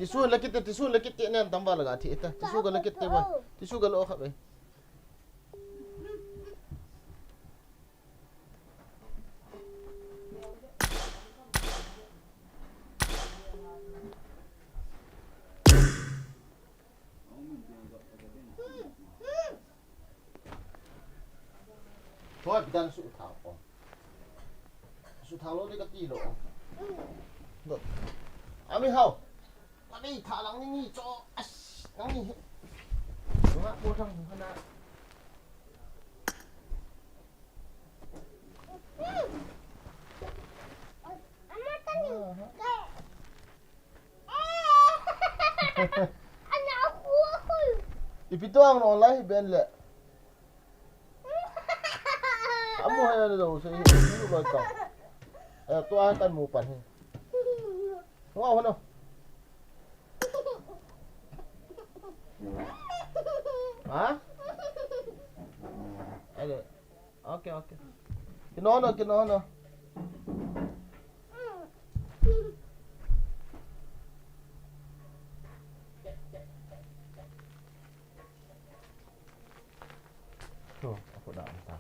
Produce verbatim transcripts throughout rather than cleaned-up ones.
Tissue la kit te, tissue la kit te, nen tam va la ga thi ta. Tissue ga la kit te ba. Tissue ga lo kha be. Thôi, pi dan su thang ko. Su thang lo de ka ti lo. Lo. Ami hao. Ka dei tha lang ni ni cho. As, lang ni. Nga ko thang hana. Ipi to ang no lai ben le. Amu hai na lo se hi lo ka. Eh, to a kan mu pan hi. Wa ho no. Ha? Ale. Okay, okay. Kino no, kino no. To, ako na ang tao.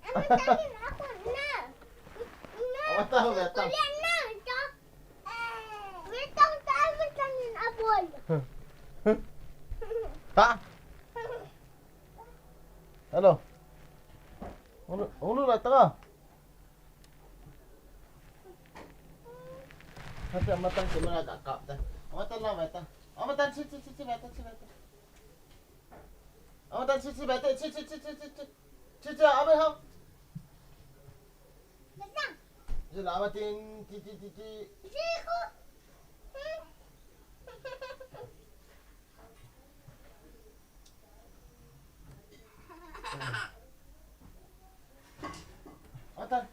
Ako na. Ako na. Ako na. Ha? Hello. Ulu, ulu na tanga. Hati amatan ke mana ka kap ta. Amatan la mata. Amatan si si si si mata si mata. Amatan si si mata si si si si si si. Si si abe ham. Sila amatin ti ti ti ti. Atan.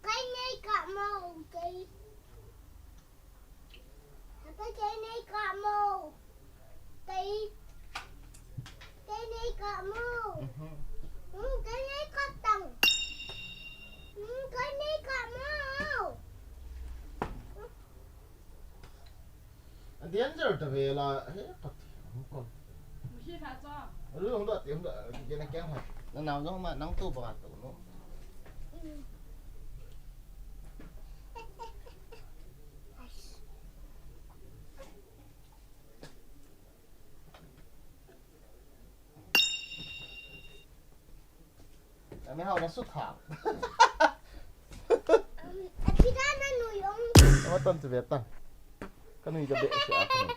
Kai nei ka mo, kai. Apa kai nei ka mo? Kai. Kai nei ka mo? Mhm. Hmm, kai nei ka tang. Hmm, kai nei ka mo? A danger ta ve la, he, Pathen, hung kon. Musi sa cho. Ru hung da, ti hung da, ki na kya ha. Na nau jong ma, nang tu ba tu no. Ami hao na su thang. Ati ka na nu yong. Ama tan chu ve ta. Ka nui ka be si a ka nui.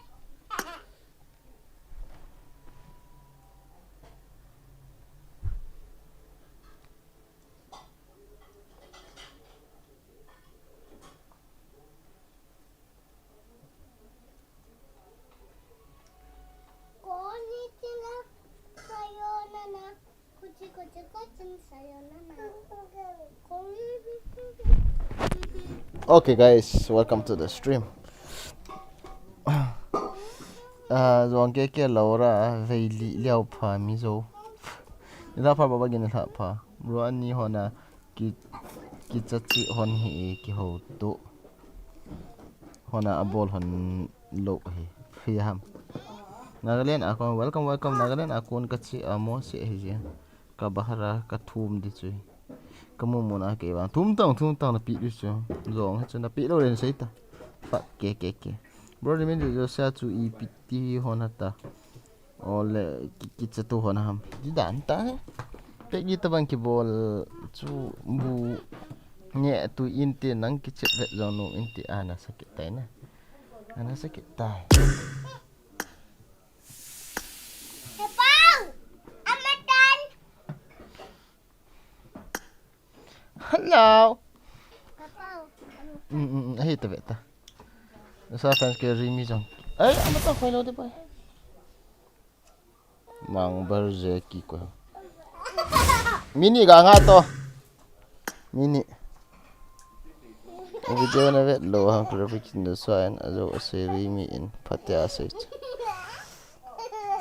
Konnichiwa, sayonara. Kuchi, kuchi, kuchi, sayonara. Okay, guys, welcome to the stream. Ah, zong ke ke Laura, vei li liao pha mi zo. Ni la pha ba ba gin la pha. Bro, ani hona ki, ki cha chi hon hi e ki ho tu. Hona a bol hon lo hi. Free ham. Nagaland a kon, welcome, welcome. Nagaland a kon ka chi a mo si hi je. Ka bahara ka thum di chui. Ka mu mu na ke ba. Thum tang, thum tang na pi di chu. Zong hi chu na pi lo len sei ta. Fa ke ke ke. Bro, ni min di jo sa chu i pi ti hon ha ta. Ole ki, ki cha tu hon ham. Di dan ta he. Pe gi ta bang ki bol chu bu nge tu in ti nang ki chet vet zong nu in ti ana sa ki tai na. Ana sa ki tai. Hepang! Amatan! Hello. Hepang! Mm, mm, mm. Ahi ta ve ta. Sa fans ke ri mi jong. Ai, amatan khoi lo de boy. Mang bar je ki ko. Mini ga nga to. Mini. Video na vet lo hang kura bikin da so an ajo a sei ri mi in phatea sei.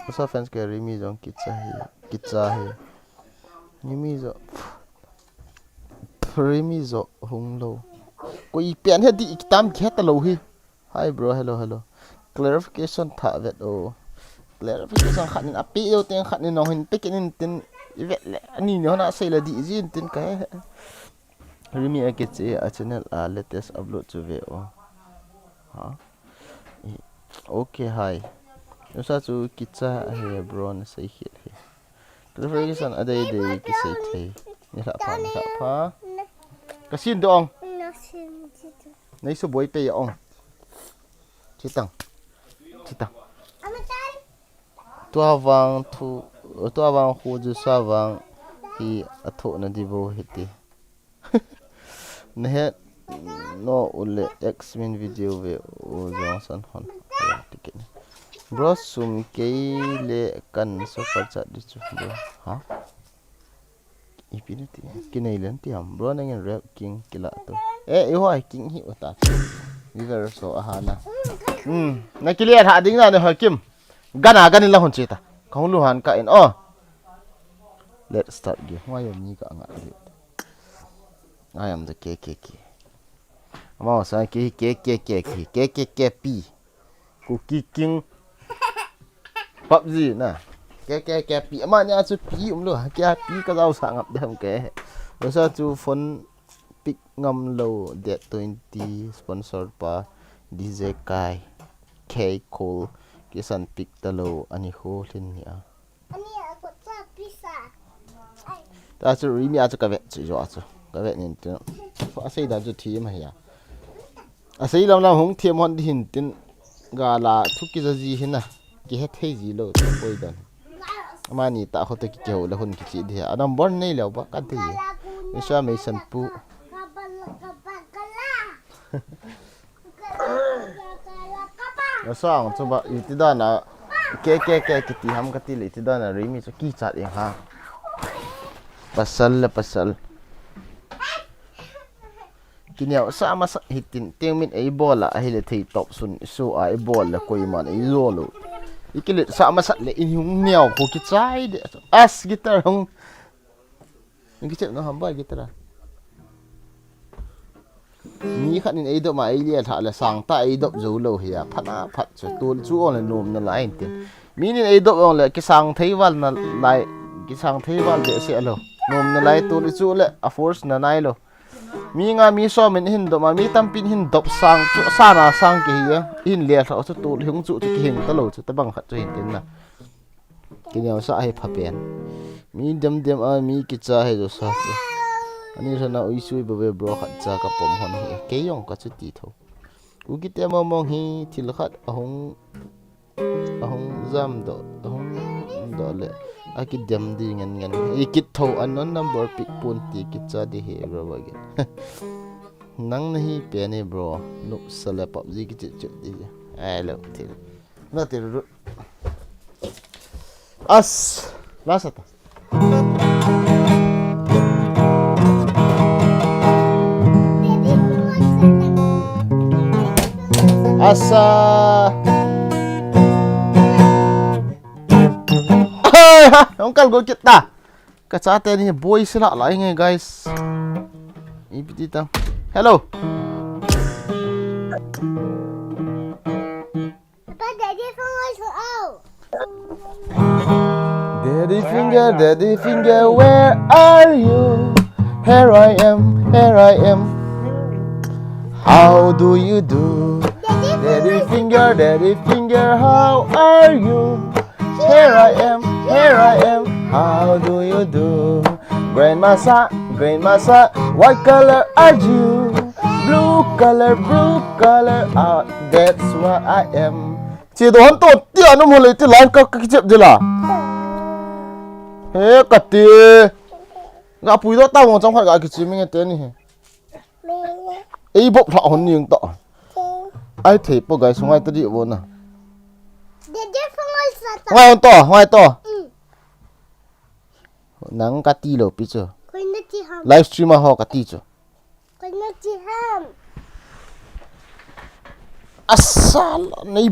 Asa fans ke Rimi jong kicha hi, kicha hi. Rimi jo, Rimi jo hung lou. Koi pen he di kitam khe ta lou hi. Hi bro, hello, hello. Clarification tha vet o. Clarification khat nin ape yo teng khat nin nong hin pe kit in tin i vet le. Ani ni hona sei le di jin tin ka he. Rimi a kiche a channel a latest upload chu ve o. Ha? I- Okay, hi. Usa chu kicha he bro na sei khel he. Clarification a dei dei kisei thei. Ni la pha, ni la pha. Ka sin dong. Nei su boi pe ong. Chitang. Chitang. Tua vang thu, tua vang khu ju sa vang hi a tho na di bo hi ti. Na het no u le X min video ve u jong san hon. Ticket. Bro sum kei le kan super chat di chu bro. Ha? Ipi na ti. Kinei len ti ham. Bro nangin rap king kila tu. Eh, i hoi king hi uta. Viver so ahana. Hmm. Na kile ha ding na ne hoi kim. Gana gani la hon chita. Ka hon lu han ka in. Oh. Let's start game. Why you ni ka nga. I am the K K K. Ama sa K K K K K K K K P. Kuki King. PUBG na. K K K P. Ama ni a chu P um lo. K P ka jau sa ngap dem ke. Sa chu phone pick ngam lo date twenty sponsor pa D J Kai. K Cole. Kisan pick ta lo ani ho lhin ni a. Ta chu Rimi a chu ka vet chu jo a chu. Ka vet nin tin. A sei dan chu thim a hi a. A sei lam lam hung thim hon di hin tin. Gala thu ki za ji hin a. Ki he thei ji lo chu poi dan. Ama ni ta ho to ki ke ho le hun ki chi di a. Number nei lo ba ka di. Ni sa mei san pu. Nasang chu ba iti dan a K K K kiti ham kati le iti dan a Rimi chu kichat ing ha. Pasal le pasal. Kineo sa masa hitin teng min ei bol a ahile thei top sun su a ei bol le koiman ei zo lo. Ikilet sa masa le in hung neo ko kichai de. As guitar hung Nang kichep na ham ba guitar a. Mi khat nin ei dop ma ei lia tha le sang ta ei dop zo lo hi a phat a phat chu tul chu ong le nom na lai in tin. Mi nin ei dop ong le kisang thei val na lai kisang thei val de se lo. Nom na lai tul chu le a force na nai lo. Mi nga mi som in hin dop ma mi tampi hin dop sang chu sa na sang ki hi a. Hin lia tha chu tul hung chu chu ki hing ta lo chu ta bang khat chu hin tin na. Kineo sa hi pha pen. Mi dem dem a mi kicha hi jo sa chu. Ani sana ui sui ba ve bro khat cha ka pom hon hi. Kei jong ka chu ti tho. U kite mong mong hi thil khat ahung ahung jam do ahung do le. A ki dem di ngen ngen. I kit tho unknown number pick pun ti kicha di hi bro ba ge. Nang na hi pen hi bro. Nup sa le PUBG ki chip chip di. Ai lo thil. Na ti ru. As. Last ata. Asa. Hong kal go kit ta. Ka chate ni boy sila lai nge guys. Ipi ti ta. Hello. Papa, Daddy phone was out. Daddy finger, daddy finger, where are you? Here I am, here I am. How do you do? Daddy finger, daddy finger, how are you? Here I am, here I am. How do you do? Grandma sa, grandma sa, what color are you? Blue color, blue color, ah, that's what I am. Che do han to ti anum hole ti line ka ka kichep dila. He ka ti. Ga pui do ta wong chang khat ga kichi mi nge te ni he. Ei bop tha hon ning ta. Ai thei po guys ngai ta di bo na. Ngai hon to, ngai to. Nang ka ti lo pi chu. Live stream a ho ka ti chu. Asal nei.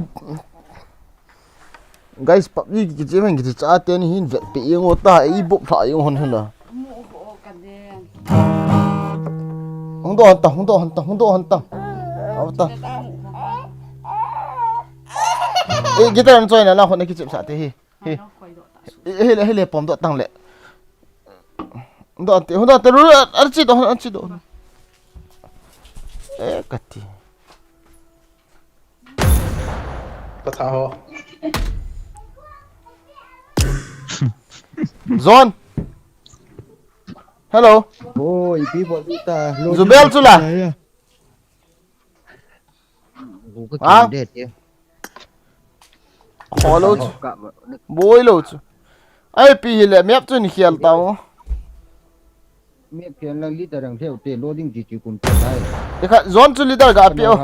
Guys, PUBG kichi man kichi cha teni hin vetpi ingo ta, ei bop lha ingo hon hon la. Hung do hon ta, hung do hon ta, hung do hon ta. Au ta. Eh, guitar an choi na la hon kichi sa te hi. Hi. Eh, hi le, hi le pom do tang le. Hung do te, hung do te, ru, ar chi do, ar chi do. Eh, kati. Patha ho. John. Hello. Oi, people, ita. Zubel chu la. Ha? Hello. Boi lo chu. Ai pi hi le map chu ni khial tao. Mi phian lang leader ang theu te loading ji ji kun ta dai. Ikha John chu leader ga pe o.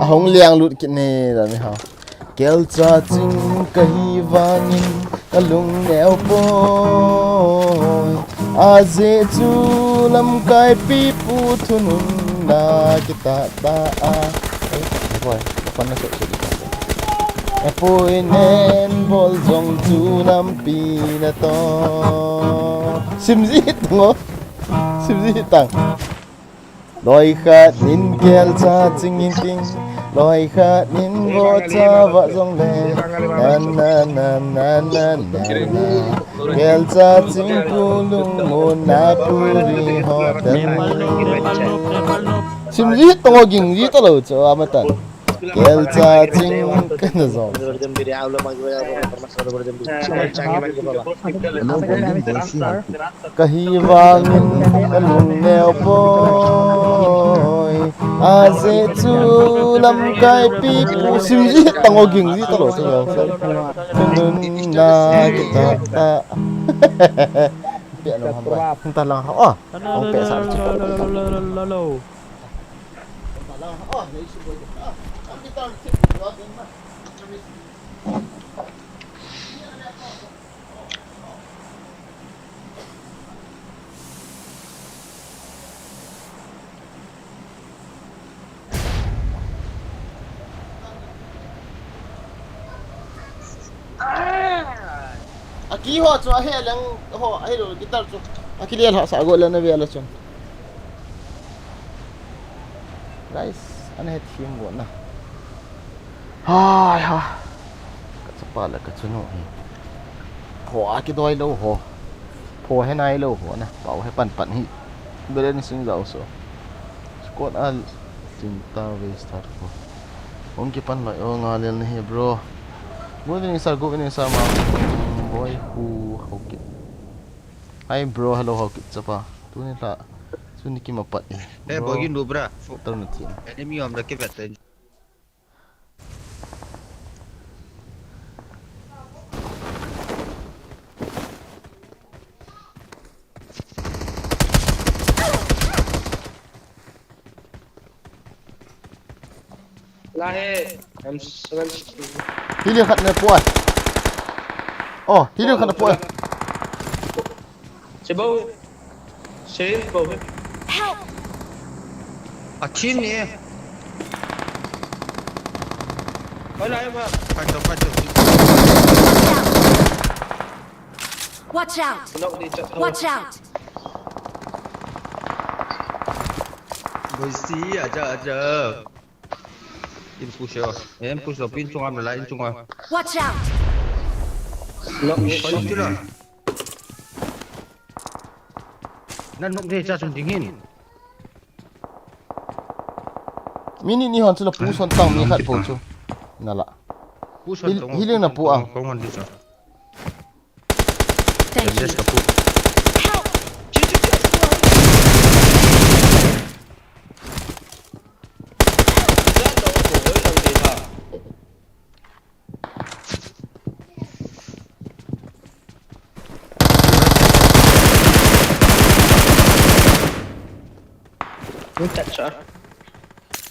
Ahung liang lut kit ne da mi ha. Kelcha ching kahi vangin kalung neo poi. Ajeh chu lamkai pipu thunun na kita ta a. Epoi, apon na so so. Epoi nen bol jong chu lampi na to. Simji tang o. Simji tang. Loi khat nin kelcha ching in ting, loi khat nin vohcha vah jong le, na na na na na na na. Kelcha ching pu lungmon na pu ri ho tan. Simji tong o gingji talou chu amatan. Kelcha ching kana jong. Kahi vangin kalung neo poi. Ajeh chu lamkai pipu simji tang o gingji talou chu jong. Thunun na kita ta. Pe no ham bai. Hung ta lang ha. Oh. Hung pe sa chu. Aki ho chu ahe leng ho, ahe lo guitar chu. Aki le lha sa go le na ve la chun. Guys, ana he thim go na. Hai ha. Ka chapa le ka chunu hi. Pho a kidoi lou ho. Pho he nai lou ho na. Pau he pan pan hi. Beren sing jao so. Squad a ching ta ve start ko. Hung kipan lai o nga lel na hi bro. Good evening sir, good evening sir, Mang Boy Hu Haokip. Hi bro, hello Haokip chapa. Tuni la. Tuni kimapat e. Hey, bro. Boy, you know, bra. Tar na tin. Enemy om da ke vet. La he, M seven sixty. Hili khat na pu ai. Oh, hili khat na pu ai. Che bo. Che bo. Help! A chin ni. Oi la ma. Fight to, fight to. Watch out! Knock ni cha. Watch out! Boy si, acha, acha. In push yo. In push lo, pin chunga mela, in chunga. Watch out! Knock ni, knock ni la. Nan nok de cha chun ding hin. Minute ni hon chu la pu son tang mi khat po chu. Na la. Pu son tang. Hili na pu ang. Kong hon di cha. Thank you. Help!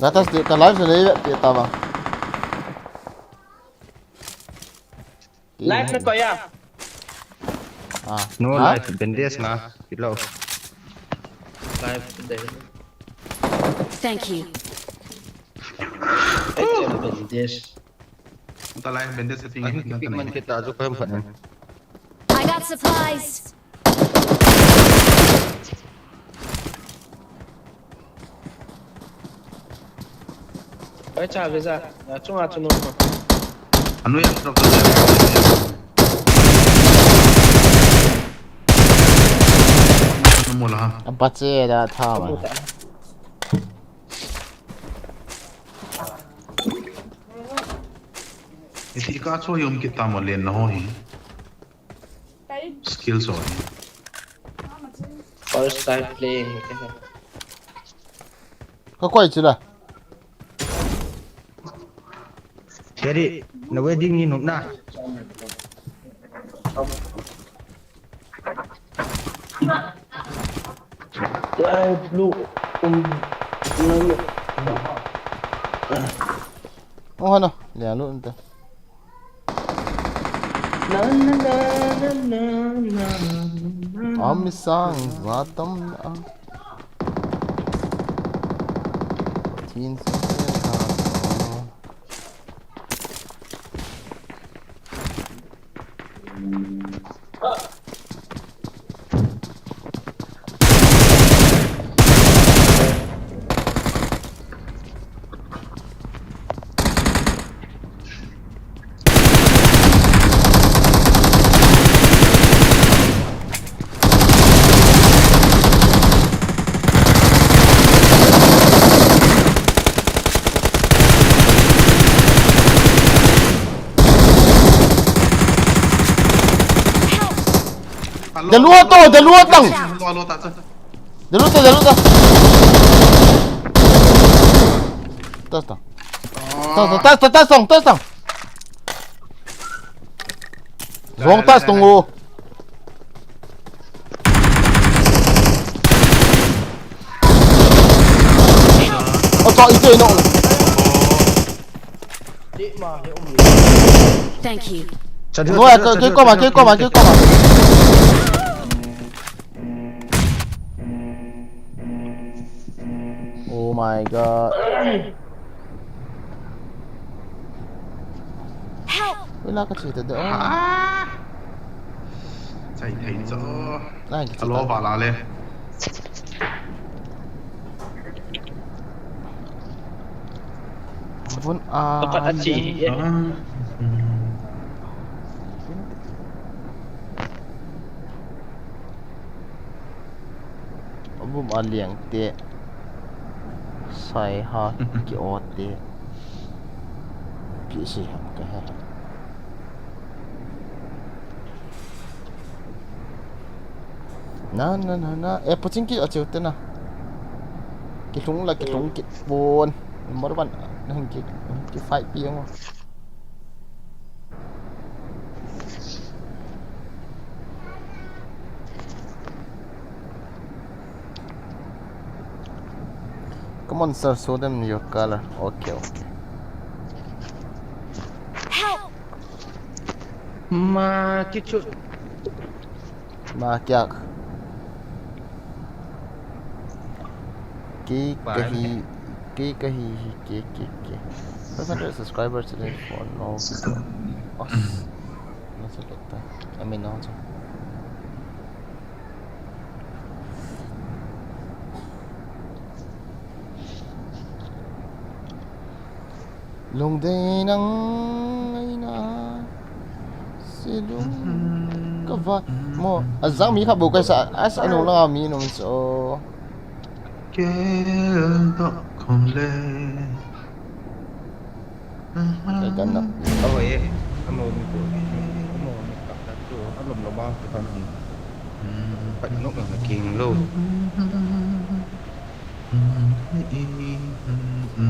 Gatas de ka live se le te ta ba. Live na ko ya. Ah, no ha? Life bandage nga. Kilo. Life bandage. Thank you. Ai, bandage. Anta life bandage setting. Ai, kita kita ajo ko phanin. I got supplies. Oi, cha visa. Ya chunga chunu. Anu ya drop. Anu mola. Apache da tha ma. Iti ka cho yom kita mo len na ho hi. Skills ho. First time playing. Ka koi chila. Jadi, na wedding ni nukna. Ai, blue. Um, no. Oh, hana. Lian lu nte. Ami sang zatam na. Thin sang. Hello. Dia luar tu, dia luar tang. Hello, hello, tak, tak. Dia luar tu, dia luar tu. Tas tang. Tas tang, tas tang, tas tang, tas tang. Zong tas tang o. Oh, tak, itu no. Thank you. Chadu, no, chadu, ke, chadu, ke koma, chadu, ke koma, chadu. Ke koma. Oh my God. Help! Wala ka chita da. Ha? Chai thei cho. Lai ka chita. Alo ba la le. Bun a. Pakhat a chi. Bum a liang te. Sai ha ki o te. Ki si ham ka he. Na, na, na, na. Eh, puching ki acheu te na. Kilhung la, kilhung ki pon. Number one. Na hung ki, hung ki fight pi ang. Come on, sir, show them your color. Okay, okay. Help! Ma kichu. Ma kya? Ki kahi, ki kahi, ki, ki, ki. Five hundred subscribers today for no. Os. No se ketta. I mean, no. Lungdei nang aina silung kava mo azang mi kha bo kaisa as anu langa mi num so. Kel dok khom le. Kai kan na. Aho e. Amo mi ko. Amo mi ka ta tu. Alom lo ma ko tan. Pat nok na king lo.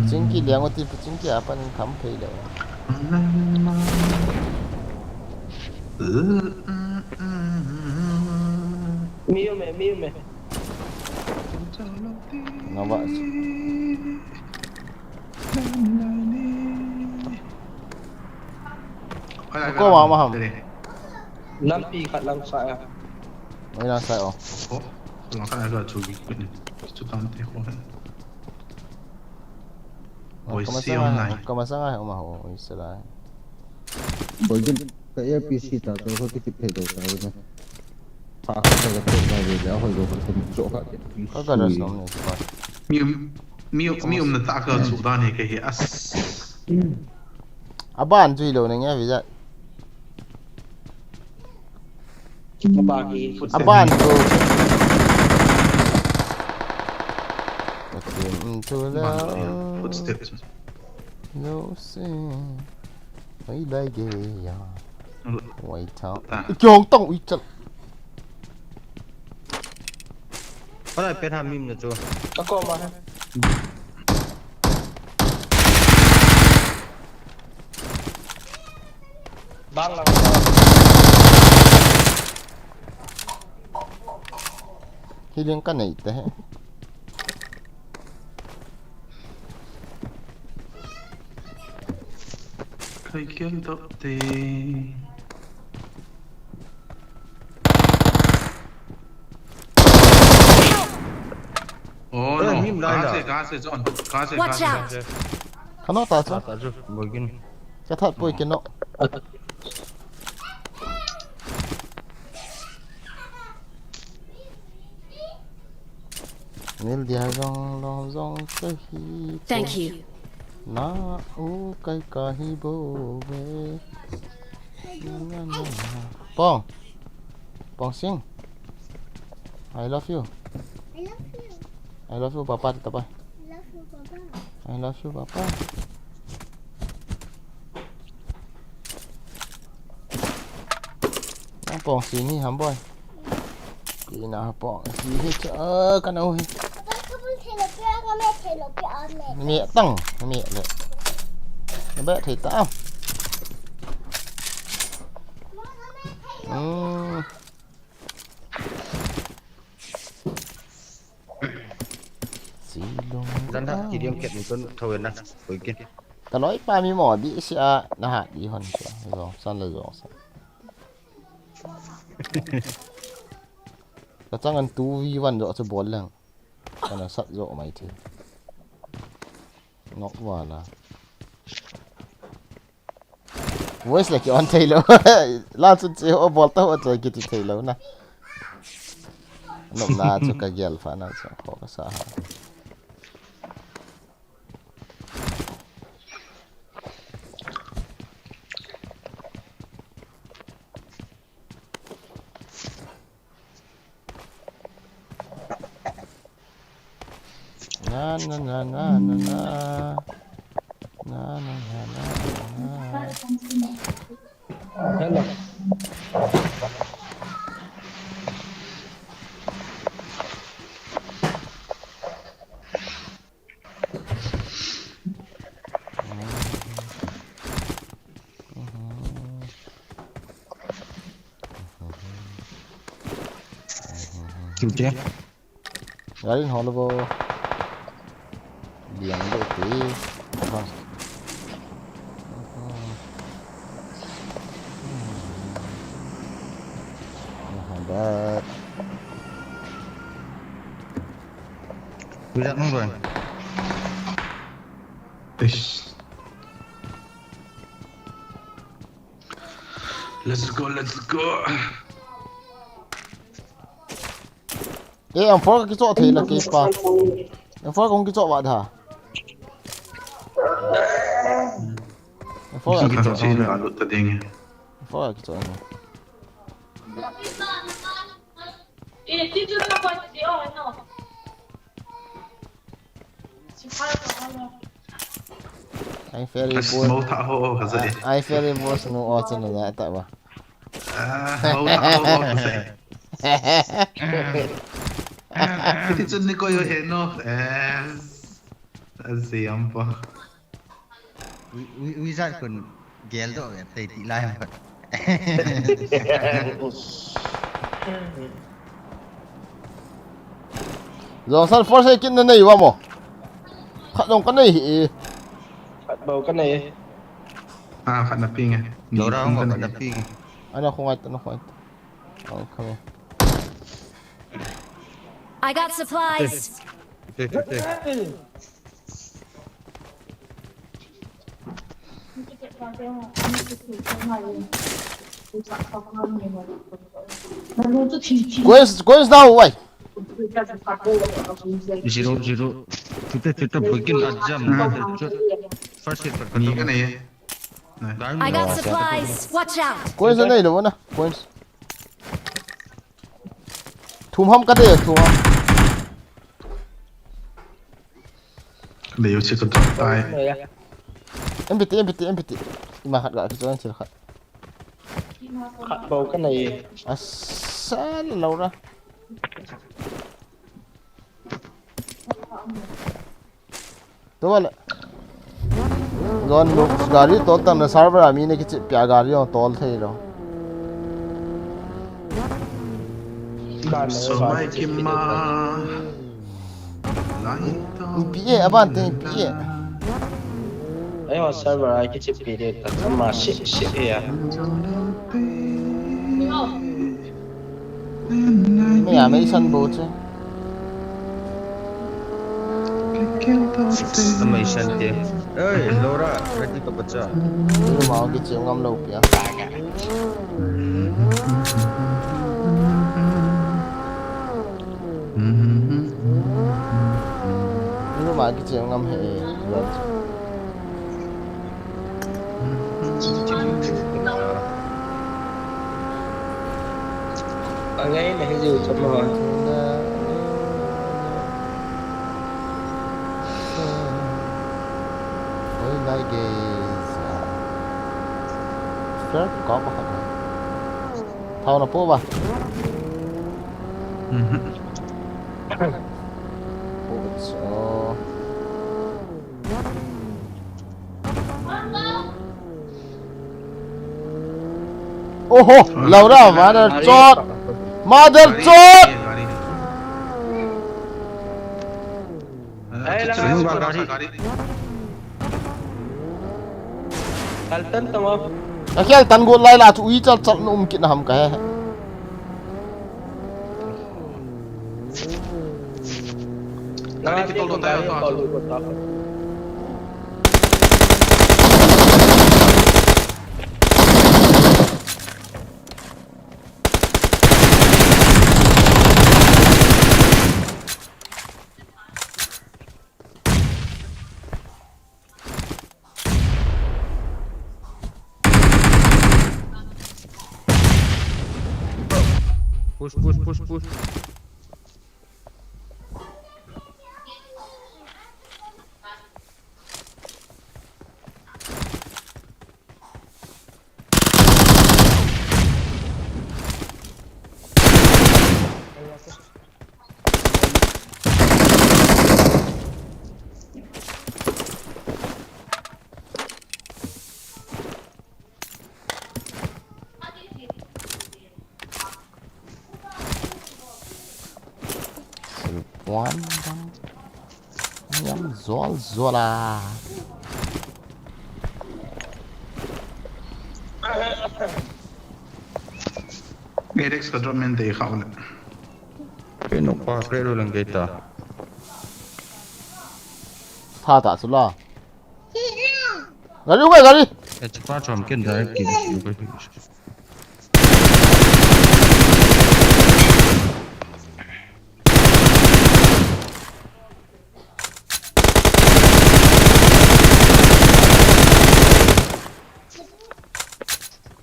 Chingki liang oti, chingki apan tham phei le. Mi um e, mi um e. Nga ba. Ko ma ma ham. Lampi khat lang sa ya. Oi, na sai o. Ko. Ko ka ga chu bi ni. Chu kan te ko. Oi, si on nai. Ka masanga, ka masanga, uma ho, oi, sai lai. Boigin, ka A P C ta, to ko ki thei do ta ne. Pha ka ka ko na ve la, ho do ko ko cho ka ke. Ka ga das nom ne, pa. Mi, mi, mi um na ta ka chu da ne ke he as. Aban chu lo ne nge visa. Aban hi. Aban chu. Akim chu la. Aban chu, ya. Footsteps. No se. Wai lai ge ya. Wai ta. Ta. Kyong tong ui chal. Para pe ha mim na chu. Ka ko ma. Bang lang. Healing ka nei te he. Khai kiang to te. Oh, eh, no. Him lai la. Ka se, ka se, John. Ka se, ka se. Watch out! Kano ta chu. Ta chu, boigin. Ka that poi kino. Nil dia jong long jong ka hi. Thank you. Na u kai ka hi bo ve. Na, na, na, na. Pong. Pong Sing. I love you. I love you. I love you, Papa. Tita pa. I love you, Papa. I love you, Papa. Ang Pong Sing ni ham boy. Ina Pong Sing hi cha, ah, ka nau hi. Papa, ka bun thei lo pia, ka me thei lo pia, ah, me. Me tang, me le. Me ba thei ta. Hmm. Silung. Jan ha, ki diam ket ni kon thau na. Koi ke. Ka loi pa mi mo di sia na ha di hon sia. Jong san la jong san. Ka chang an two v one jo chu bol leng. Kana sat jo mai thi. Ngok wala. Voice la ki on thei lo. La chu che ho bol ta ho che ki ti thei lo na. Nom na chu ka gel fa na chu ho ka sa ha. Na, na, na, na, na, na. Na, na, na, na, na, na. Hello. Kim che. Gari holo bo. Biang bo ti. Bang. Mahabat. Wizard nung rồi. Eish. Let's go, let's go. Eh, M four ka kichoh thei la kei pa. M four kong kichoh va da. M four ka kichoh. Chi la lut ta ding. M four ka kichoh. Ai, Ferry boss. Ai, Ferry boss nu o chun na ta ba. Ah, mau ta ho ho se. Ti chun ni ko yo he no. Eh. Asi am pa. Wi, wi, wi za kun gel do ve te ti lai ma. Jong san force kit na nei wa mo. Khat jong ka nei hi. Khat bou ka nei. Ah, khat na ping e. Lo ra ngo khat na ping. Ana khongai ta, ana khongai ta. Oh, come here. I got supplies. Coins, coins down, why? Zero, zero. Chuta, chuta, begin at jam. First hit, first hit. I got supplies. Watch out. Coins anei lou na. Coins. Thum ham kati, thum ham. Dei u si ka drop tai. M P T, M P T, M P T. Ima khat ga kichon thil khat. Khat bou kanei. Asal lou ra. Tua le. Zon lu gari tol tang na server a mi na kichep pia gari jong tol thei lou. Somai kima. Lai to. Pi e, aban te pi e. Ayo server a kichep pi de ta ma si si e ya. Mei a mei san bou chu. Mei san te. Ei, Laura, ready ka bacha. Room a kichep ngam lou pia. Room a kichep ngam he. Angai na hi jiu chama. Oi, nai ge. Sir, ko ko ko. Thao na po ba? Mhm. Po so. Oho, Laura, mother chot. Mother chot. Kaltan tama. Akhel tan go lai la chu ui chal chal na um kit na ham ka he. Gari kitol to tayo, to. Push, push, push, push. Silpuan bang. Yam zol zol a. Adex ka drop men dei kha ule. Kei nokpa kre lo lang kei ta. Tha ta chu la. Gari, gari, gari. Eh, chupa chom ken direct ki.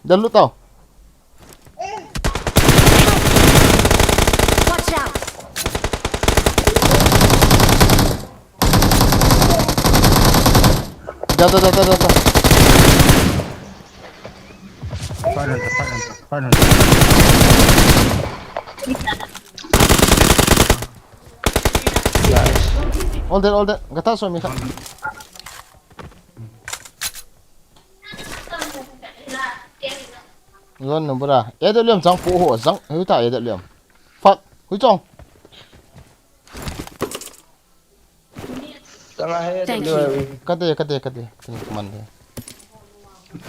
Dal lu tao. Watch out! Da, da, da, da, da, da. Fire hunter, fire hunter, fire hunter. All dead, all dead. Gata so mi kha. Zon number a. A W M jang pu ho, jang. Hui ta A W M. Fuck. Hui chong. Thank you. Kate, kate, kate. Kini kuman de.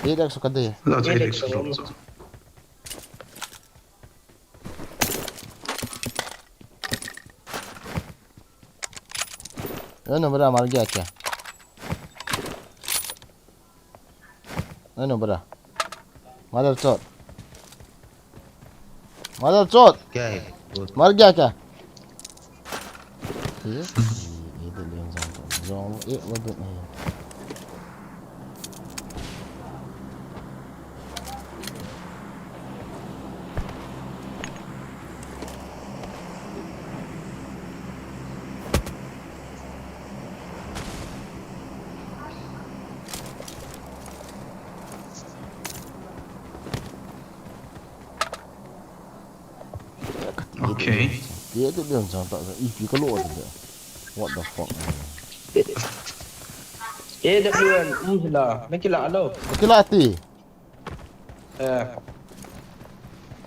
Eight X kate. Eight X. Eight X. Eight X. Eight X. Eight X. Yo no bra, mar gaya kya? Yo no bra. Mother chot. Mother chot. क्या है? Mar gaya kya? ये, ये, ये तो लेन जाऊंगा। जाऊंगा, ये वो तो नहीं। Okay. Ye te dion chang ta, ipi ka lo ta de. What the fuck, man? A W M, um, hila, na kila lo. Kila ti. Eh.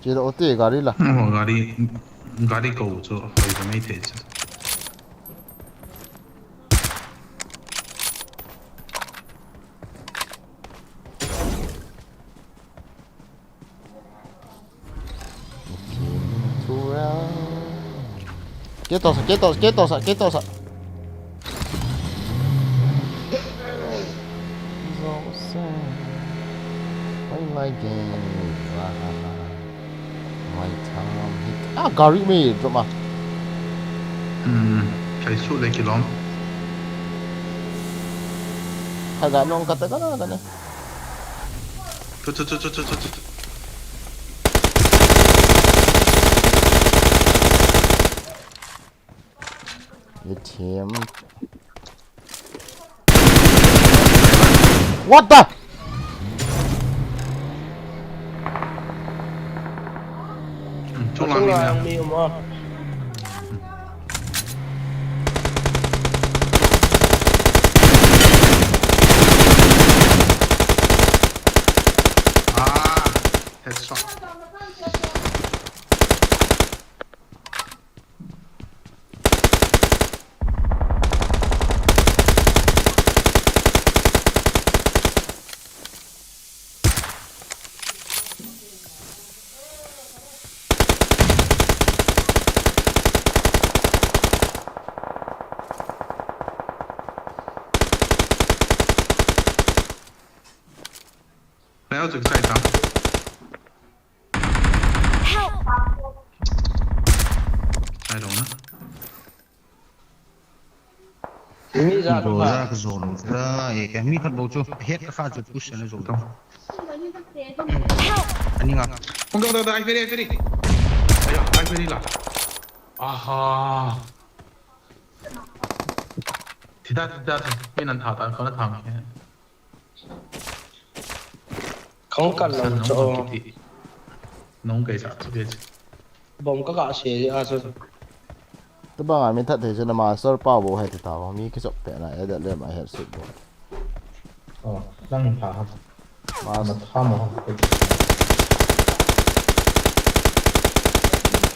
Che da o te gari la. Oh, gari, gari ko chu, hoi ka mai the chu. Ketosa, ketosa, ketosa, ketosa. Mai, mai, game. Mai, time. Ah, gari me drop ma. Hmm, kai su le kilom. Hai ga nong kata kana kana. Chu, chu, chu. Ye team. What the? Chung lang ni na. Mi mo. Ah, headshot. Help! I don't know. Mi ja lo ha. Ka jo lo. Ra, e, ka mi khat bou chu. Het ka kha chu push na jo to. Help! Ani nga. Kong da da da, ai feri, ai feri. Aya, ai feri la. Aha. Tida, tida, tida. Mi nan tha ta, ko na thang. Kong kal lo cho. Nong kai sa chu ke. Bom ka ka se a chu. Tubang a min that thei chu na master pa bo hai ti ta bo. Mi ki chop pe na e da le ma he su bo. Oh, nang tha ha. Mas. Ma tha mo.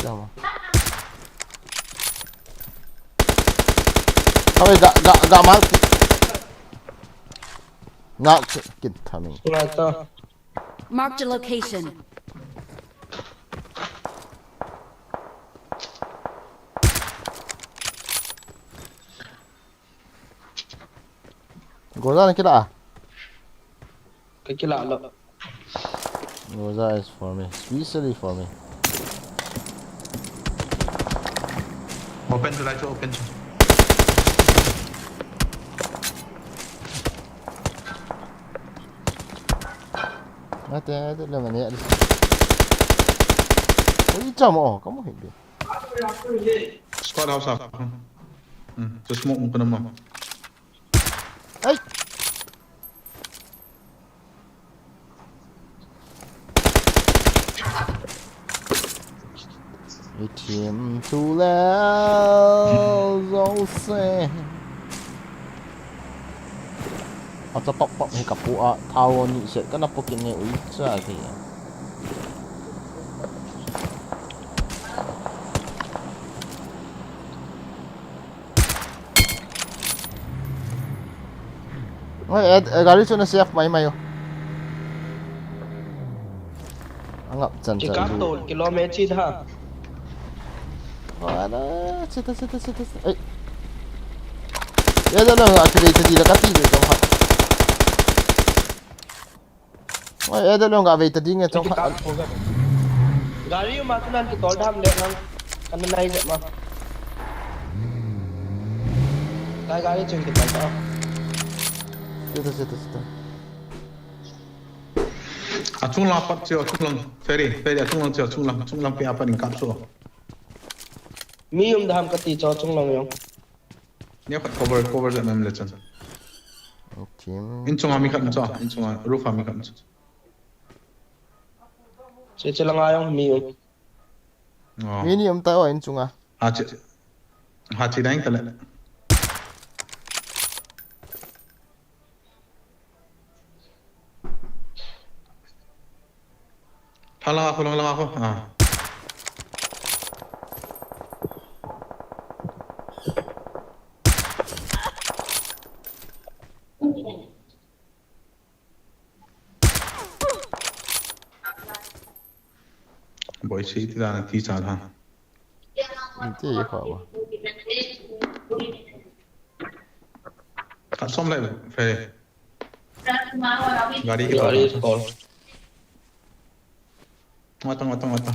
Tama. Kami ga, ga, ga mal. Nga kin thaming. Sniper. Marked a location. Groza na kila. Ka kila lo. Groza is for me, specially for me. Open to light, open to. Ate, ate, le mane, ate. Oi, chamo, kamu hebe. Squad house up. Hmm, just smoke mo pa naman. Ay! Itim tulel zose. Acha pop pop hi kapu a, thao ni set kana pokin ne ui cha ki. Oi, eh, eh, gari chu na safe mai mai o. Angap chan chan. Kikap tol kilometer chi tha. Wala, chita, chita, chita, chita. Ei. Eda lo, a kivei ta di la kati ve chong khat. Oi, eda lo, ga vei ta di nge chong khat. Gari ma tunan tu tol dam le nang. Kan nai je ma. Kai gari chung ki tol ta. Sita, sita, sita. Achung lang pat chu, achung lang. Ferry, Ferry, achung lang chu, achung lang, achung lang pe apat in kap chu. Mi um dam kati chu, achung lang jong. Nia khat cover, cover jat mem le chan. Okay. In chunga mi khat um chu, in chunga roof a mi khat um chu. Che che langa jong mi um. Oh. Mi ni um ta o in chunga. Ha che. Ha che dang ta le. Langa ko, langa ko. Ah. Boi si ti dan ti cha tha. Ti kho ba. Khat som le fe. Gari ki gari to. Mata, mata, mata.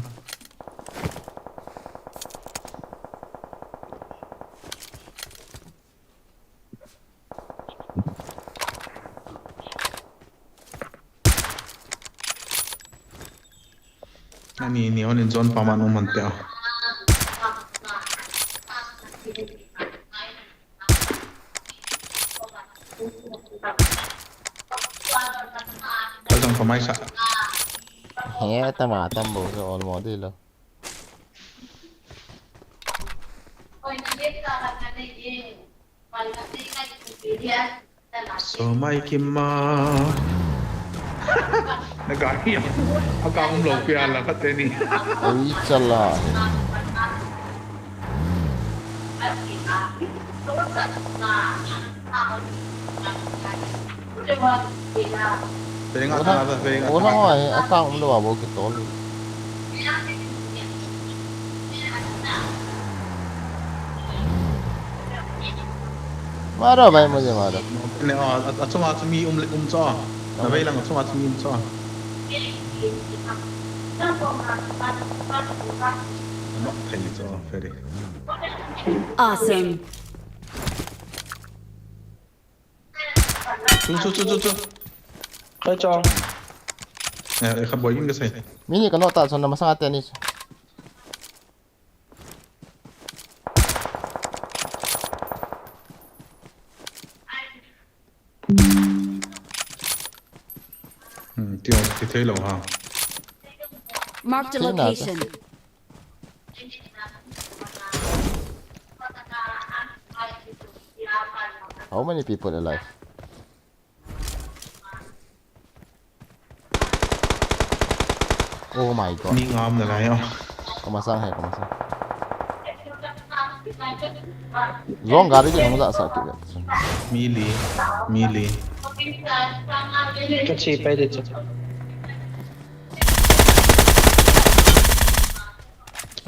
Ani, ni hon in zone pa man um man te a. Kal jong pamai sa. He, tama, tambo, so almost lo. So mai kim ma. Na gari a. A ka um lo pia la ka te ni. Oi, chala. Peng a ta, peng a ta. Oi, a ka um lo a bo ki tol. Mara bai mo je mara. Ne, a, a, achunga chu mi um le, um chu. Na vei lang achunga chu mi um chu. Nok thei chu, Ferry. Awesome. Chu, chu, chu, chu, chu. Kai chong. Eh, eh, kha boi in ka sai. Mi ni ka no ta chon na masang ate ni. Hmm, ti ong ti thei lo ha. Mark the location. How many people alive? Oh my God. Mi ngam na lai o. Kamasang hai, kamasang. Zong gari ki nong za sa ki vet. Mi li, mi li. Ka chi pai de chu.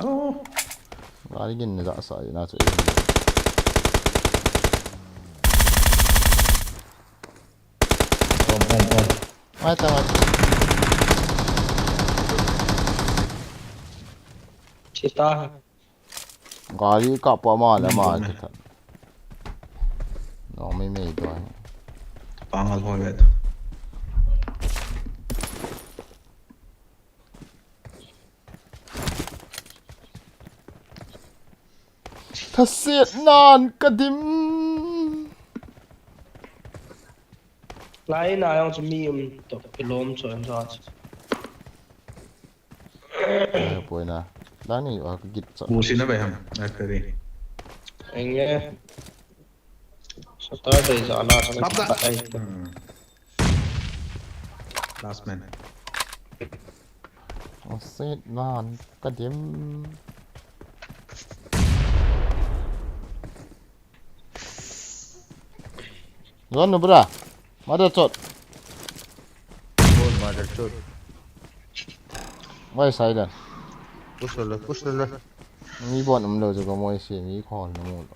Oh. Gari ki na za sa na chu. Om, om, om. Mai ta, mai ta. Chita. Gari ka pa ma le ma kita. No, mi mi do. Pangal ho vet. Thaset nan ka dim. Lai na jong chu mi um to kilom chu an ja chu. Ai, poi na. Dani, wa ka git cha. Mu si na bai ham. Ai, kari. Enge. Saturday ja na sa. Stop that. Ai. Hmm. Last man. Thaset nan ka dim. Zone nu bra. Mother chot. Bon, mother chot. Why silent? Push le, push le. Mi bon um lo jo ko moi si mi khol na mu lo.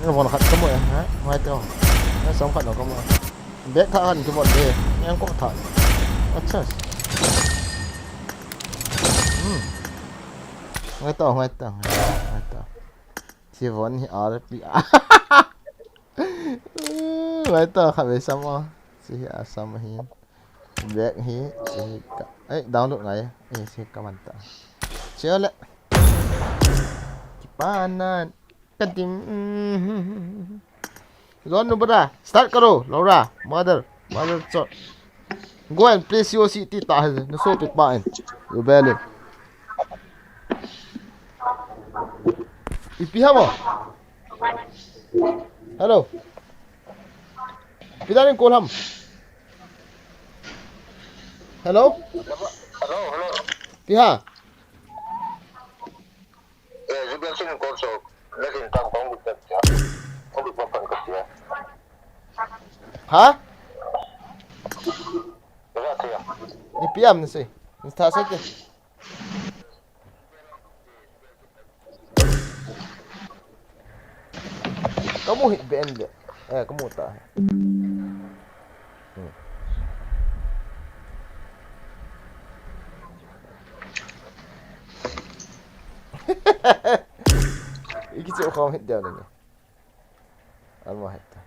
Ngai von khat kamu e, ha? Ngai teo. Ngai som khat no kamu. Bag tha khat kivon de. Ngai ko tha. Acha. Hmm. Ngai teo, ngai teo, ngai teo. Kivon hi R P. Ngai teo, khat ve sam o. Chi hi a sam hi. Bag hi, chi hi ka, eh, download ngai, eh, chi hi ka man ta. Chule. Kipanan. Kadim. Zon nu bada. Start karo, Laura. Mother. Mother chot. Go and play C O C ti ta hai. Na sopi pa in. You bad. Ipi ham o. Hello. Ipi dan in call ham. Hello? Hello, hello. Ipi ham. Eh, Zubel sing call so. Lekin tam kong bit kat ya. Kong bit papan kat ya. Ha? Ipi ham nasi. Nista sa ke. Kamu hi ben le. Eh, kamu ta. Hmm. Iki chu khom hit dia ni. Alma heta.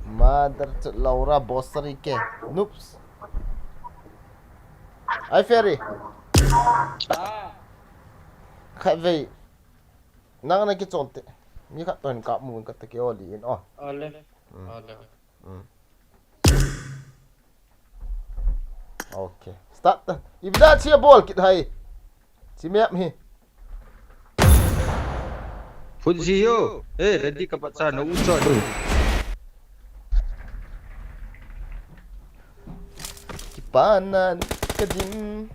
Mother to Laura Bosari ke. Noobs. Ai Ferry. Ah. Khatvei. Nang na kichon te. Mi khat ton kap mun khat te ke oli in o. Ole. Mm. Ole. Mm. Okay. Start. Ibida chia bol kit hai. Si map hi. Phun ji yo. Eh, ready ka pat sa na u cho do. Kipanan kadim.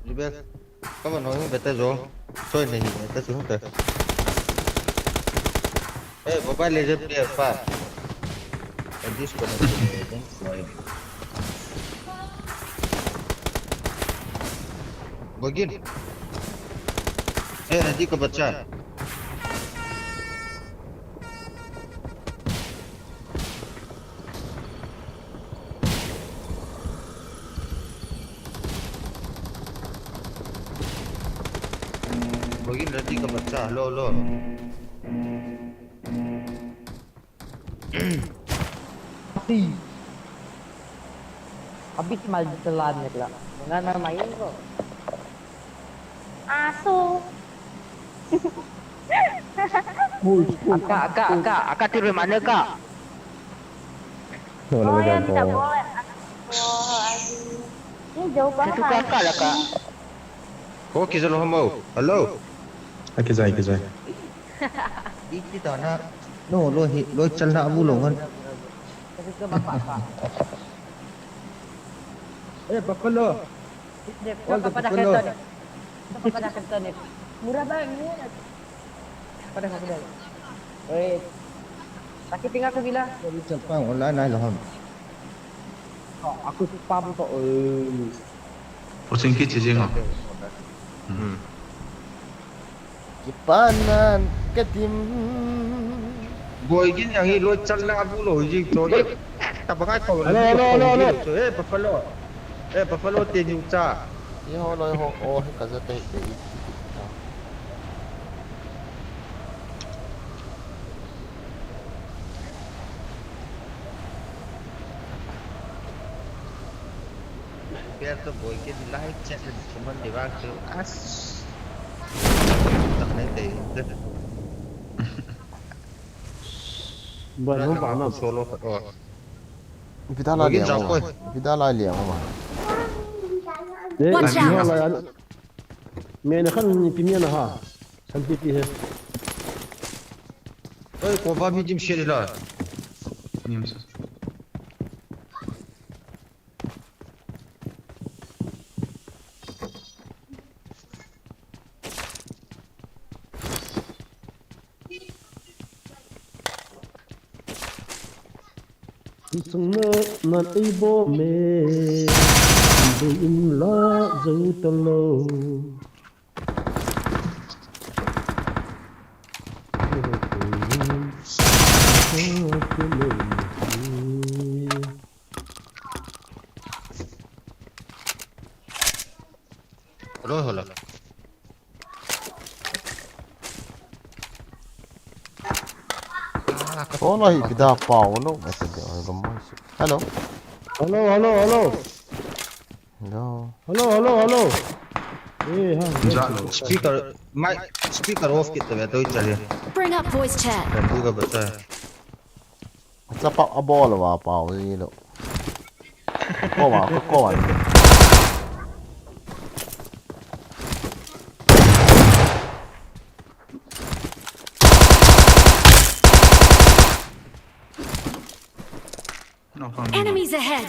Jibel, kaban hong bete jo. Soi nahi, bete sung te. Eh, Mobile Legend player pa. Eh, disconnect. Bogin. Eh, ready ka bacha. Bogin ready ka bacha. Hello, hello. Abhi, abhi se mal chala nikla. Nga na main ko. Asu. Aka, aka, aka, aka tirve mane ka. Wala, wala, wala. Ni jo pa. Situ ka, ka la ka. Ko kijalo hamo. Hello. Akijai, kijai. Iti ta na. No, loi hi, loi chalna amu lou ngan. Eh, Buffalo. All the Buffalo. Mura ba, mura. Pada ka pula. Oi. Sakit tinggal aku bila. Loi chalpa online nai lou ham. Aku pam ko. Oi. Osing ki chijing. Hmm. Kipanan katim. Boy gin yang hi loi chalna amu lou jing to. Tabangai to. Hello, hello, hello, hello. Eh, Buffalo. Eh, Buffalo te niu cha. Ye ho loi ho, oh, he kaja te te. Ber to boy ke live chat le comment de vang chu as. Ber to tak nai te. Boy, no ba na. Solo khat o. Vida la liang o. Vida la liang o ma. Watch out! Me na khan ni pi me na ha. San pi pi he. Oi, ko ba mi jim share la. Nim sa. Sung na nan ei bo me, bu in la zo ta lo. Hello, hello. Hello, hello, hello. Hello. Hello, hello, hello. Eh, ha. Speaker, mic, speaker off kit tebe, toi chale. Bring up voice chat. Kan tu ka bata. Chapa a bol va pau ji lo. Ko va, ko, ko va. Enemies ahead.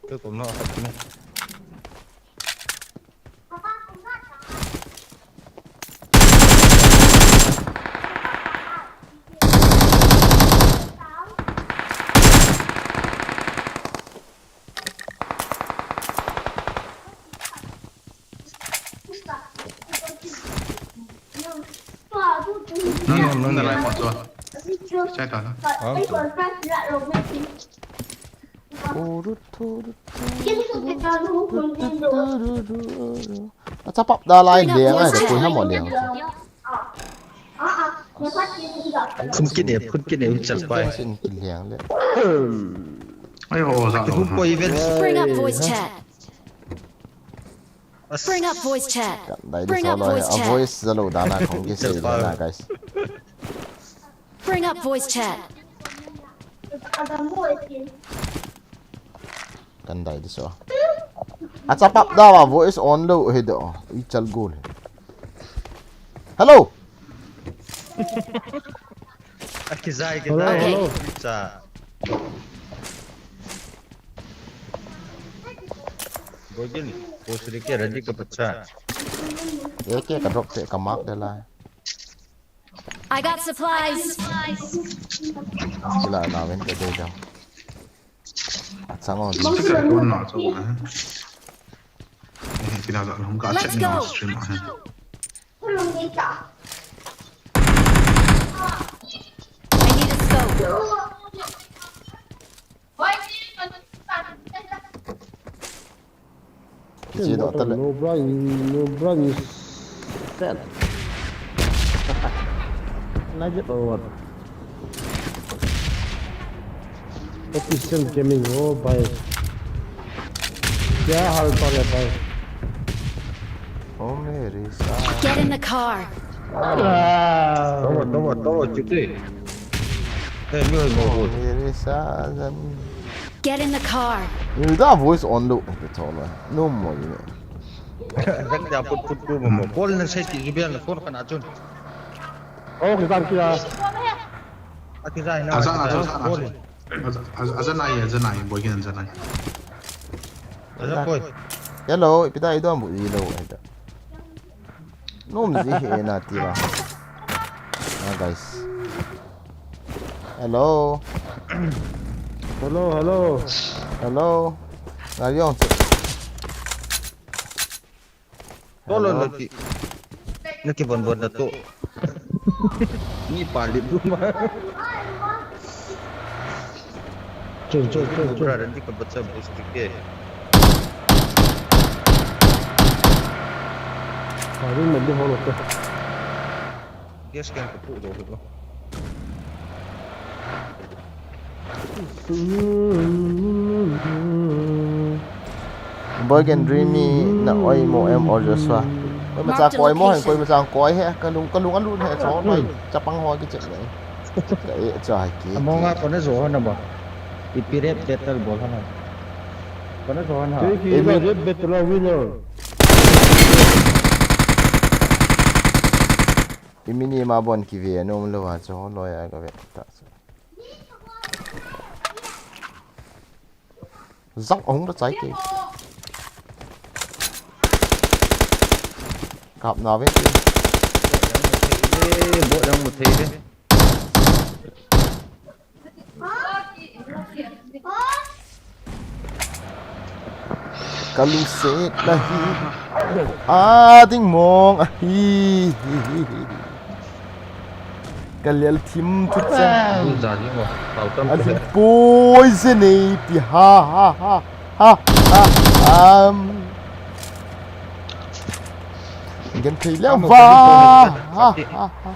Tôi cũng lo thật. Achapa da lai liang ai, koi ha mo liang. Phun kit e, phun kit e, chal pai. Sin kit liang le. Ai ho, sa. Ki phun koi event. Bring up voice chat. Bring up voice chat. Bring up voice chat. A voice jalo dana kong ki sei dana, guys. Bring up voice chat. Kan dai di so. Achapa da va voice on lo he do. I chal gol he. Hello. Akijai, kijai. Hello, hello. Cha. Bogin, post ke ready ka pacha. Ye ke ka drop te ka mark de la. I got supplies. Sila na ven ke de jam. Achang on. Speaker on na chong na. Eh, pina ga hung ka chat ni stream on. I need a scope. Kichi do tale. No bra, no bra ni set. Nugget or what? Official gaming, oh bhai. क्या हाल चाल है भाई? ओ मेरी साहब। Get in the car. Tower, tower, tower, chute. Hey, mi hoi mo. मेरे साजन. Get in the car. Ni da voice on lo. Ke cholo. No mo ni. Kan da put put put mo. Call na sai ki jibel na phone kana chun. Oh, ke kan kila. Ati jai na. Aza, aza, aza. Call. Aza, aza, aza nai, aza nai, boy kin aza nai. Aza koi. Hello, ipi ta idon bu ilo, ai ta. Nom ji he na ti ba. Ah, guys. Hello. Hello, hello. Hello. Ngariong. Tolo. Hello. Naki, naki bon bon na to. Ni pali duma. Chun, chun, chun, chun. Brother, ni ka bacha boys ke. Pali mali holo to. Gas can kapu do ho. Boy ken Dreamy na oimo em or Joshua. Koi macha koi mo hen, koi macha koi he, kalung, kalung alut he, cho noi, chapang ho kichep nei. Ka e cha ki. Amonga kona jo hona ba. Ipi rap battle bol hona. Kona jo hona. Imi rap battle winner. Imini ma bon kive nom lo wa cho noi a ka ve ta. Zang ong da chai ke. Kap na ve ke. Bo yang mu thei de. Ka lungset na hi. A ding mong ahi. Ka lel thim thu chang. A zin poi se nei ti ha ha ha ha ha. Am. Gen thei leh va. Ha ha ha.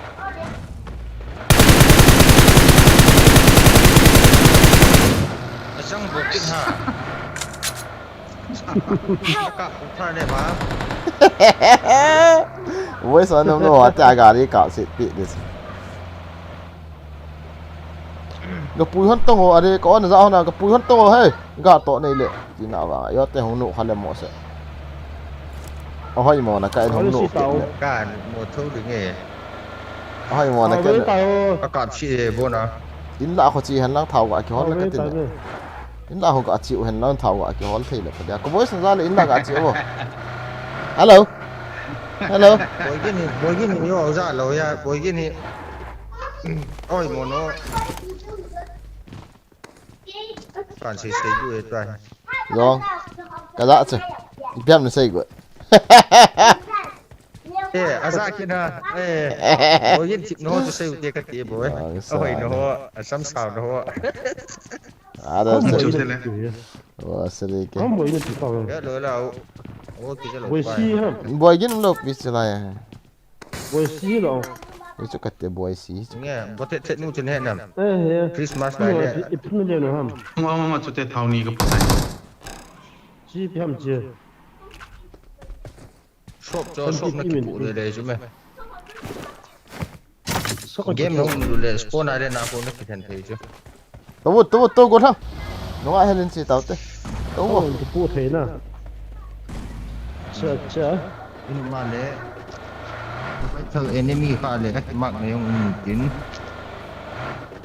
Asang bukit ha. Ka kung tha le ba. Voice on no, ate a gari ka sit pi this. Ka pui hon tong ho, are ka on za hon a, ka pui hon tong ho, hey. Ga to nei le. Tina va, yo te hung nu kha le mo se. Ahoi mo na ka in hung nu. Ka mo tho ding e. Ahoi mo na ka. Ka kap si e bo na. In la kho chi hen lang thau ga ki hon le ka tin. In la ho ga chi u hen lang thau ga ki hol thei le ka dia. Ko voice na le in la ga chi u. Hello. Hello. Boy gin ni, boy gin ni yo za lo ya, boy gin ni. Oi mo no. Kan sei sei du e tai. Yo. Ka za che. Ipiam na sei go. Eh, aza kina. Eh. Boy gin chip no to sei u te ka ti boy. Oi no ho, asam sao no ho. Ada se. Wa sele ke. Kom boy ni pa. Ya lo la. O ki lo. Boy si ha. Boy gin lo pi se la ya. Boy si lo. Ni chu kate boy si. Nge, bote te nu chen he nam. Eh, eh. Christmas lai le. Ipin le no ham. Wa ma ma chu te thau ni ka pa. Chi pi ham chi. Shop cho, shop na kipu le le chu me. Game nong lu le spawn a le na ko na kithen thei chu. Tavu, tavu, tavu, go thang. Nong a helen si tau te. Tavu. Tavu, kipu thei na. Cha, cha. Inu ma le. Vital enemy kha le, mark na jong um tin.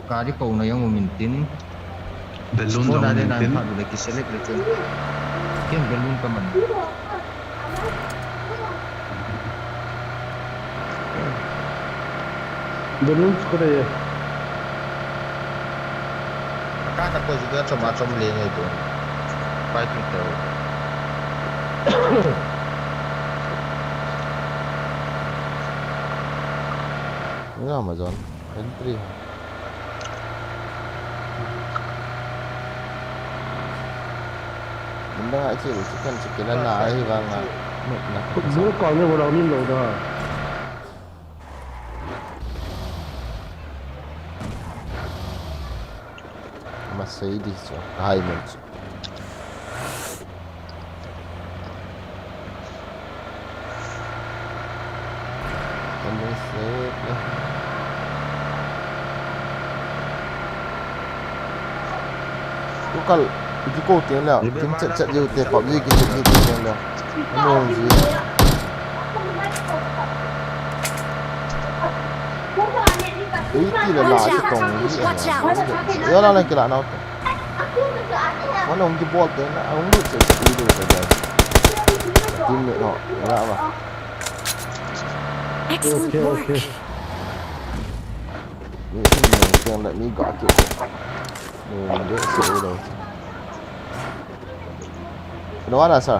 Gari ko na jong um tin. Balloon spawn a le na tin. Pha le ki select le chun. Ken balloon ka man. Balloon ko de. Ka ta ko juga chom a chom le ngai do. Fighting teu. Nga Amazon. Entry. Bunda nga chi u chicken chicken na ahi vang a. Mut na. Football ka ne wala min lo da. Masei di chu. Hai mun chu. Tukal, kiko teng le, kim chet chet jiu te, PUBG ki chet jiu teng le. Anung ji. Ui ti le la, ki tong ji. Watch out! Watch out! Ya la la ki la nau te. Wan hung kibol te na, hung lut se se lut se guys. Team mate ho, ya ba. Excellent work. Ni ni ni ni ga ke. Ni ni de se lo. Hello, ana sir.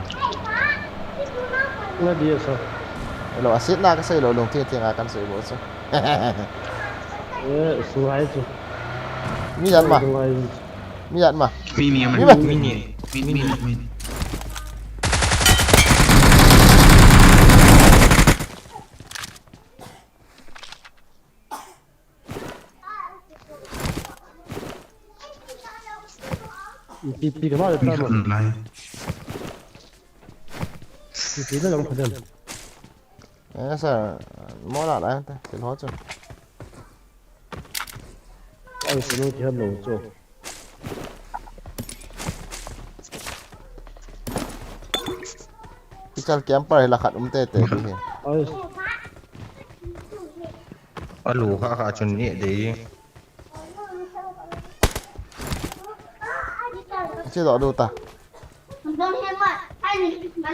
Na dia sir. Hello, asit na ka sei lo, lung ti ti nga kan sei bo sir. Eh, sungai tu. Mi jan ma. Sungai. Mi jan ma. Mi, mi, mi, mi, mi, mi, mi, mi. Pi, pi, kama le tama. Lai. Pi, pi, na lang pa dem. Eh, sir, mo la la ta, sil ho chu. Ai, sino ki han lo chu. Kichal camper hi la khat um tete di hi. Ai. Alu kha kha chun ni de. Chi do do ta.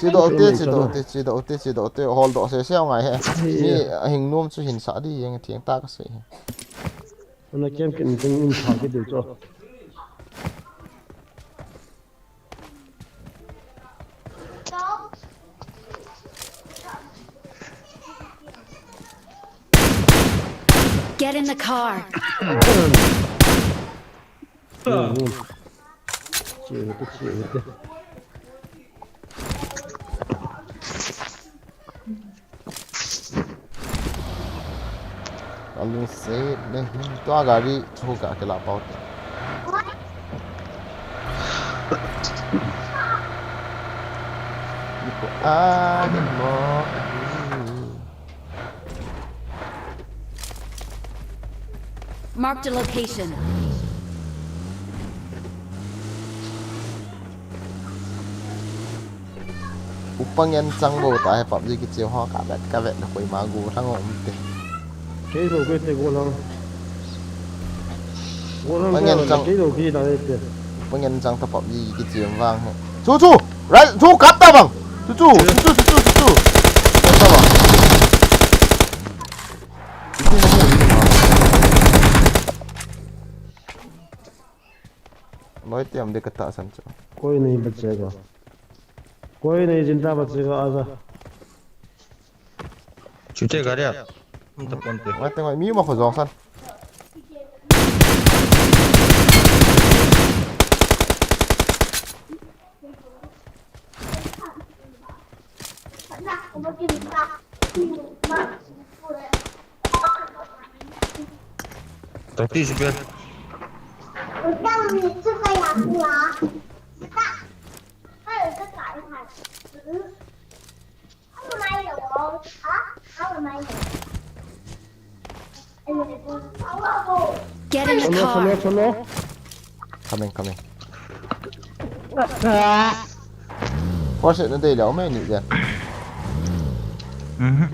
Chi do te, chi do te, chi do te, chi do te. Hol do se se ngai he. Ni hing nom chu hin sa di, yang thiang ta ka se he. Ana kem kin ding in sa ki de cho. Get in the car. Chebe te, chebe te. Alung se ne, tua gari chu ka ke la pau te. Ni ko a ni mo. Marked a location. Upa ngen chang bo ta he PUBG kicheu ho ka vet ka vet na koima go thang um te. Kei lo kei te go lang. Go lang upa ngen chang, kei lo kei ta he te. Upa ngen chang ta PUBG kicheu vang he. Chu chu. Right, chu kap ta bang. Chu chu, chu chu, chu chu, chu chu. Kap ta bang. Noi te am de ka ta san chu. Koi nahi bachega. Koi nahi zinda bachega, aja. Chute gari a. Hum to pon pe. Mai te mai mi ma kho jong san. Tati si pe. Get in the car. Sono, sono, sono. Coming, coming. Force na dei lou mai ni dia. Mhm.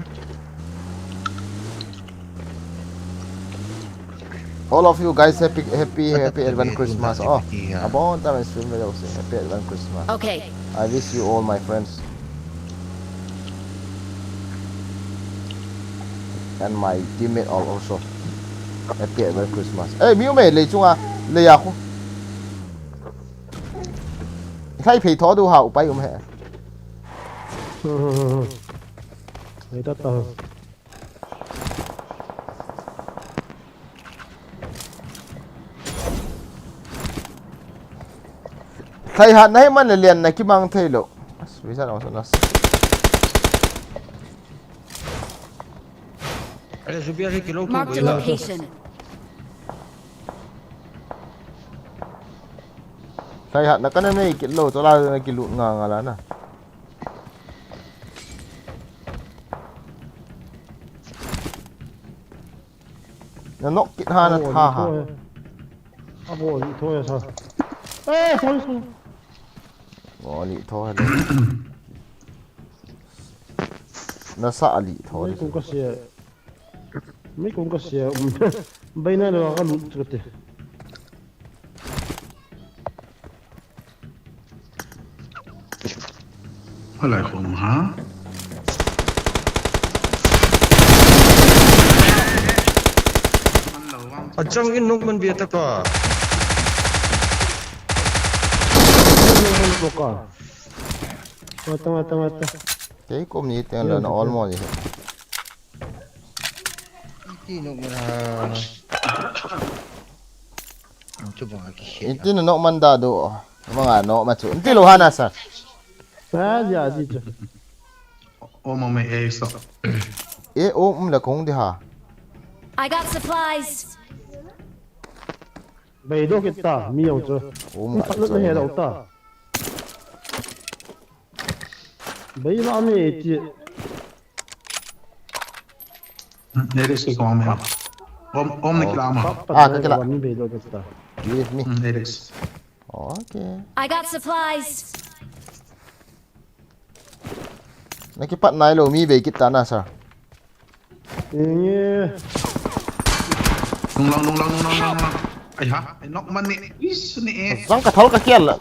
All of you guys, happy, happy, happy advance Christmas. Oh, abon ta stream video se, happy advance Christmas. Okay. I wish you all, my friends and my teammate all also, happy advance Christmas. Eh, mi um e, lei chunga, lei a khu. Khai phei tho du ha, upai um he. Hei ta ta. Thai hat na hi man le lian na kimang thei lo. As, visa na sa nas. Marked a location. Thai hat na kana nei kit lo, to la na kilut nga nga la na. Na knock kit ha na tha ha. Abo li tho ya sa. Eh, sorry, sorry. Abo li tho ha le. Na sa li tho. Mai kong ka sia. Mai kong ka sia. Um. Bai na le ka lut ka te. Halai khom ha. Achang in nok man bia ta ka. Mata, mata, mata. Kei kom ni teng la na all mo ni. Iti nok man ha. Chu bang a ki khe. Iti na nok man da do. Bang a nok ma chu. Iti lo ha na sa. Sa ja ji chu. O ma me e so. E o um la kong di ha. I got supplies. Bei do kita mi yong chu. Um la chu. He do ta. Bei la ni ti. Neres ke kom ya. Om, om ne kila ma. Ah, ka kila. Ni be do ta. Give me. Neres. Okay. I got supplies. Na kipat nai lo mi be kit ta na sa. Inge. Nung lang, nung lang, nung lang, nung lang. Ai ha, ai nok man ni. Is ni e. Sang ka thal ka kial la.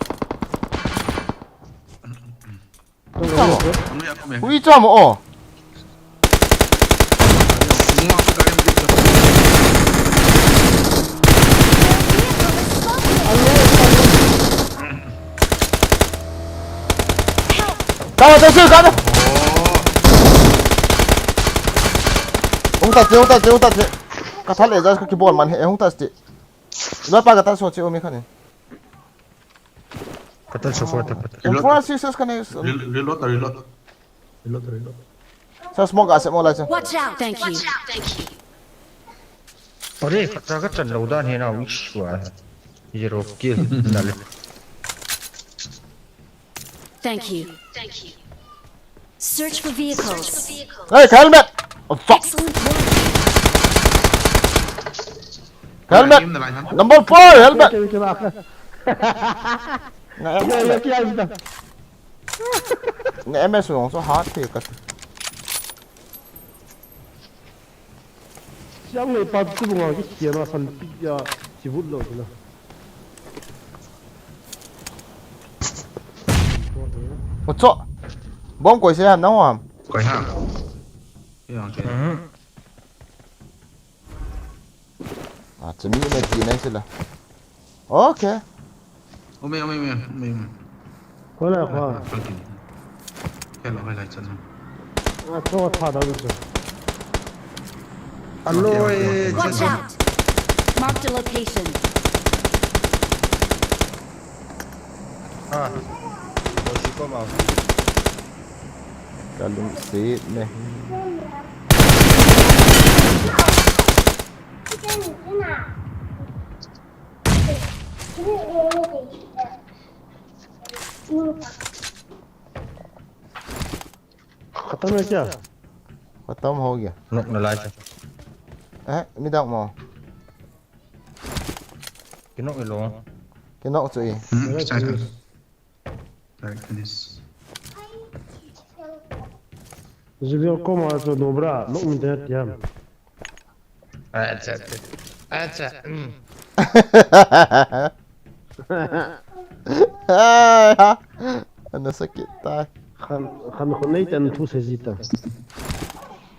Ui, chamo, oh. Ka ta su ka ta. Hung ta che, hung ta che, hung ta che. Ka thal e ja ka kibol man he, hung ta che. Lo pa ka ta so che o mi khan ni. Kata so far, kata. Reload. Four six six kane. Rel-, reload, reload. Reload, reload. Sa smoke ase mo la sa. Watch out! Thank you. Are, kata ka chan lo dan he na wish wa. Zero kill. Dale. Thank you. Search for vehicles. Hey, helmet! Oh, fuck! Excellent work. Helmet! Number four, helmet! Na M S wong so hard the kat. Siang le pa tu bunga ki kiana san pi ya si vut lo na. Ocho. Bom koi se ham na ham. Koi ham. Yang che. Ah, chami na ti na sila. Okay. Ome, ome, ome, ome, ome. Koi la koi. Thank you. Hello, hello, channel. Ah, to tha da su. Hello, eh, watch out. Mark the location. Ah. Kalung si ne. खत्म है क्या? खत्म हो गया। Nok na lai cha. Eh, midang mo. Kinok ilo. Kinok chu i. Hmm, chai, chai. Direct finish. Jubiel koma chu no bra, nok min te tiam. Acha, acha. Acha. Ai, ha. Ana sakit tai. Khan, khan khun nei tan thu se ji ta.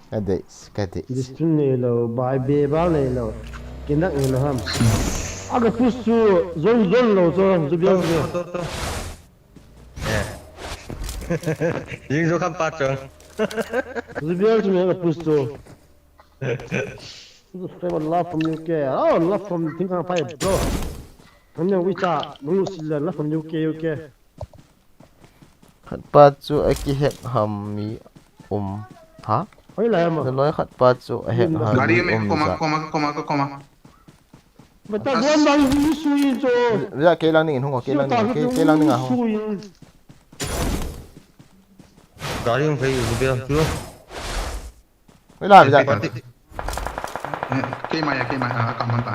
Ka dei, ka dei. Discipline nei lo, bai be bal nei lo. Kinak nei lo ham. Aga push chu zon zon lo chu, zu biang chu. To, to, to. Eh. Ying zo kham pa chang. Zu biang chu me aga push chu. Subscriber love from U K. Oh, love from Thingkang Phai, bro. Nang ne wicha, nang lu sila, love from U K, U K. Khat pa chu a kihack ham mi um. Ha? Hoi la ma. Naloi khat pa chu a hack ham mi um. Gari me koma, koma, koma, koma. Bata gua ma hu sui cho. Via kei lang ning hung o, kei lang ning, kei, kei lang ning a hung. Gari hung phei u bia chu. Hoi la via. Eh, keima a, keima a, a kam man ta.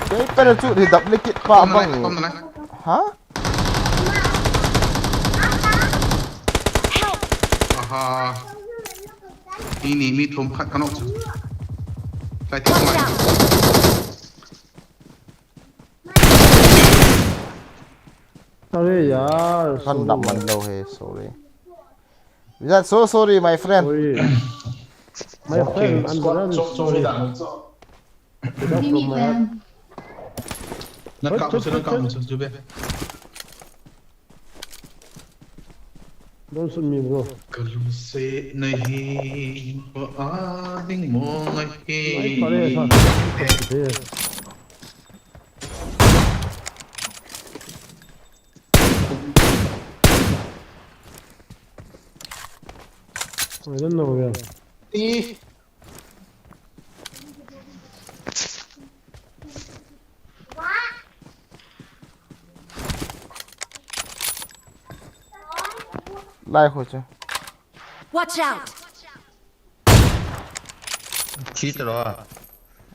Kei parachute hi dap le kit pa bang. Tom na lai. Ha? Aha. Ini mi thum khat ka nok chu. Kai ti mai. Are yaar, kan dap man lou he, sorry. Is that so sorry, my friend? Sorry. My friend, I'm sorry. Sorry. Not come to, not come to, Jube. Don't shoot me, bro. Kalungset nahi, pa ading mo nahi. I don't know where. Lai ho chu. Watch out! Thi ta lo a.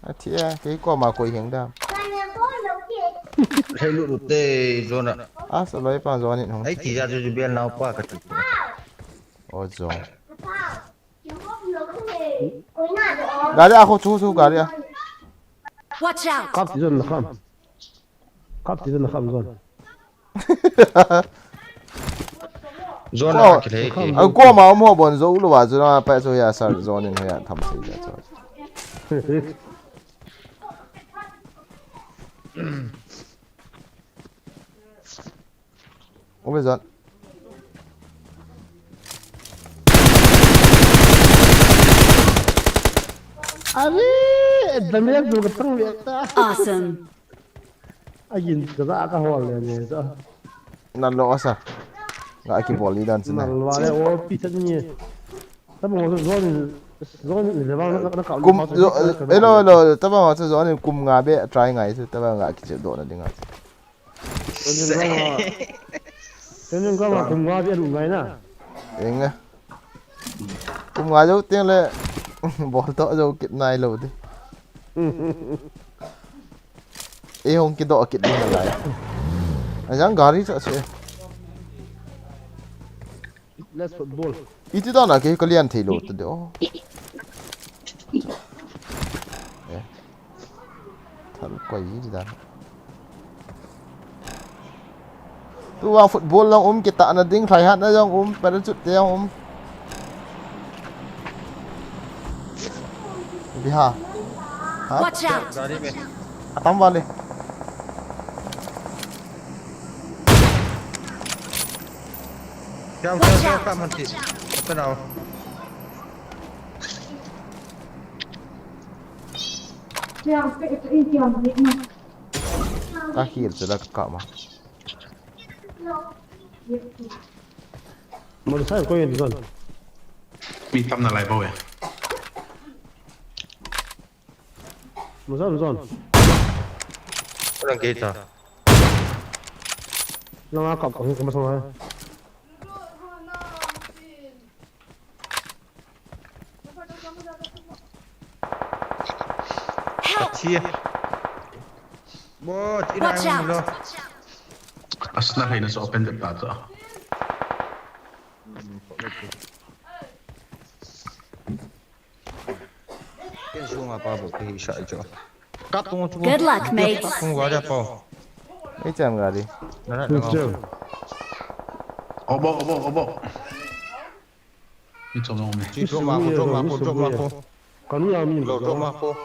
A thi a, kei koma koi heng da. Hei lu lu te zone a. A sa loi pa zone in hung. Ai thi ja ju bel nau pa ka ti. O zone. Gari a ho chu chu gari a. Watch out! Kap ti zone na kam. Kap ti na kham zone. Zone a kile. A koma um ho bon zo lo wa zone a pa zo ya sa zone in ya tham sei ya zo. Ube zone. Are, damage tu ka tang ve ta. Awesome. Agin ka za ka hol le ne ta. Nan lo asa. Nga ki bol li dan sina. Nan lo le o pi chan ni. Ta mo zo ni, zo ni le bang na ka. Kum zo, elo elo, ta bang zo ni kum nga be try ngai su ta bang nga ki che do na ding a. Tenin kama, tenin kama kum nga bia lu ngai na. Enga. Kum nga jo teng le bol to jo kit nai lo di. E hong kido kit ding lai. Ajang gari cha se. Let's football. Iti dan a ke kalian thei lo ta de o. Eh. Thal koi iti dan. Tu vang football jong um, kitahna ding, lhaihatna jong um, parachute te jong um. Biha. Ha? Watch out! Atam vale. Kiam, kiam, kiam, kiam, hanti. Open now. Ka hil chu la ka kap ma. Motorcycle ko yen zone. Mi tam na lai bou e. Mo zone, mo zone. Ko lang kita. Lang a kap ko ko masang hai. Help! Achi. Bot, ina. Watch out! Lo. Asna hai na so open the ta to. Ken sunga pa bo ke hi sa jo. Ka tung chu. Good luck, mates. Tung wa da pa. Ei cham gari. Na na. Obo, obo, obo. Ni chom long me. Chi drop ma ko, drop ma ko, drop ma ko. Kanu ya mi. Lo drop ma ko.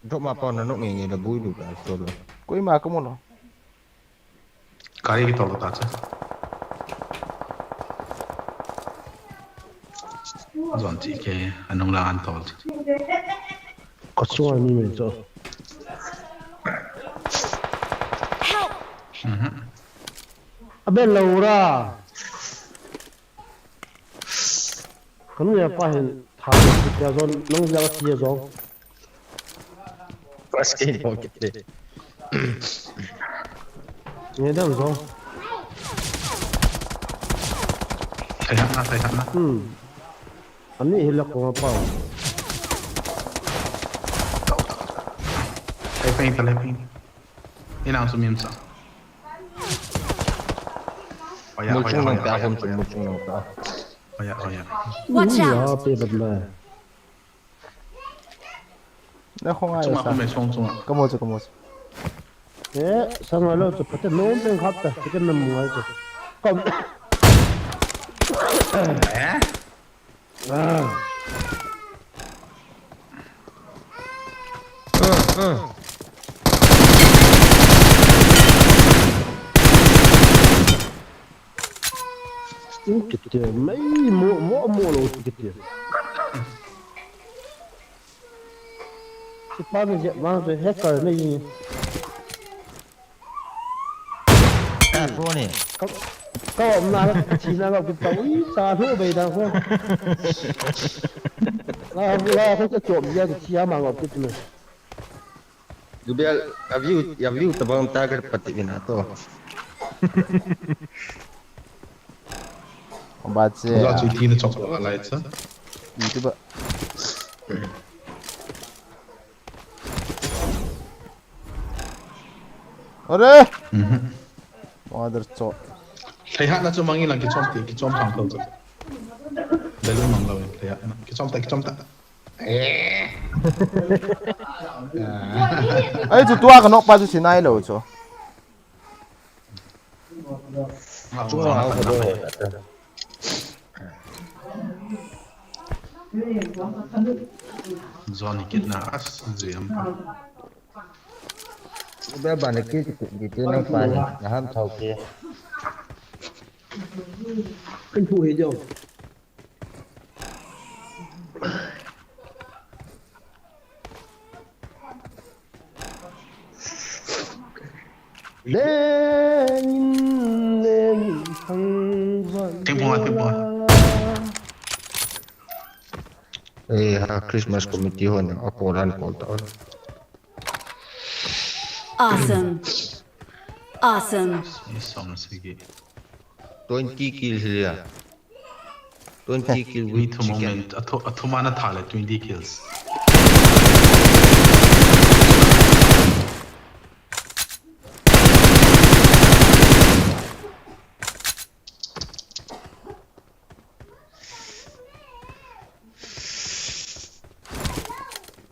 Drop ma pa na no nge nge da bui lu da to lo. Koima ka mo lo. Gari kitol ta cha. Zon chi ke anung la an tol. Ko chunga ni me cho. Help! Mhm. Abe lo ra. Kanu ya pa hin tha ya zon, nang ya ti ya zon. Pas ke no kit de. Nge dam zon. Thei hana, thei hana. Hmm. Ani hi la ko pa. Thei peng, thei peng. Ina sumim sa. Oya, oya, oya, oya, oya. Oya, oya. Watch out! Pe bat na. Na khong ai sa. Kamo chu, kamo chu. Eh, sang alo chu, pate nom pen khap ta, pate nam ngai chu. Kam. Eh? Ah. Kitia, mai mo, mo, mo lo kitia. Sipa ni je, ma je hacker ni. Ka ko ni. Ka, ka om na, chi na ka kita ui, sa thu be da ko. La, la, ko ka chom ya, chi ya ma ngop kitia. Dubel, a view, a view tabang target pati vina to. Ba che. Za chu ti na chok la lai cha. Ti ba. Are! Mhm. Mother chok. Thei hat na chu mangi lang kichom ti, kichom thang thou chu. Belun mang lo, thei hat na. Kichom ta, kichom ta. Ai, chu tua ka nok pa chu sinai lo chu. Chunga ha ka do. Johnny kit na as jam. Ba ba na ki ki ki na pa na ham thau ki. Kan thu he jo. Lengin, lengin thangvah. Thingphung a, thingphung a. Eh, ha Christmas committee hon, a call han call ta. Awesome. Awesome. Ni som sigi. Twenty kills liya. Twenty kill with chicken. Mi thum moment, a thu, a thum ana tha le twenty kills.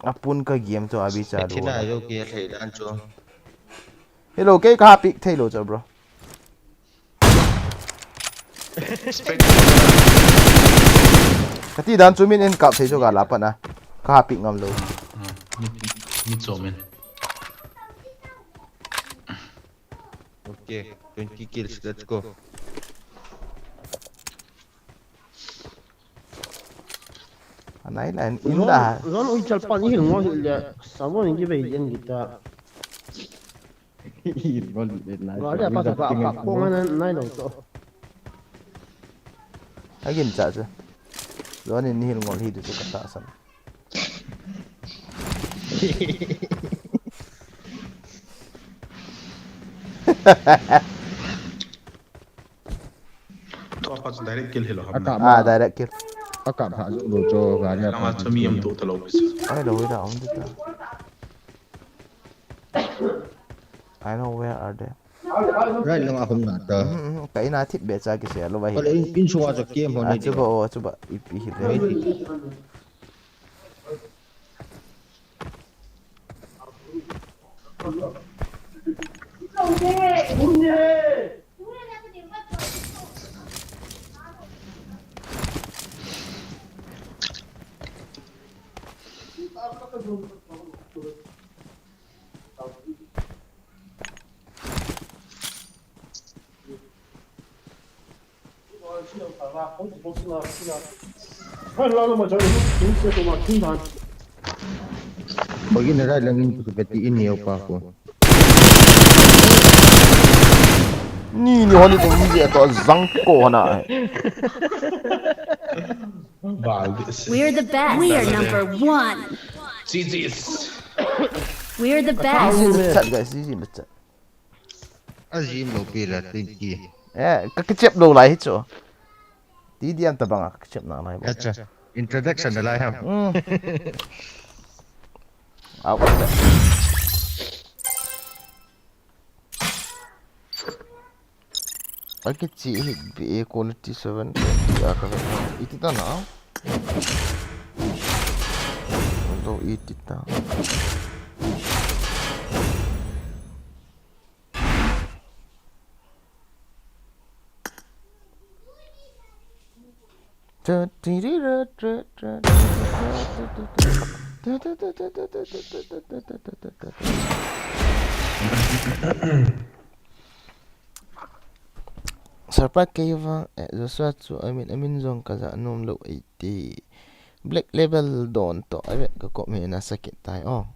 Apun ka game chu abi chalu. Thina jo ke thei dan chu. Hello, kei ka ha pick thei lo chu, bro. Kati dan chu min in kap thei chu ka la pan a. Ka ha pick ngam lo. Ah, ah, mi, mi chu min. Okay, twenty kills, let's go. Anai la in da. Zon ui chal pan hil ngol hil le. Sabon in ki bei yen kita. Hil ngol hil le. Ga le pa ta pa pa ko ngan nai lo to. Agin cha cha. Zon in hil ngol hi du chu ka ta san. Tua pa chu direct kill hi lo ham na. Akap ma. Ah, direct kill. Akap ha ju lo cho ga ria. Langa pa chu mi am tu ta lo pis. Ai lo da um ta. I know where are they. Right langa hum na ta. Mm, mm, ka ina thip be cha ki se lo ba hi. Kole in, in suwa cha kem ho ni. Achu ba, o, achu ba, ipi hi le. Bagin na rai langin tu kati in neo pa ko. Ni ni honi ko ni je to zang ko na. Bal dis. We're the best. We are number one. G G's. We're the best. Easy in the chat, guys. Easy in the chat. Azim lo pi la twenty. Eh, ka kichep lo lai hi chu. T D M tabang a ka chep na lai. Acha. Introduction na lai ham. Hmm. Au. Ai, kichi hi B A quality seven twenty a ka ve. Iti ta na. Although iti ta. Surprise kei vang, eh, Joshua chu, I mean, I mean, jong ka ja nom lou ei ti. Black Label don to, I mean, ka comment na sakit tai, oh.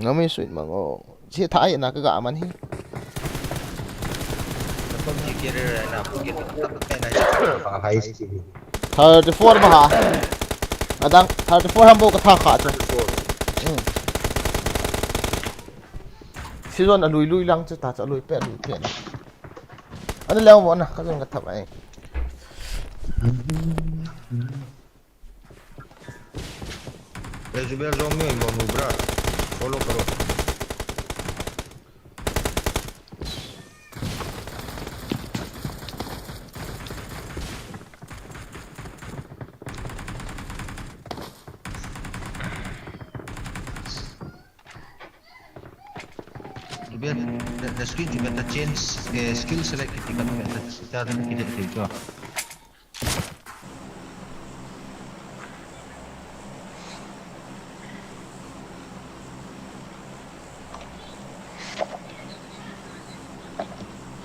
Ngami sweet mang, oh. Si thai na ka ga man hi. Thirty-four ma ha. Adang, thirty-four ham bo ka tha kha chu. Hmm. Season a lui lui lang chu ta, chu a lui pe, lui pe. Ana leo mo na, ka jong ka thap ai. Ezbel jong mi mo nu bra. Follow karo. Ibe, the, the screen ibe ta change, eh, skill select kiti ka ibe ta, ta, ta, kiti, kiti, kiti.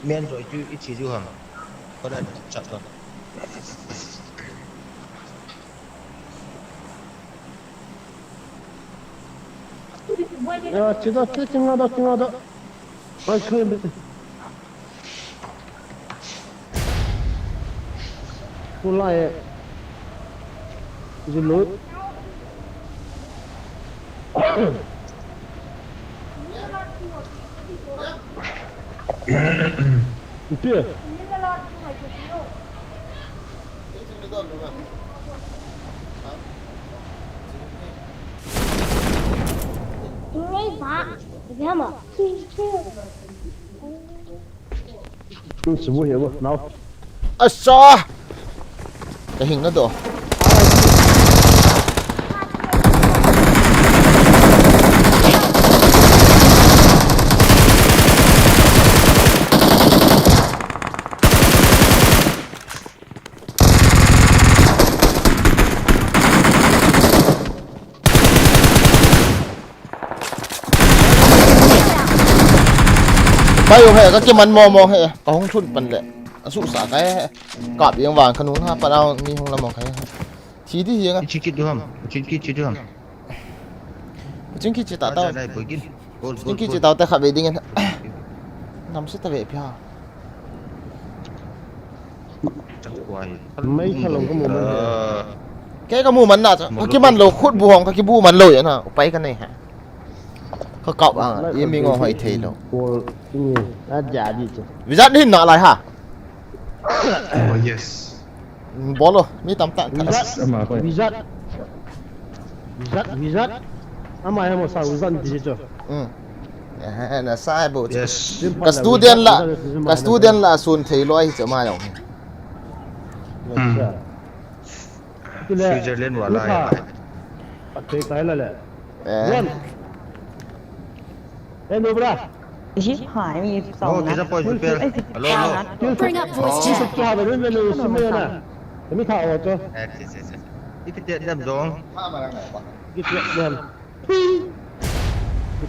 Main jo itu ichi ju ham. Pada chat to. Ya, chinga da, chinga da, chinga da. Ai, koi be. Kulai. Zulu. Ipi. Asa! Ka hing na do. Pai u he, ka kiman mo mo he, ka hung thun pan le. Asu sa ka he. Kap yang vang ka nun ha, pa dau mi hung la mo ka he. Thi di hi nga. Ichi kit du ham. Ichi kit chi du ham. Ichi kit chi ta ta. Dai, dai, boigin. Gol, gol, gol. Ichi kit chi ta ta kha be ding. Nam se ta be pia. Mai kha long ka mu man. Kei ka mu man na cha. Ka kiman lou khut bu hong ka kibu man lou ya na. Upai ka nei ha. Ka kap a, i mi ngong hoi thei lou. Bol, i mi, a ja di chu. Vizat hin na lai ha. Oh, yes. Bolo, mi tam ta. Vizat, Vizat. Vizat, Vizat. Ama ya mo sa Vizat di chu. Hmm. Eh, na sa bo. Yes. Ka student la, ka student la sun thei lou hi chu ma yong. Hmm. Switzerland wala ya. Athei kai la le. Eh. Jan. Eh, no bra. Hi, hi, mi song na. Oh, kisa poi super. Hello, hello. Bring up voice chat. Kisa ba rin na no sumaya na. Kami ka o to. Eh, yes, yes, yes. Ipi te dem dong. Kisa dem. Pui!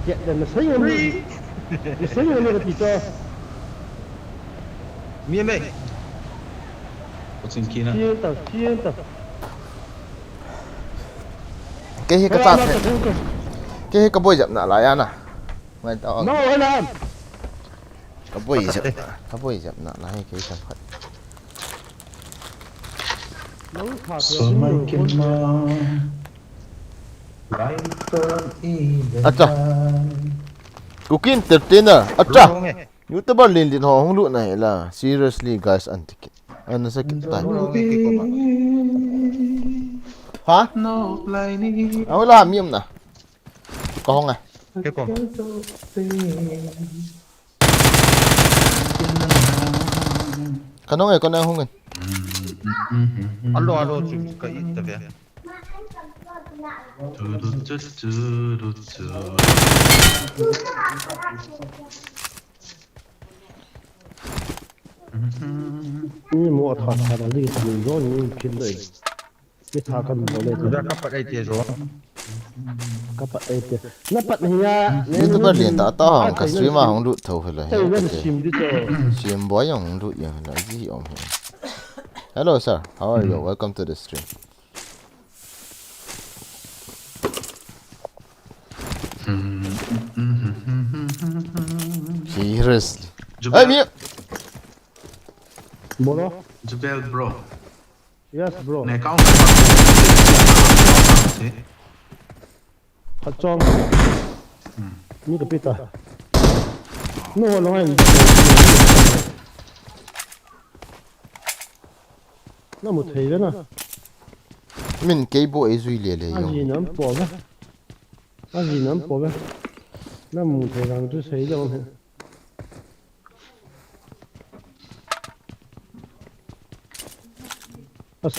Kiti dan na sayo ni. Na sayo ni kati to. Mi mai. Kachin kina. Sienta, sienta. Kei hi ka cha the. Kei hi ka boi jep na lai a na. Mai ta. No, hala. Ka boi jep na. Ka boi jep na lai kei ka phat. Nang kha. So mai kin ma. Acha. Cooking entertainer. Acha. YouTuber Lin Lin ho hung lut na hi la. Seriously, guys, an ticket. An sa kit tai. Ha? Ahoi la, mi um na. Ka hong a. Ke ko. Ka nong e, ka nong hung in. Alo, alo, chu ka i ta ve. Ni mo tha tha da li ni jo ni phin dai. Ni tha kan mo le. Ka pat ai te jo. Ka pat ai te. Na pat ni ya. YouTuber Lin ta ta hong ka stream a hong lut tho hi la. Te wen sim di to. Sim boy hong lut yang la ji om hi. Hello sir, how are you? Welcome to the stream. Seriously. Jubel. Hey, mi. Bro. Jubel, bro. Yes, bro. Na account. Khat chong. Hmm. Mi ka pita. No, no, no. Na mu thei ve na. Min kei bo ei jui le le yo. Aji nam po ve. Aji nam po ve. Na mu thei rang tu sei lo he. As.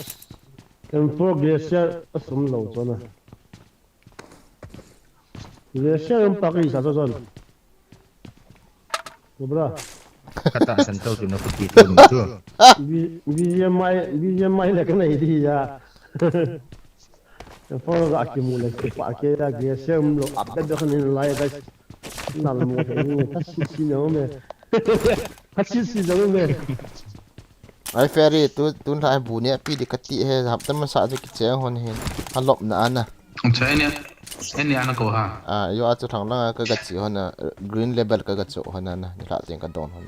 Em pro glacier asum lo cho na. Glacier em pa ki sa cho cho. Bro. Kata san tau tu na kuti tu tu. B-, B G M I, B G M I le ka nei di ya. Phone ga kimu le ki pa ke ya, glacier um lo, up da kan in lai da. Nal mo he ni, ta si si no me. Ta si si no me. Ai, Ferry, tu, tu lai bu ne pi di ka ti he, hap ta masa je ki che hon he. Ha lop na ana. Acha, eni, eni ana ko ha. Ah, yo a chu thang langa ka ga chi hon a, green label ka ga chu hon ana, ni la teng ka don hon.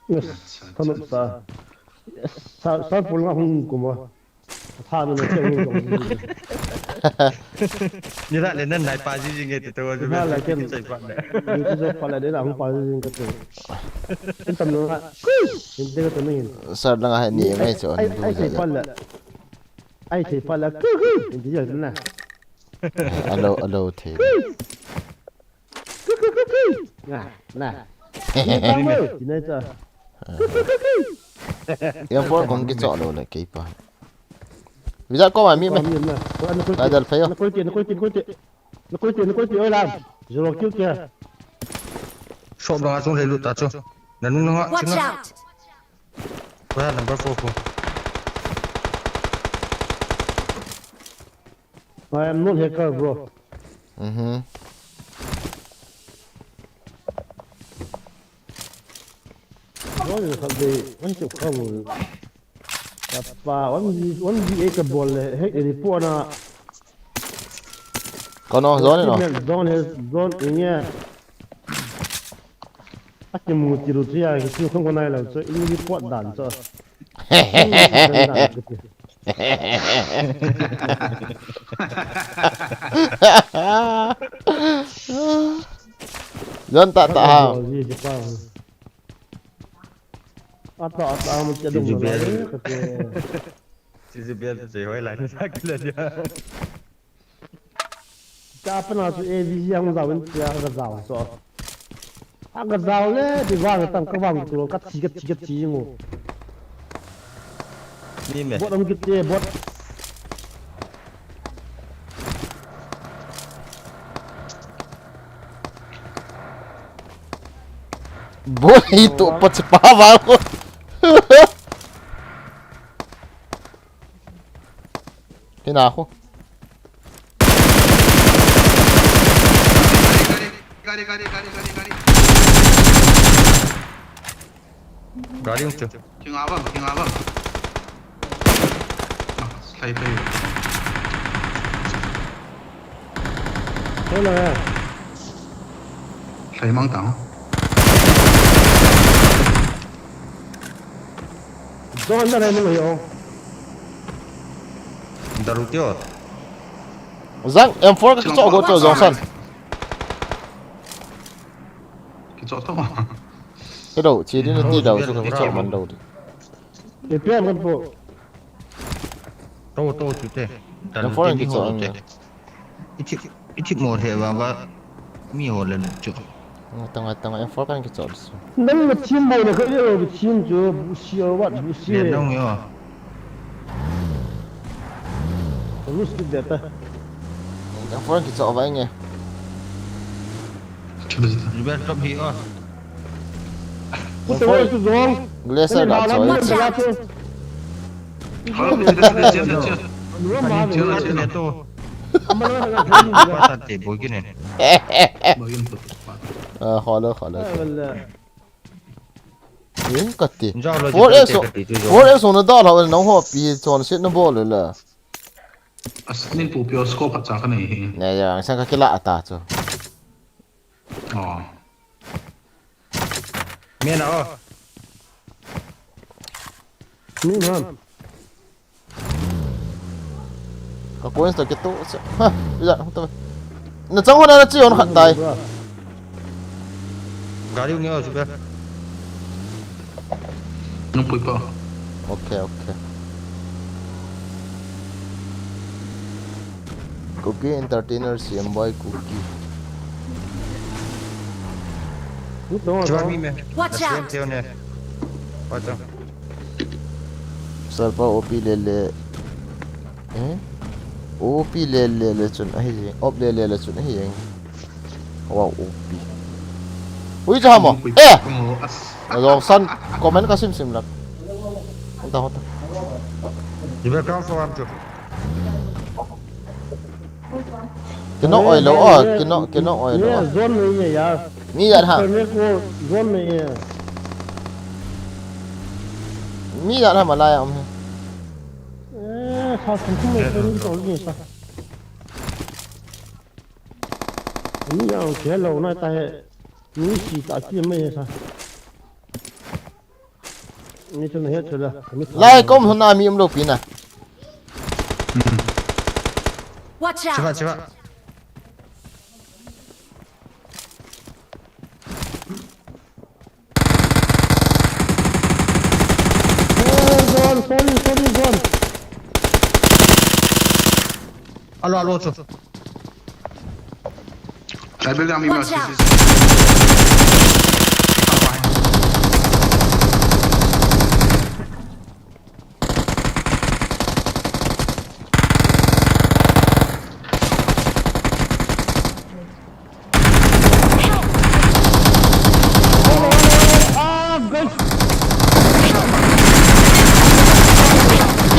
Yes, acha, acha. Thanop sa. Yes, sa, sa pul nga hung kuma. Tha na na che hung dong. Ni la le nan nai pa ji ji nge te to. Ni la le ken. Chai pa le. Ni tu jo pa le de la hung pa ji ji nge te. Ken tam no. Ken te ka to ni. Sir langa he ni ngai chu. Ai, ai, ai, pa le. Ai thei pa la, ku, ku, in ti jo na. Alo, alo thei. Ku, ku, ku, ku. Na, na. Ni pa mo, ti nai cha. Ku, ku, ku, ku. Yang por kong ki chok lo le kei pa. Visa ko ma mi me. Mi na. Ko an ko. Dal phei yo. Na ko ti, na ko ti, ko ti. Na ko ti, na ko ti, oi lam. Zero kill kya. Shop la chung le lu ta chu. Na nung na. Watch out. Where number four ko? I am not hacker, bro. Mhm. Bro, you have the one to cover. Apa, one V, one V A ka bol le, he, report na. Kono zone no. Zone he, zone inge. Akimu tiru chu ya, kimu khong ko nai lo chu, in report dan chu. Zone ta ta ha. Ata, ata, mo tia dong na. Chizu bel, chizu bel, hoi lai, sa kila dia. Cha pa na chu A V G ang zau in tia ka zau so. A ka zau le, di vang tang ka vang tu ka thi ka thi ka thi ngo. Ni me. Bot ang kit te, bot. Bot hi tu pa chi pa va ko. Hina khu. Gari, gari, gari, gari, gari. Gari hung chu. King abang, king abang. Ah, slide lagi. Mana ya? Slide mang tang. Zone na rai mang yo. Daru tio. Zang, M four ka kicho go to zong san. Kicho to. Hello, chi din ti dau chu ka kichol man dau di. Ipi am kan po. To, to, chu te. Kan foreign kichol ang. Ichi, ichi mo he wa wa. Mi ho le chu. Tanga, tanga, em four kan kichol su. Nang na team bo na ka yo, team chu, busi or what, busi. Nang yo. Lose ki deta. Em four kan kichol wa nge. Revive drop hi, oh. Glacier da choi. Ah, hello, hello. Eh, kati. Four X, four X na da la, nang ho pi chon sit na bol le. As nin pu pi scope cha ka nei hi. Ne ya, sang ka kila ata chu. Oh. Mina, oh. Min ham. Ka coins ta kitu. Ha, ya, ta. Na chang hon na chi hon khat tai. Gari nge o chu be. Nung pui pa. Okay, okay. Kuki Entertainer, C M Boy, Kuki. Chuan mi me. Watch out! Watch out. Sir pa O P le le. Eh? O P le le le chun ahi jeng. Op le le le chun ahi jeng. Wow, O P. Ui, cha mo. Eh! Long san comment ka sim sim lak. Hunta, hunta. Ibe kang so am chu. Kino oi lo, oh, kino, kino oi lo. Zone nahi hai yaar. Mi jat ha. Zone nahi hai. Mi jat ha, malaya um hai. Eh, sa sum sum nahi to ni sa. Mi jat khel lo na ta hai. Mi si ta ki mai sa. Lai kom huna mi um lo pi na. Watch out! Chiva, chiva. Oh, zone, sorry, sorry, zone. Alo, alo, chu. Watch out!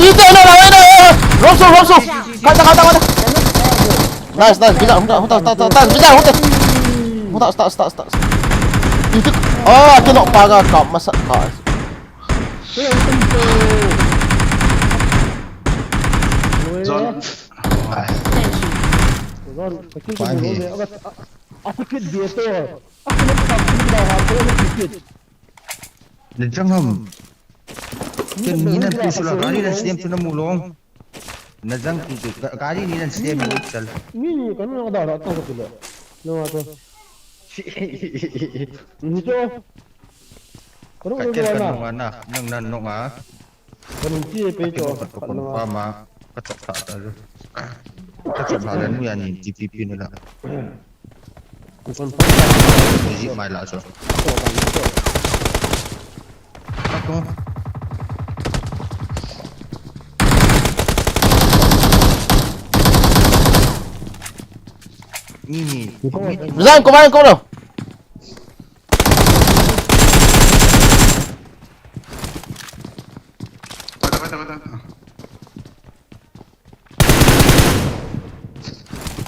Ite na, na, na, na. Romsu, romsu. Kata, kata, kata. Nice, nice. Bisa, hunta, hunta, hunta, hunta, bisa, hunta. Hunta, start, start, start. Itu, ah, kino paga kap masa ka. Zone. Thank you. Zone, sakit dia tu. Aku nak tak kena dah, aku nak sakit. Na jang ham. Ken ni nan tu sula gari nan stem tu na mulong. Na jang tu tu gari ni nan stem ni chal. Ni ni kan na da da ta ko tu le. Na ma to. Ni to. Ka ken kan nunga na, nang nan nunga. Kan chi pe to. Ka kon pa ma, ka chok ta ta. Ka chok ta le nu ya ni T P P ni la. Ji mai la so. Ni ni. Resign, kumain ko lo.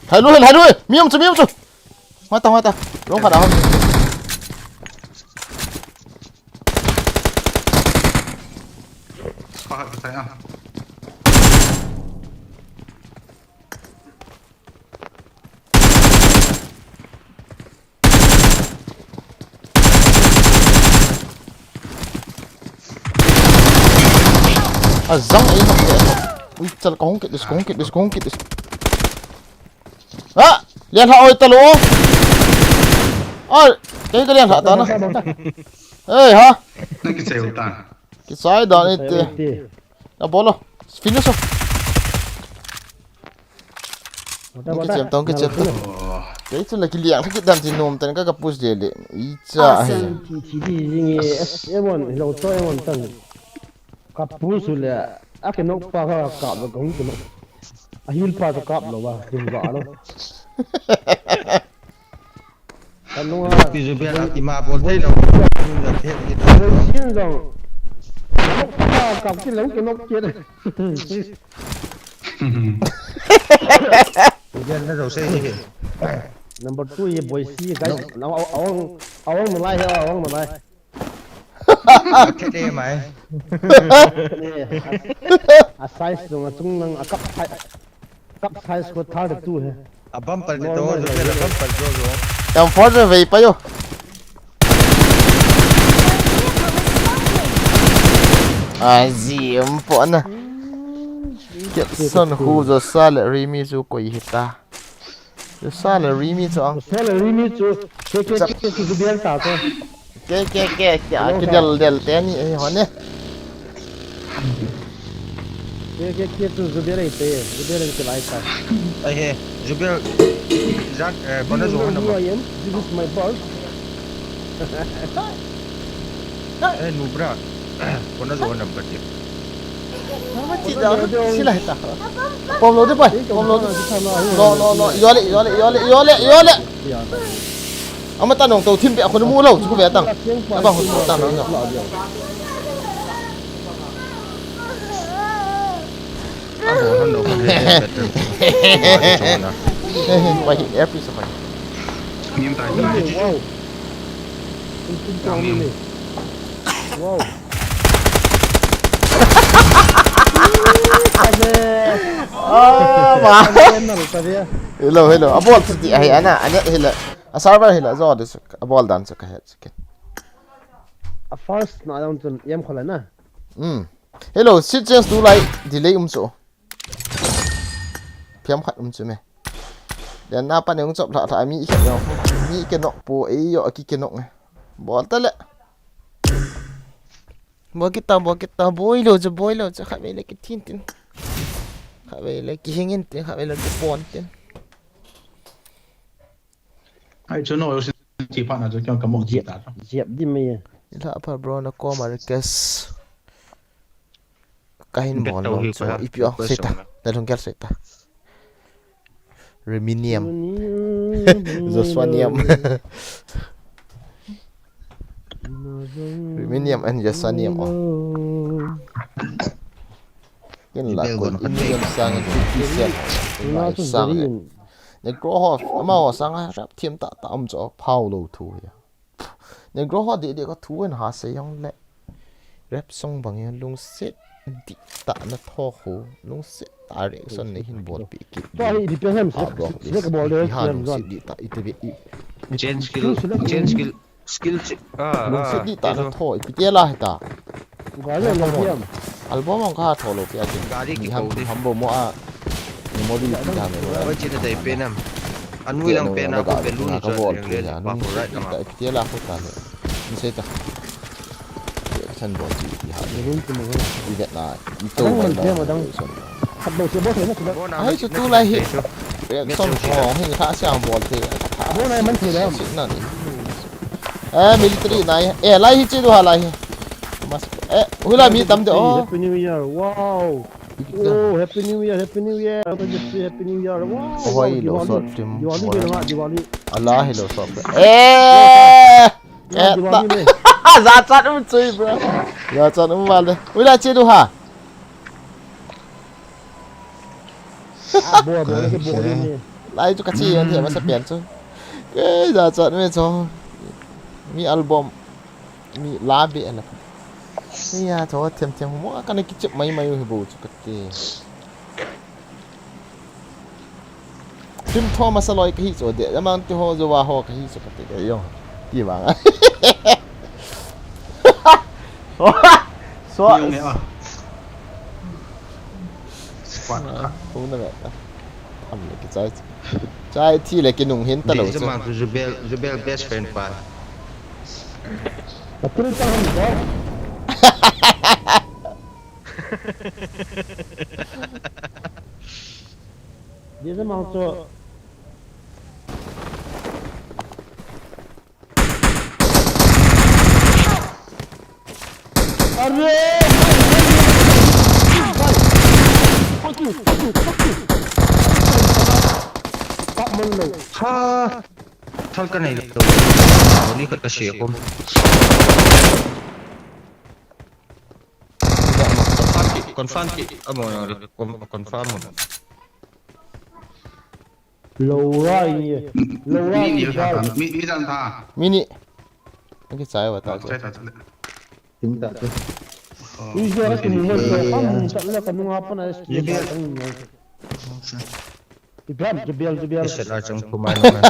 Hai lui, hai lui. Mi um chu, mi um chu. Hoi ta, hoi ta. Long khat a hoi. Kha hai ta ya. A zang ei nok le. Ui, chal, ka hung kit dis, ka hung kit dis, ka hung kit dis. Ah! Lian ha oi ta lo. Ah, kei ka lian ha ta na. Ei, ha? Na kichai u tan. Kichai dan ite. Ite. Na bolo. Finish o. Wata, wata. Kichai tang, kichai tang. Oh. Kei chu la kiliang thakit dan ti nom tan ka ka push le le. Icha ahi. Awesome. Ti, ti, ti, ti, nge, eh, M one, lo to M one tan. Ka push le, a ke nok pa ka kap lo, kong ke nok. A heal pa ka kap lo ba, kin ba lo. Ka nung a. Pi ju bia la ti ma bol thei lo. Kin la thei ki ta lo. Kin lo. Nok pa ka kap ki lo, ke nok ke. Pi bia na lo sei ni. Number two ye boy si guys. Awang, awang, awang malai he, awang malai. Kete mai. A size jong a chung lang a cup size, cup size ko thirty-two he. A bumper ni to, jo, a bumper jo, jo. Yang for the vei pa yo. A zim po na. Kiat son hu jo sa le ri mi ju koi hita. Salary mi chu ang. Salary mi chu. Ke, ke, ke, ke, chu Zubel ta chu. Ke, ke, ke, ke, a kidel del te ni, eh, hon e. Ke, ke, ke, chu Zubel ei te, Zubel ei te lai ta. Ai he, Zubel, Zak, eh, kona jo number. This is my boss. Eh, nubra. Kona jo number dia. Mama ti da, sila hita. Pom lo de pai, pom lo de. Lo, lo, lo, yole, yole, yole, yole, yole. Ama ta nong to thim pe khun mu lo, chu ve tang. Aba khun mu tang nong. Abo han lo. Pai, epi sa pai. Nim tai tai. Wow. Wow. Ah, ma. Hello, hello. Abol ti ai ana, ana hello. A server hello, jo de su. Abol dan su ka het ke. A first na down to yam khola na. Hmm. Hello, sit chance tu lai delay um so. Phiam khat um chu me. Then na pa ne hung chop lha lha mi khat jong. Mi ke nok po ei yo ki ke nok nge. Bol ta le. Bol kita, bol kita, boi lo chu, boi lo chu, khat vei le ki thin tin. Khat vei le ki hing in tin, khat vei le ki pon tin. Ai chu no yo sin ti pa na chu kyang ka mo ti ta. Jep di me. Ila pa bro na ko ma request. Kahin bol lo chu ipi ong sei ta. Na lung gel sei ta. Reminium. Joshua Niam. Reminium and Joshua Niam. Oh. Kin la ko ipi ong sang ipi sia. Lai sang. Ne grow off. Ama sang rap thiam ta ta um cho phau lo thu ya. Negro ho didi ka thu in ha se jong le. Rap song bang in lungset dih tah na tho ho, lungset tah reaction nei hin bol pi kit. Tua hi ipi pen ham, select, select ka bol le, ha lungset dih tah ite be i. Change skill, change skill, skill chi-, ah, lungset dih tah na tho, ipi te la hita. Gari album, album ang ka tho lo pia kin. Gari ki ham, ko di. Ham bo mo a. Memory ki ham. Oi, chi na dai pe nam. Anui lang pe na ko pe lu ni ka bol pe ya. Nung right na. Ki la ko ta le. Ni sei ta. Chan bol chi ki ha. Ni run ki mo. Ni det na. Ni to. Dang man dia ma dang. Khat bo se bo se na. Ai chu tu lai hi. Reaction ko hi kha siang bol te. Bo na man the dam. Na ni. Eh, military nai. Eh, lai hi che du ha lai hi. Mas, eh, hula mi tam de, oh. Happy New Year. Wow. Oh, Happy New Year, Happy New Year. Happy New Year. Wow. Hoi lo, Diwali, so tim. Diwali, Diwali, Diwali. Allah hi lo, so. Eh! Eh, Diwali ta. Za chat um chui, bro. Za chat um wale. Hula che du ha. Ah, bo, bo, ke bo ni. Lai chu ka chi an thia masa pian chu. Ke za chat me chu. Mi album. Mi la be ala. Ni ya chu them them mo ka na ki chip mai mai hi bo chu ka te. Film tho masa loi ka hi chu de. Amang ti ho zo wa ho ka hi chu ka te. Yo. Ti bang. So, ni nge a. Squad kha. Hung na nge. Am le ki chai. Chai thi le ki nung hin ta lo chu. Mang chu Zubel, Zubel best friend pa. Ka thil chang ham dong. Dia sa mang cho. Are, fuck you, fuck you, fuck you. Pak man lo. Ha. Thal ka nei lo. Ni khat ka se khom. Confirm ki, confirm ki. Amo na con-, confirm mo. Lo ra ni. Lo ra ni. Mi, mi jan tha. Mi ni. Ang kichai wa ta. Chai ta chai. Ting ta tu. Ui, je ka ni ho to kam ta la ka nunga pa na es ki ta tang ni. Ibrahim, Jubiel, Jubiel. Isel a chang kumai na.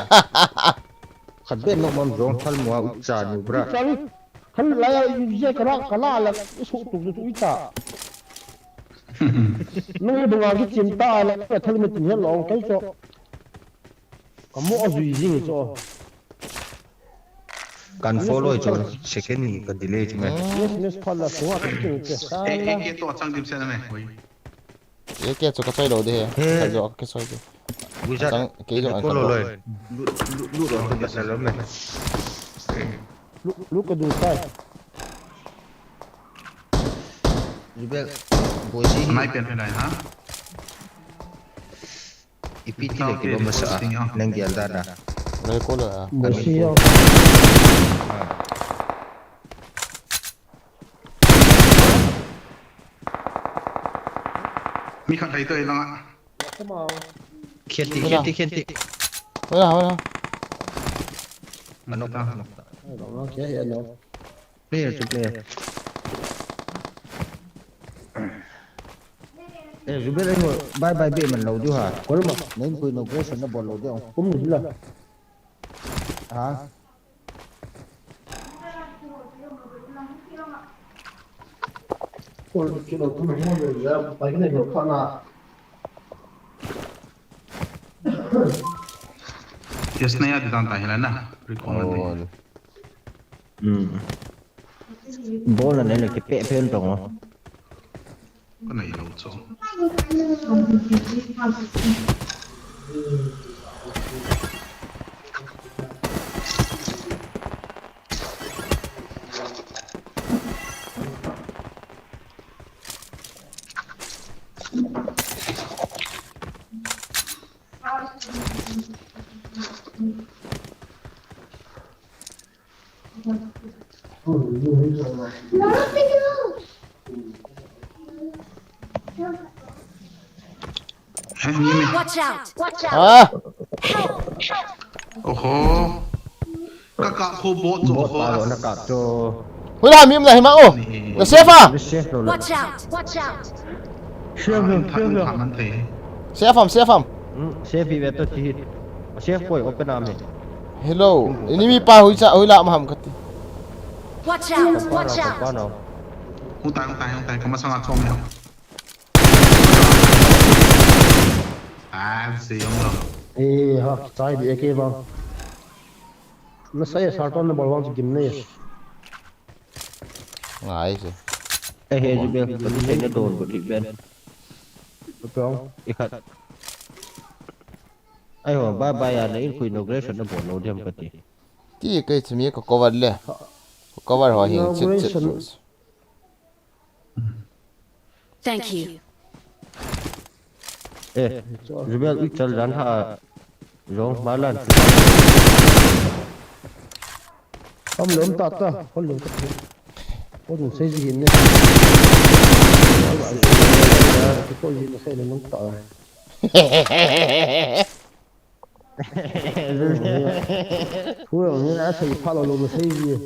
Khat be nok mam jong thal mo a u cha ni bra. Thal la ya yu je ka la, ka la la, i su tu tu i ta. Nang i bunga ki chin ta la, ka thal me tin he long kai cho. Ka mo a zui jing cho. Kan follow cho, second ni ka delay cho me. Yes, yes, phala so a ka chin che. Sa la. E, e, ke to chang dim se na me. Oi. Ye ke chu ka choi lo de he. He. Ka jo ka choi de. Wizard. Chang, ke jo an ko lo lo. Lu, lu, lu ro ka sa lo me. Lu, lu ka du tai. Rubel. Boji. Mai pen pen ai ha. Ipi ti le ki lo ma sa. Nang gel da da. Nai ko lo a. Boji yo. Mi khat thei to i lang a. Kheti, kheti, kheti. Hola, hola. Ano ka, ano ka. Ano ka, ano. Player to player. Eh, Zubel, eh, bye bye, be man lo diu ha. Kol ma. Nang koi inauguration na bol lo diu. Kum ni la. Ha? Yes, na ya di dan ta hila na. Recommend. Oh. Hmm. Bol na ne le kipe pen tong. Ka nei lo chu. Watch out! Watch out! Ah! Oho. Ka kap kho bot chu. Bot kho pa lo na kap chu. Hula mi um na hi ma o. Na safe a? Safe lo. Watch out! Watch out! Safe lo, safe lo. Safe am, safe am. Hmm, safe hi ve to ti. Safe poi, open am hi. Hello. Enemy pa hui cha, hui la ma ham kati. Watch out! Watch out! Hung tai, hung tai, hung tai. Ka masang a chom le. Ah, se yong lo. Eh, ha, chai di eke bang. Na sai sa ton na bol bang gim ne. Ngai se. Eh, he, ji bel, ka tu sai na don ko ti ben. Ko tong. I khat. Ai ho, bye bye ya na in ko inauguration na bol lo dem ka ti. Ti ke chumi ko cover le. Ko cover ho hin chit chit. Inauguration. Thank you. Eh, Zubel, i chal dan ha, jong malan. Am lom ta ta, hol lom ta. Hol lom sei ji ne. Ko ji ne sei lom ta. Hu, ni na sei pha lo lo na sei ji.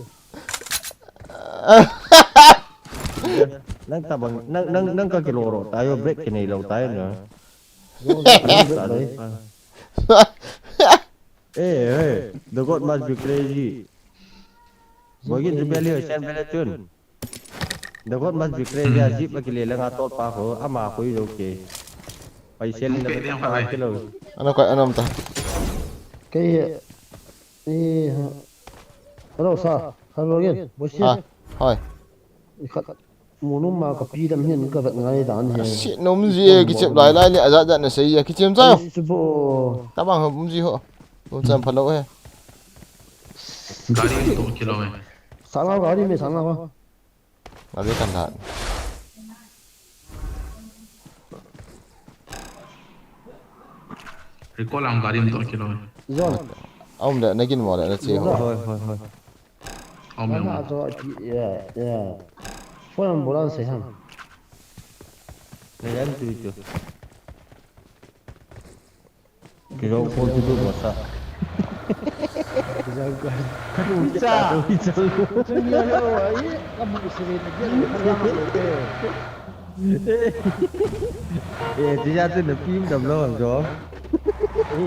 Nang tabang, nang, nang, nang ka kilo ro tayo, break kinai lo tayo na. Eh, eh, the God must be crazy. Boy, get the belly, send belly tune. The God must be crazy, a jeep a kile langa tol pa ho, ama ko i lo ke. Pai sel na ka kilo. Ano ka, ano ta? Kei, eh, ha. Hello, sir. Hello again, boss. Ha, hoi. Khat, munung ma ka pi dam hin ka vet ngai dan hi. Si nom ji e, kichep lai lai le, aja ja na sei e, kichep cha. Ai, si bo. Tabang hum ji ho. Nom chan phalo he. Gari to kilo me. Sanga gari me, sanga ho. Gari kan dan. Recall ang gari to kilo me. Zon. Aum de, nagin mo de, na che ho. Hoi, hoi, hoi. Aum de. Ana jo, ya, ya. Phone am bolan se ham. Lejan tu tu. Kilo ko tu tu bosa. Jang ko. Cha. Cha. Eh, ti ja tu na pim dam lo jo.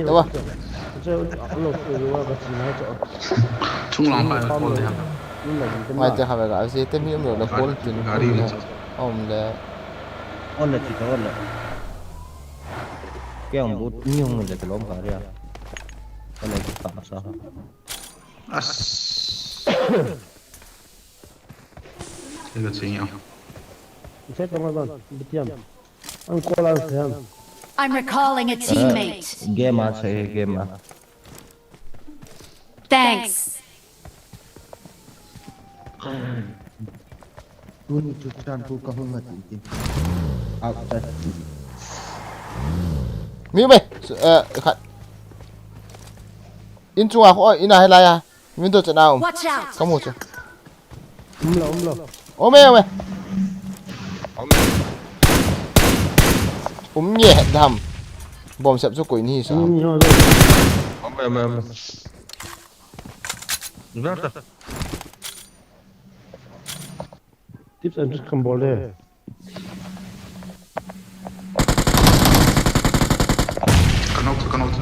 Tawa. Chung lang pa ko de. Mai te kha ga se te mi um lo na ko tin. Gari ni. Om le. On le ti to le. Keng bu ni hung le lom ka ria. Ka le ka sa. As. Tega ching ya. Che tong ban, bitiam. Ang kola siam. I'm recalling a teammate. Game a che, game a. Thanks. Tuni chu chan pu ka hung ati ti. Out chat. Mi be, eh, khat. In chunga kho, in a helai a. Window chan a um. Watch out. Kamu chu. Um lo, um lo. Ome, ome. Um nge dam. Bom sep chu koi ni sa. Um ni ho. Ome, ome, ome. Gata. Tips and tricks kan bol de. Kan out, kan out.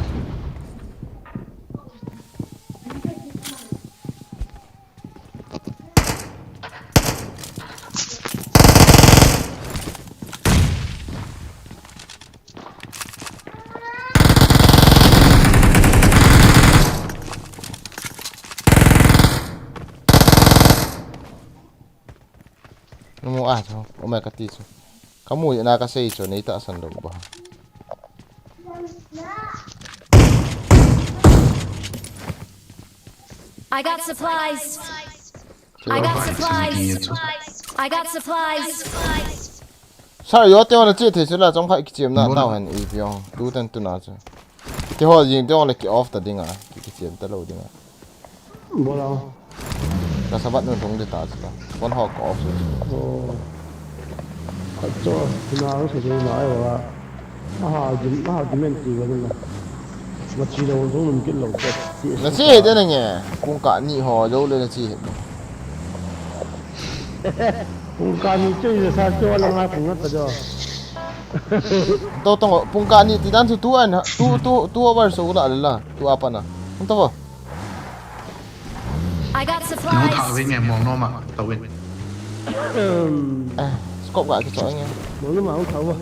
Namu a chu, ome kati chu. Kamu na kasei chu, nei tahsan lou ba. I got supplies. I got supplies. I got supplies. Sir, yo te ona che the chu la chong kha kichemna tao hen i piong. Tu ten tu na chu. Keiho jing te ong le ki off ta dinga, ki, kichem ta lou dinga. Bola. Ka sabat nun thong de ta chu ta. Phone ho ka off chu. Oh. Ka cho, na ro se na ai wa. Aha, jin, aha, jin men ti wa na. Ma chi lo thong nun kit lo. Na chi he de na nge. Kung ka ni ho jo le na chi he. Kung ka ni che sa cho la nga kung na ta jo. To tong pung ka ni ti dan chu tu an, tu, tu, tu over so la la, tu apa na. Hung to bo. I got supplies. Nung tha wing e, mong no ma, ta wing. Eh, scope ga ki cho nge. Mong no ma, hung tha wa.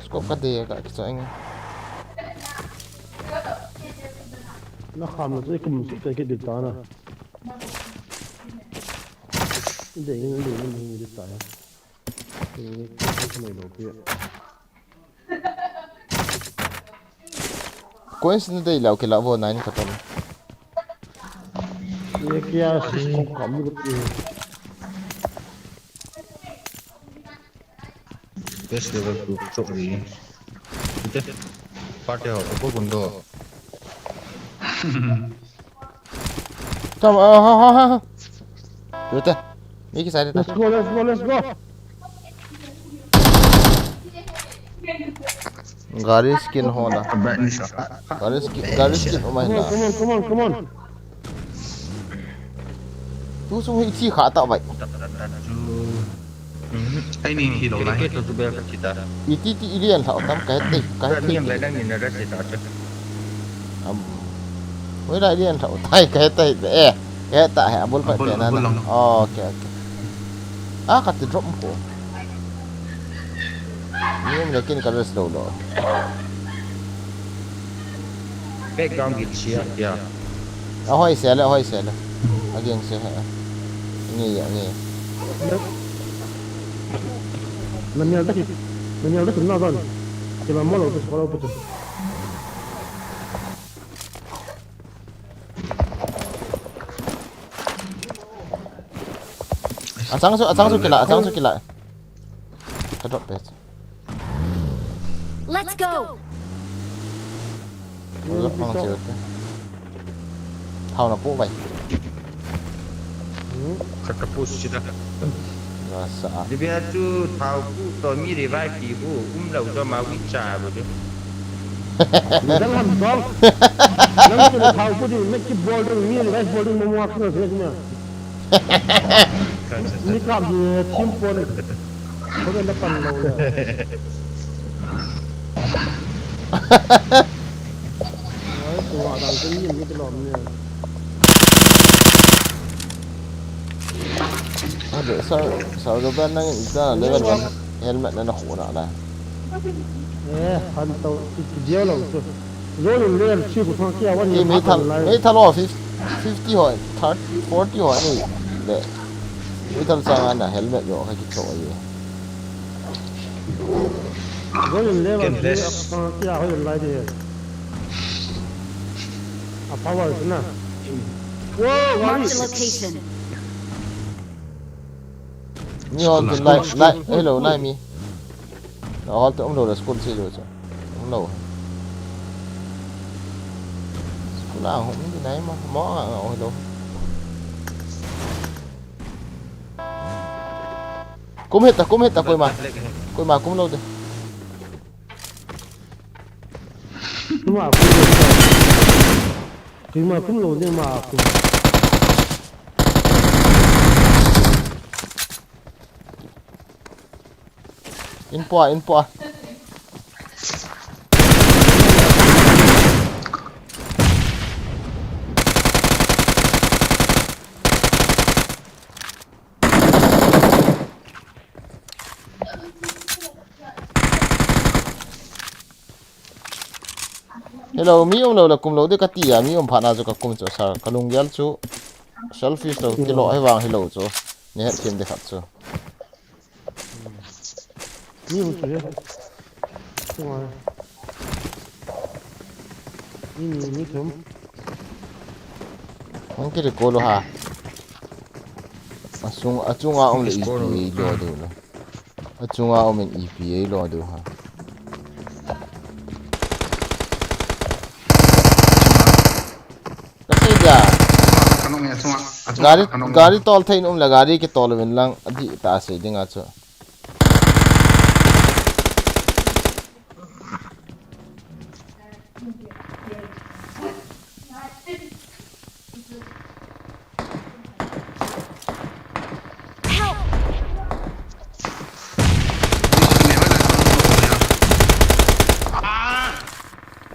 Scope ka de ga ki cho nge. Na kham na chu kum su te ki de ta na. De nge, de nge, de ta ya. Coins na dei lou kila vo nine khatam. Ye kya sis ko kam ni ko. Best level two chok ri. Ite. Party ho ko gundo. Come on, ha, ha, ha, ha. Tuta. Ni ki side ta. Let's go, let's go, let's go. Gari skin ho na. Gari skin, gari skin ho mai na. Come on, come on, come on, come on. Tu sung hi thi kha ta bai. Ai ni hi lo lai. Iti ti ilian thau tam ka het dei, ka het dei. Am. Oi lai ilian thau tai ka het dei be. Eh, ka het ta he abul pa pe na. Okay, okay. Ah, ka ti drop ko. Ni um le kin ka rest lo lo. Background git sia ya. Ahoi sele, ahoi sele. Ageng se ha. Nge ya, nge. Na mial ta ki. Na mial ta ki na don. Kila mo lo, ko lo, ko. Achang su, achang su kila, achang su kila. Ka drop pet. Let's go. Ula pang chiu te. Thao na pu bai. Kata pu si da. Nasa. Libya chu thao pu to mi revive pi pu, um lo to ma wi cha bu de. Dang ham dong. Nang chu thao pu di, me ki bol ding, mi revive bol ding mo mo kilo se na. Ni kap ni team pon. Ko na pan lo le. Ai, tu wa dang tu yin ni kilom ni. Ade, sa, sa do ban nang ita level one helmet na na khu na na. Eh, han to ki dia lo tu. Zone in level three ko thang kia wan. Ki ni meithal, meithal o fifty, fifty ho, thirty, forty ho ni. Le. Meithal chang ana helmet yo ka kicho ai. Zone in level three ko thang kia ho lai de. A power na. Wow, mark the location. Mi hon tu lai, lai, hello, lai mi. Na hol te umlou le school si lou chu. Umlou. School a hung di nai ma, mo a, a, hello. Kum hita, kum hita, koima. Koima kum lou de. Koima kum lou de. Koima kum lou de, ma kum. In pua, in pua. Hello, mi umlou le kumlou de kati a, mi um phat na chu ka kum chu sir, ka lunggel chu selfish lou, kilo hivang hilou chu. Ni het kim de khat chu. Mi hung chu he. Chunga. Mi ni, mi thum. Hung ki recall u ha. Asung, achunga um le ipi lo diu lo. Achunga um in ipi lo diu ha. Ka sei dia. Kanung ya chunga. Achunga gari, kanung. Gari tol thei in um le gari kitol uvin lang adih ta sei ding a chu. Help!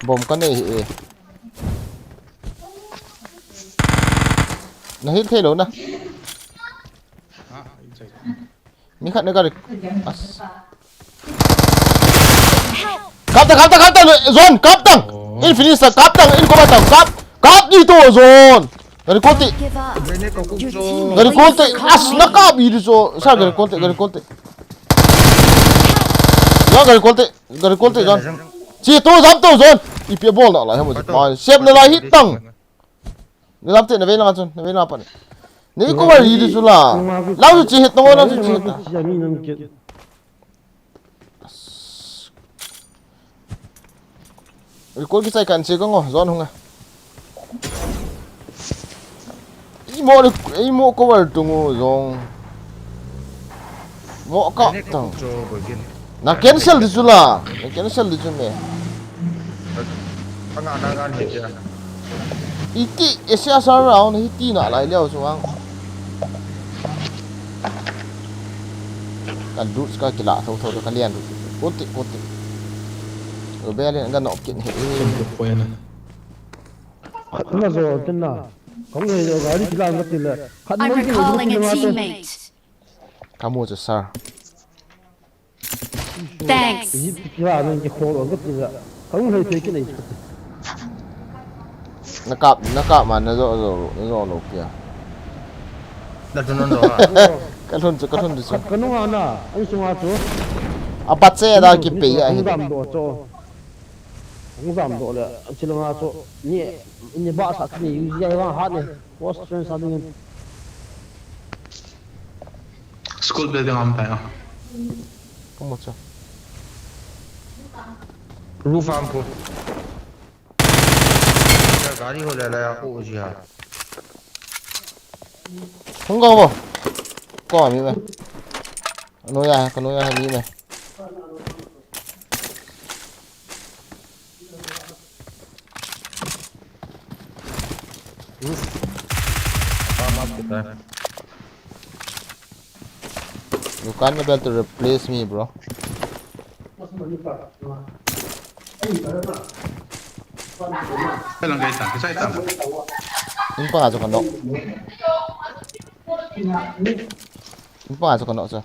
Bomb ka nei hi e. Na heal thei lou na. Mi khat na gari. As. Kap ta, kap ta, kap ta, Zone, kap ta. Oh. In finish ta, kap ta, in cover ta, kap. Kap di to, Zone. Gari kol te. Give up. Your team Gari kol te. As, na kap di to. Sa gari kol te, gari kol te. Ya gari kol te, gari kol te, Zone. Chi to, jump to, Zone. Ipi bol na lai, hamo. Sep na lai hit tang. Ni lam te na vei lang chun, na vei lang pan. Ni ko wa ri di chu la. Lau chu chi het no, lau chu chi het na. Ri ko ki chai kan che ko ngo, Zone hung a. I mo ri, i mo ko wa tung u Zone. Mo ka tang. Na cancel di chu la. Na cancel di chu me. Anga na ngan he dia. Iti, ese asa round hiti na lai leo chu ang. Ka lut ka kila tho tho ka lian lut. Kote, kote. Lo belen ga nok kin he. Ko ya na. Khat na zo tin na. Kong he zo gari kila ngat le. Khat I'm na recalling a teammate. Kamu chu sir. Thanks. Ijip kira nang ki khol ang kati la. Kang hei thei ki nei. Na kap, na kap ma, na jo, jo, na jo lo kia. Na tu non jo ha. Ka lhun chu, ka lhun chu. Ka nunga na, an sunga chu. A ba che da ki pe ya hi. Hung dam do chu. Hung dam do le, chilanga chu. Ni, ni ba sa ni, yu ya wa ha ni. Boss friend sa ni. School building am tai na. Kamu chu. Roof am ko. Gari ho le la ya ko ji ha. Hung ga bo. Ko mi me. Kanu ya, kanu ya mi me. Roof. Apa ma kita. You can't able to replace me, bro. Kailang kai ta, kisai ta. Ning pa nga chu ka nok. Ning pa nga chu ka nok chu.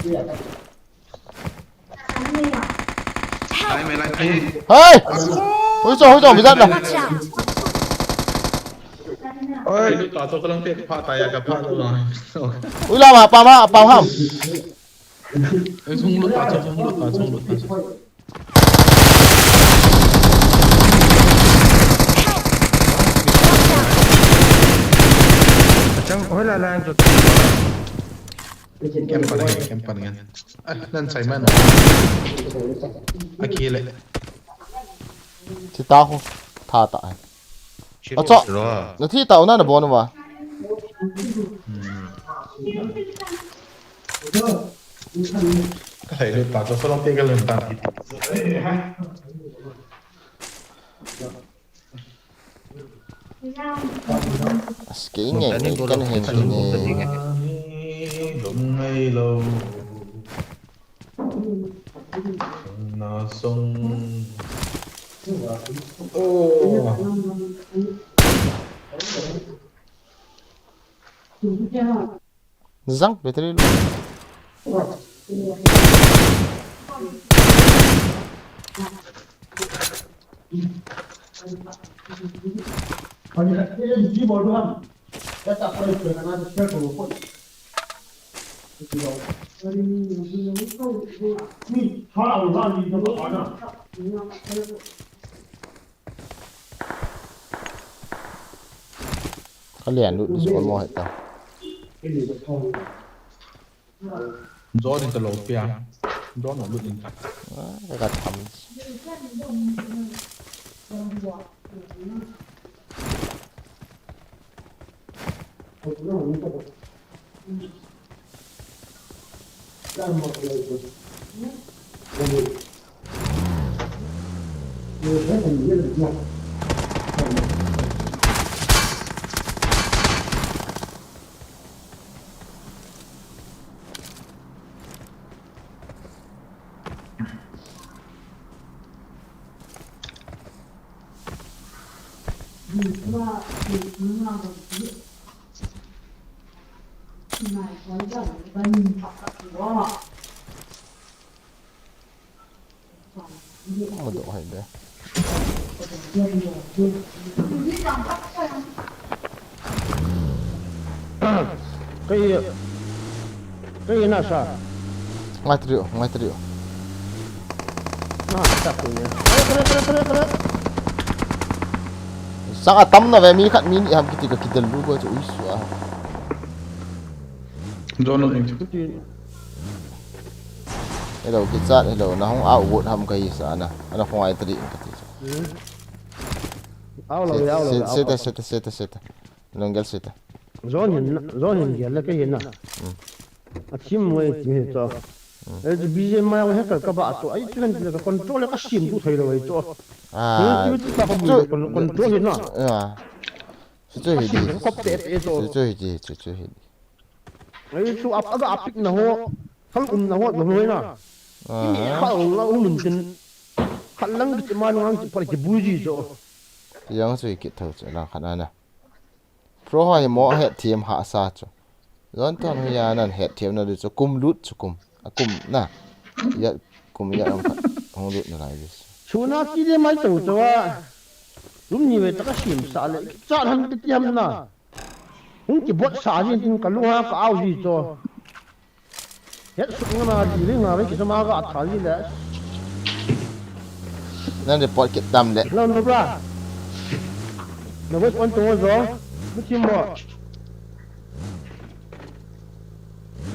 Help! Lai mai lai thei. Hei! Hui cho, hui cho, mi jat na. Watch out! Oi, lu ta cho ka lang pek pha ta ya ka pha lo. Ui la ma, pa ma, pa ham. Oi, sung lu ta cho, sung lu ta, sung lu ta cho. Help! Watch out! Achang, hoi la la cho. Camp pa ngan, camp pa ngan. Ah, nan sai man. Akile. Thi ta ho, tha ta ai. Acha. Na thi ta u na na bon wa. Hmm. Ka hai lu ta cho, so long te ka lun ta. As kei nge, nge kan hen kei nge. Na song. Oh. Zang, battery low. Ka lian lut ni chu ka mo heta. John in ka lo pia. John lo lut in ka. Ah, ka ka tham. Mo do hai de. Kei, kei na sa. Ngai trio, ngai trio. Na sa ko ne. Kare, kare, kare, kare, kare. Sang atam na ve, mi khat mi ni ham kiti ka kidel lu ko chu ui sua. John in. Hello, kichat, hello. Na hung out word ham ka hi sa na. Ana hung ai tri in kati. Hmm. Au lo, se-, au lo, se-, au seta, lo. Seta, seta, seta. Nang gel seta. John hin, John hin gel la ka hin na. Hmm. A team mo e team hi to. Hmm. E B J mai wa he ka ka ba to. Ai, tu kan ka control ka sim tu thei lo ai to. Ah, hmm, tu ta ko tu, kon-, control hin na. Ah. Chu chu hi di. Chu chu hi di, chu chu hi di. Ai chu ap, aga apik na ho. Hal um na ho, na ho na. Aha. Kha ong la um mun tin. Khat lang ki ma lang ki par ki bui ji chu. Yang chu i kit thou chu lang khat na na. Pro ho hi mo het thiam hahsa chu. Zon ton hi ya nan het thiam na lu chu kum lut chu kum. A kum na. Ya kum ya ang khat. Hong lut na lai lu chu. Suna ki de mai to to a. Lum ni ve ta ka sim sa le. Cha han ti tiam na. Hung ki bot sa jin tin ka lu ha ka au ji to. Het suk nga na di le nga ve ki sama ka a tha ji le. Nan report kit tam le. Lo no bra. No ve pon to zo. Mu chim mo.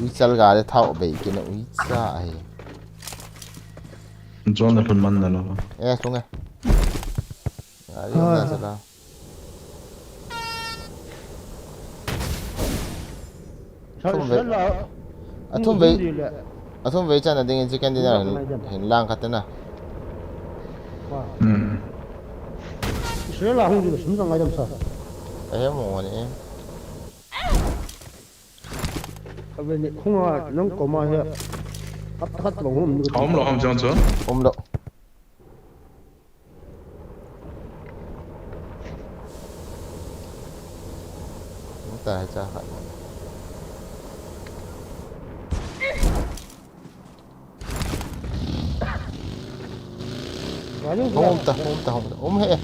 Ui chal ga le thau be ki na ui cha ai. Zon na phun man na lo. Eh, sung eh. Ari na sa la. Thum vei. A thum vei. A thum vei chan a ding in chicken dinner hin, hin lang khat na. Hmm. Israel a hung ding sum sang ngai dam sa. Ka he mo ni. Ka ve ni khung a nang ko ma he. Kap khat lo hum ni. Hum lo hum jong chu. Hum lo. Hung ta cha khat. Hung um ta, hung um ta, hung um ta. Um he.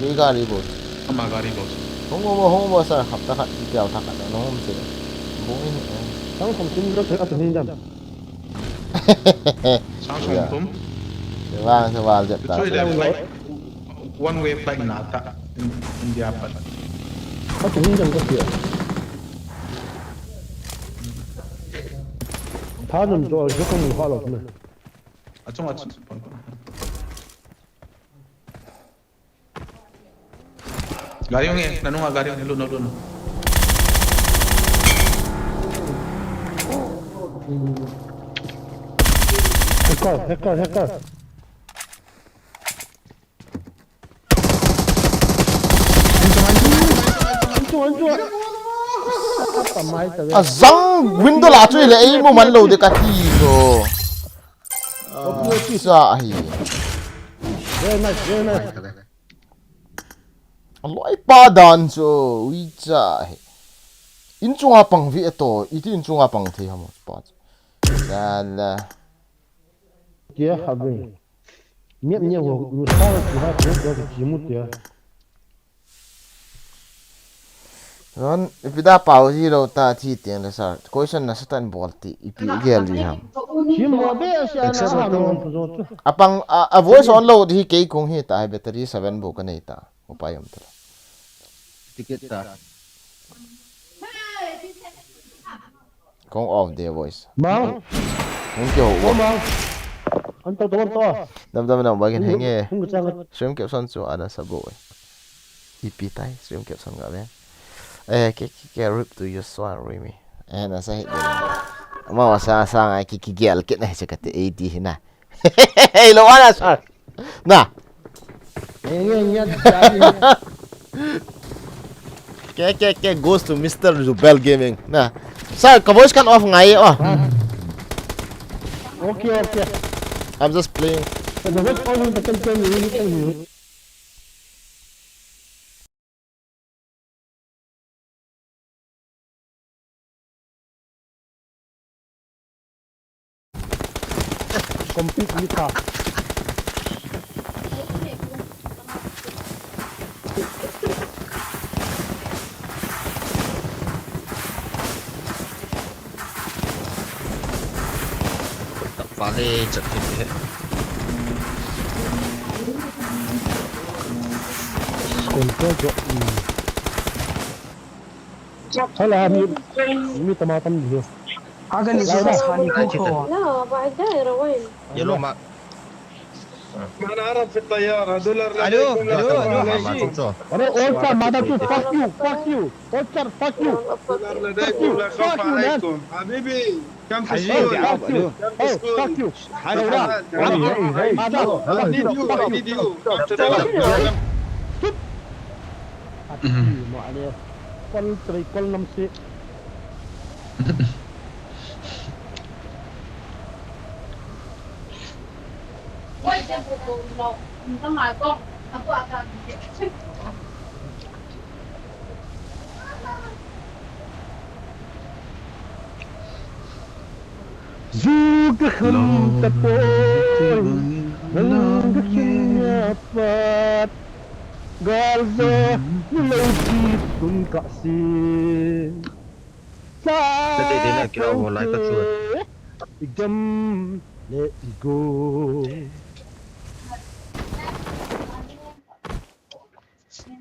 Ni gari bol. Ama gari bol. Hung um, hung um sa khap ta khat, piao ta khat, hung um se. Bung in. Tang khom tum lo, a tum in dam. Sang song tum. Vang se val jep ta. Chu le flight. One way flight na ta. In, India pat. Ka tum in dam ka pia. Tha nun jo jo ka mu ha lo na. A chung a chung. Gari hung e, nanung a gari hung e, lut no, lut no. Hacker, hacker, hacker. Ancho, ancho. Apa mai ta. Azang window la chu le ei mo man lo de ka ti so. Sa hi. Very nice, very nice. A loi pa dan chu, ui cha hi. In chunga pang vi ato, iti in chunga pang thei ham pa chu. Sala. Tia ha ve. Miap nia wo, nu sa ki ha ko ko ki mu tia. Ron, ipi da pau zero ta thi tiang le sir. Question na satan bol ti, ipi gel di ham. Ki mo be sia na ha no ko zo chu. Apang, a, a voice on lo di kei kung hi ta, battery seven bu ka nei ta. Upai um ta. Ticket ta. Kong off the voice. Mang. Hung kyo wo. Mang. An to to to. Dam dam dam bagin henge. Hung chang. Stream caption chu ana sabo. Ipi tai stream caption ga ve. Eh, ke ke ke rip to your swan rimi. Eh, na sa hi. Ma wa sa sa ngai ki ki gel kit na hi sa ka te A D hi na. Hey, lo ana sa. Na. Ke, ke, ke goes to Mister Zubel Gaming. Na. Sir, ka voice kan off ngai, oh. Okay, okay. I'm just playing. The voice off, the can tell me anything. Complete ni ta. Pale chat thei he. Control jo. Hala mi, mi tama tam di. Agani sa sa ni ko ko. لا، بعد دايرة وين؟ Yellow mark. ما نعرف في الطيارة، دولار. ألو، ألو، ألو، حجي. ألو، أولتر، mother to fuck you, fuck you. أولتر، fuck you. دولار لديكم، لا خوف عليكم. حبيبي، كم تسكن؟ كم تسكن؟ حبيبي، حبيبي، حبيبي. كم تسكن؟ كم؟ Kol try, kol nam si. Zu ka kham ta poi, nang ka khim ya pat. Gal va ni lo ti tun ka si. Sa te te na kira ho lai ka chu. I gam le i go.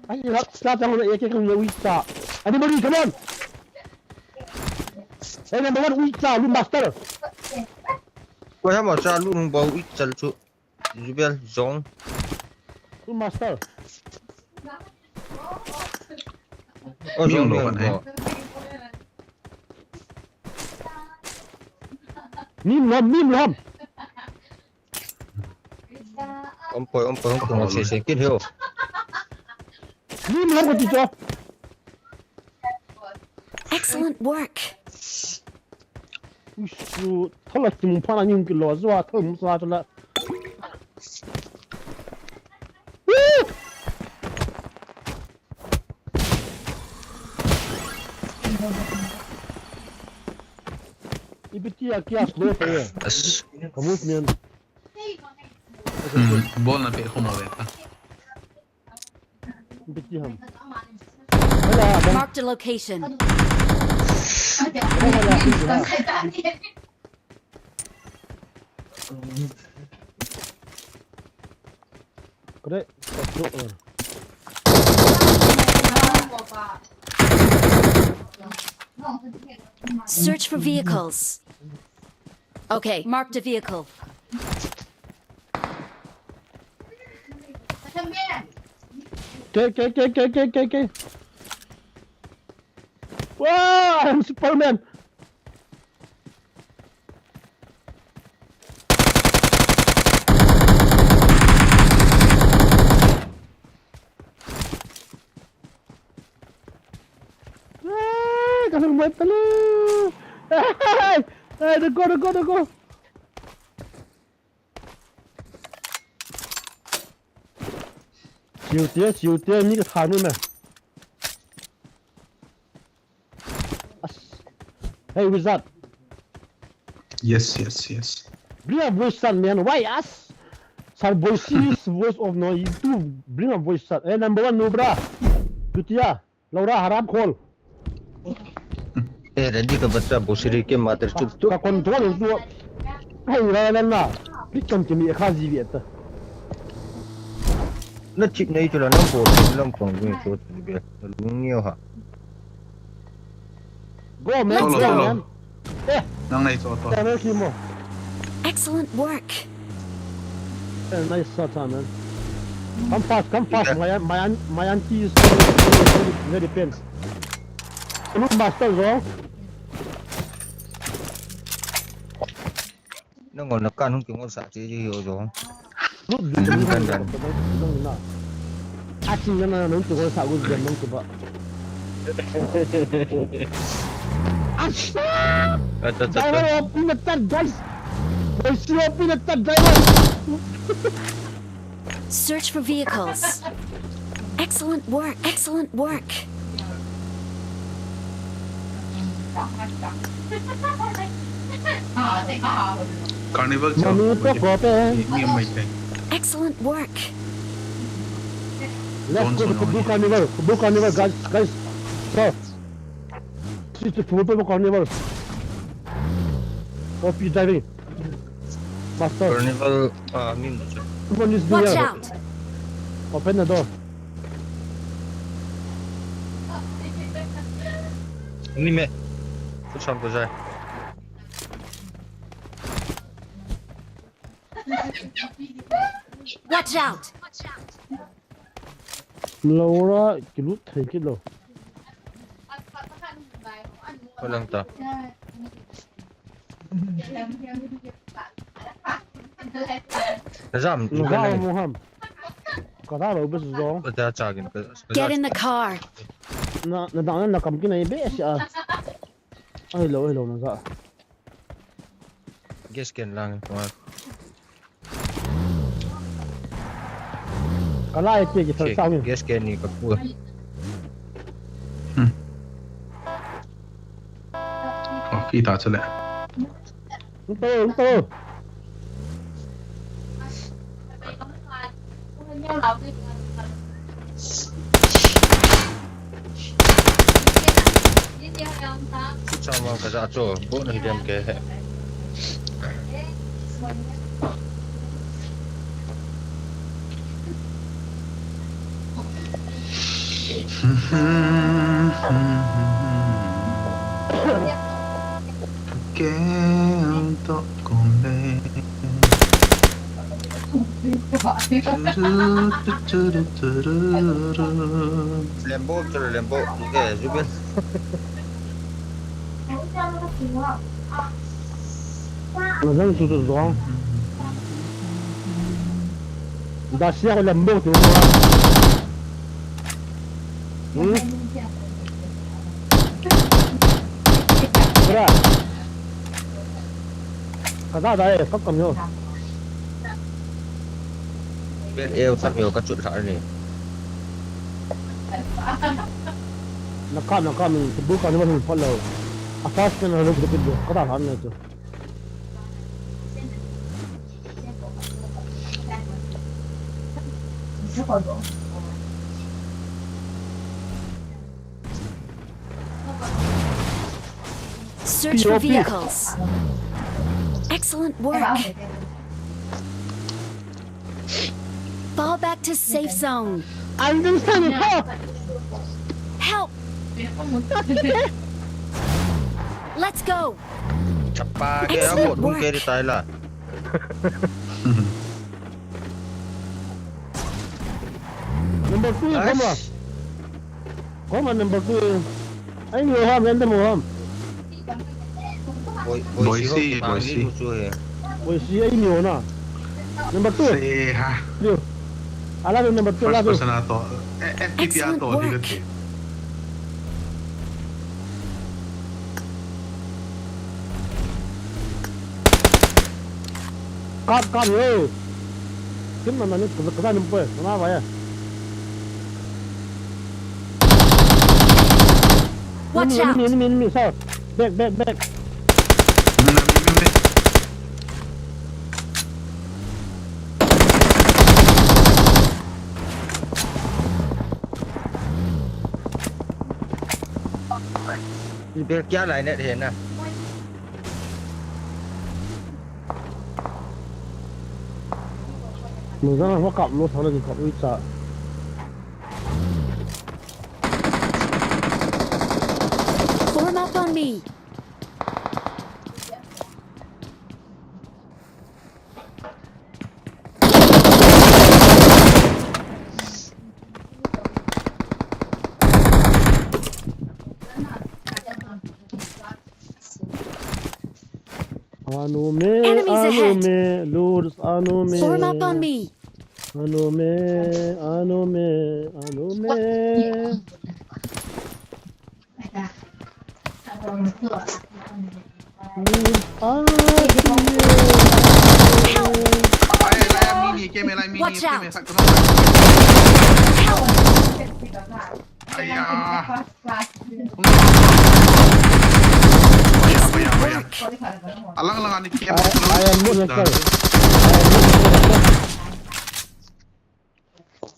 Ai, la, la, la, la, la, la, la, la, la. Anybody, come on. Hey, number one, Uicha, Loot Master. Koi ham cha lu hung bau Uicha chu. Jubel, Zong. Loot Master. Oh, Zong, Zong, Zong. Nim lom, nim lom. Om poi, om poi, om poi, se, se, kin heo. Nim lom ko ti cho. Excellent work. Uish, thola ki mun pha na nim ki lo zo a, thol mun sa thola. Woo! Ipi tia kia slow ta ye. As. Ka movement. Hmm, bol na pe khum ave ta. Ipi ti ham. Hala, bang. Marked a location. Hala, hala, hala. Kore, kore, eh. Search for vehicles. Okay, marked a vehicle. Ke, ke, ke. Wow, I'm Superman. Ah, ka hung mai pala. Hey, hey, hey, go, go, go, go. Chiu tia, chiu tia, mi ka tha nu me. As. Hey, wizard. Yes, yes, yes. Bring a voice, son, man. Why us? Sir, voice is voice of no. You do bring a voice, son. Hey, number one, no, bra. Dutia. Laura, haram khol. Eh, ready ka bacha, bosiri ke mater chup tu. Ka control tu. Hey, la, la, la. Pikan ke mi kha ji vi ta. Na chip nei chu la, na bo, lam pang ni chu be. Lung ni ha. Go, man. Let's go. Go, man. Eh. Nang nei chu to. Channel ki mo. Excellent work. Eh, nice shot, man. Come fast, come fast. Yeah. My, my, my auntie is very, very, very pain. Loot Master, bro. Nangol na kan hung kingol sa chi ji yo jo. Loot, loot, loot, loot, loot, loot. Achi na na nung kingol sa gu jam nung ba. Asha! Acha, acha, acha. Driver, open the third, guys. Boys, you open the third, driver. Search for vehicles. Excellent work. Excellent work. Carnival. Mami to ko pe. Excellent work. Let's go to Blue Carnival. Blue Carnival, guys, guys. So, this is the Blue Carnival. Copy driving. Master. Carnival, ah, mi mo cha. Come on, this door. Watch out! Open the door. Ni me. Tu sam ko jai. Watch out! Laura, kilut thei kit lo. Ko lang ta. Jam, jam mo ham. Ka da lo bes zo. Ka da cha gin ka. Get in the car. Na, na dang na kam kin ai be sia. Ai lo, ai lo na za. Gas can lang, tuma. Alai ke ki thal. Okay, sang ni. Gas ke ni ka pu. Hmm. Oh, kita chale. Nto, nto. Chu chang vang ka ja chu, bo na hi dem ke he. Kei to kong le. Lembo, chalo Lembo. Eh, Zubin. Mazang tu tu zong. Da sia ko Lembo tu. Hmm? Bra. Ka da da e, ka kam yo. Bet eu tak yo ka chut kha ni. Na kam, na kam, bu ka ni ma hin phalo. A fast na lo kit kit ka da han na chu. Search for vehicles. Excellent work. Fall back to safe zone. Understand it, huh? Help! Let's go! Chapa ke. Excellent work. Abo tung ke di tai la. Number two, nice. Come on. Come on, number two. Ai, ni ham, ente mo ham. Boi, Boise, Boise. Boise, ai, ni ho na. Number two. Se ha. Yo. Ala number two, first person ato. Eh, F T P ato. Excellent work. Kap, kap, yo. Kin mana ni, kata ni poi, mana ba ya? Watch out! Enemy, enemy, enemy, sir. Back, back, back. Ibe kya lai net he na. Nung jang ho kap lo thang na ki kap ui cha. Form up on me. Anu me, enemies ahead. Anu me, Lourdes, anu me. Form up on me. Anu me, anu me, anu me. Lourdes, anu me. Help! Ai, lai mini, keme lai mini, watch out! Keme sa, kena. Help! Aiya. Alang alang ani kiam. Ai, ai, ai, ai.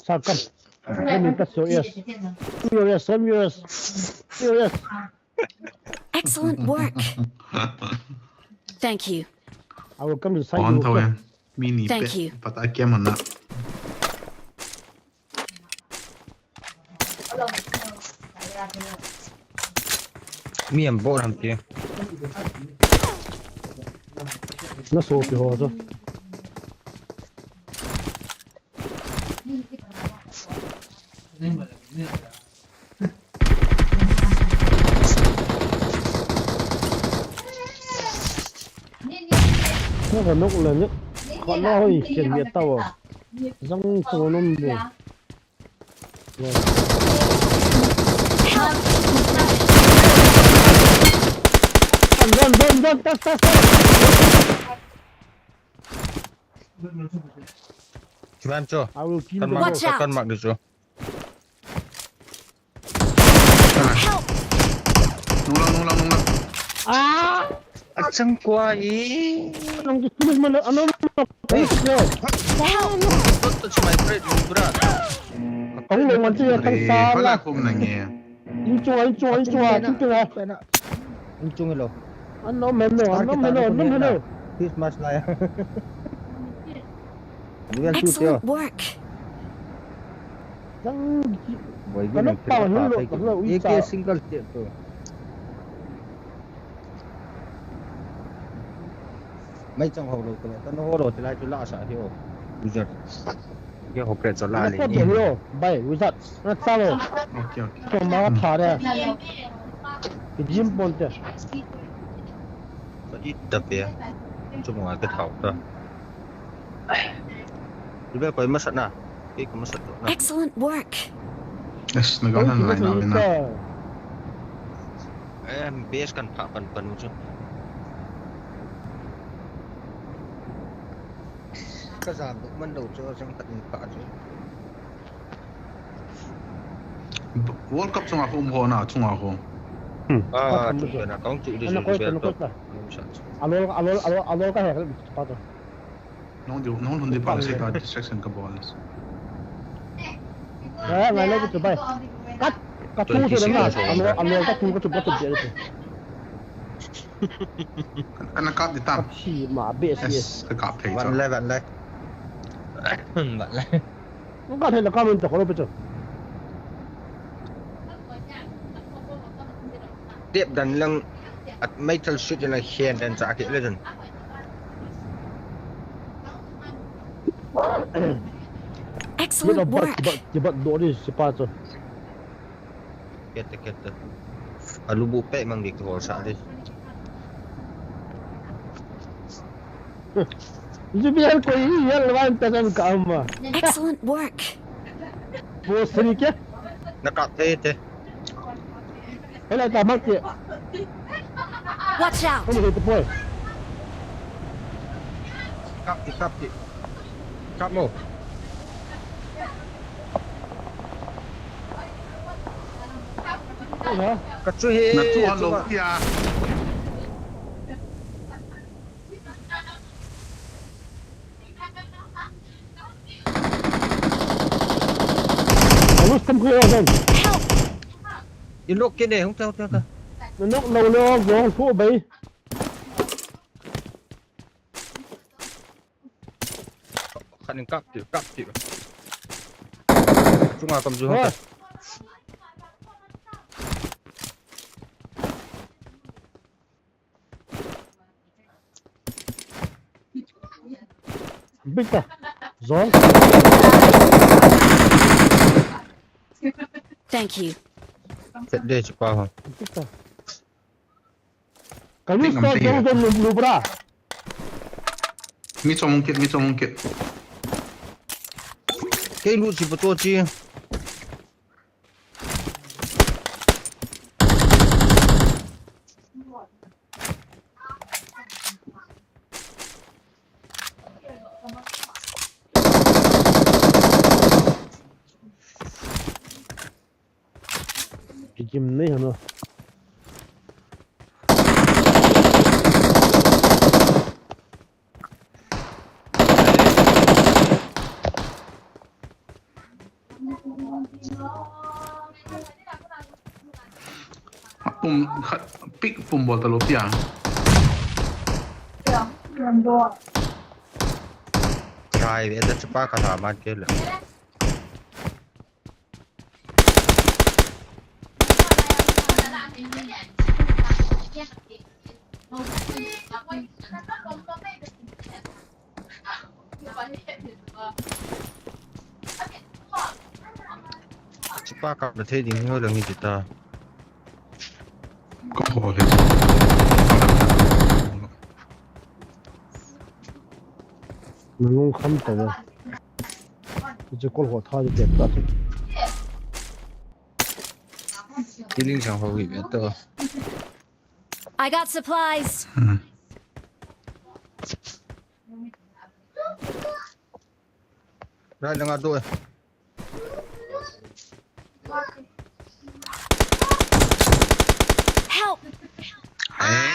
Sakam. Let me touch your ears. Your ears, from your ears. Your ears. Excellent work. Thank you. I will come to side you. Thank you. Mini pet, pata kiam ana. Mi am bor ham ti. Na so pi ho so. Ko ka nok le ni. Ko na hoi ken mi ta wa. Jang to nom de. Run, run, run, run, tas, tas, tas. Chu Lam cho. I will kill Kan them. mak Watch cho, out. Kan mak di cho. Nung lang, nung lang, nung lang. Ah! Achang kwa i. Anong gusto mo man? Ano? Hey. Ano? Help! Don't touch my friend, bro. Ang luman siya, ang Pala sala. Kum na nge. Inchung, inchung, inchung, inchung, inchung. Inchung lo. Ano, meno, ano, meno, ano, meno. Christmas la ya. Duel tu Excellent teo. Work. Yang, Boy, Ano gini pa, trip hello, pa, hello, A K Ita. Single teo tu. Mai chang ho lo tu. Kan ho lo ti lai tu la sa hi o. User. Ke ho kre cho la Ano le po, ni. hello, bye, wizard. Ano talo? Okay, okay. So, mga thare. Kijim ponte. Sa i da pe. Chu mo ka thau ta. Ibe koi masat na. Ke ko masat na. Excellent work. Yes, nagana na ina ina. Em, base kan pha pan pan chu. Ka jam duk man lo chu, jang khat in pha chu. World Cup chunga khu um ho na chunga khu. Ah, Kan chu chu. na kong chu di Ano chu ko, di ano to. ko. Sa chu. Alol, alol, alol, alol ka hek pa to. Nong di, nong lhun di pa se ta distraction ka bol. Eh, ngai lo chu bai. Kat, ka tu se na. Alol, alol ka tu ka tu ka tu dia tu. Kan na kap di tam. Chi ma be si. Yes, ka kap thei Van cha. le, van le. Van le. Nong ka thei la ka mun ta ko lo pe chu. Tep dan lang at metal shoot na khen dan cha ke le dan. Kilo Excellent bat, work. Kibat, kibat do ni si pa chu. Kete, kete. Alu bu pe mang dik hol sa di. Jibian ko i yal wan ta san ka amma. Excellent work. Bo sri ke? Na kap thei te. Hela ta mak ke. Watch out! Ko mo te poi. Kap ki, kap ki. Kap mo. Ha? Ka chu he. Na tu han lo ya. Alus tam ko ya dan. Help! In lok ke ne, hung ta, hung ta, hung ta. Nok lo lo go ko bai. Khat in kap ti, kap ti. Chunga kam ju hung ta. Big ta. Zone. Thank you. Chet de chu pa ho. Big ta. Kalu sta zone zone lu lu bra. Mi chong kit, mi chong kit. Kei lu chi pa to chi. Kijim nei hano. Pum, khat, pick pum bol ta lo pia. Try ve ta chu pa ka tha ma ke le. Chu pa kap na thei ding ho lang hi ti ta. Ko ho he. Nung kham ta ve. Chu kol ho tha de ta. Kiling sang ho hi ve to. I got supplies. Hmm. Right langa do e. Help!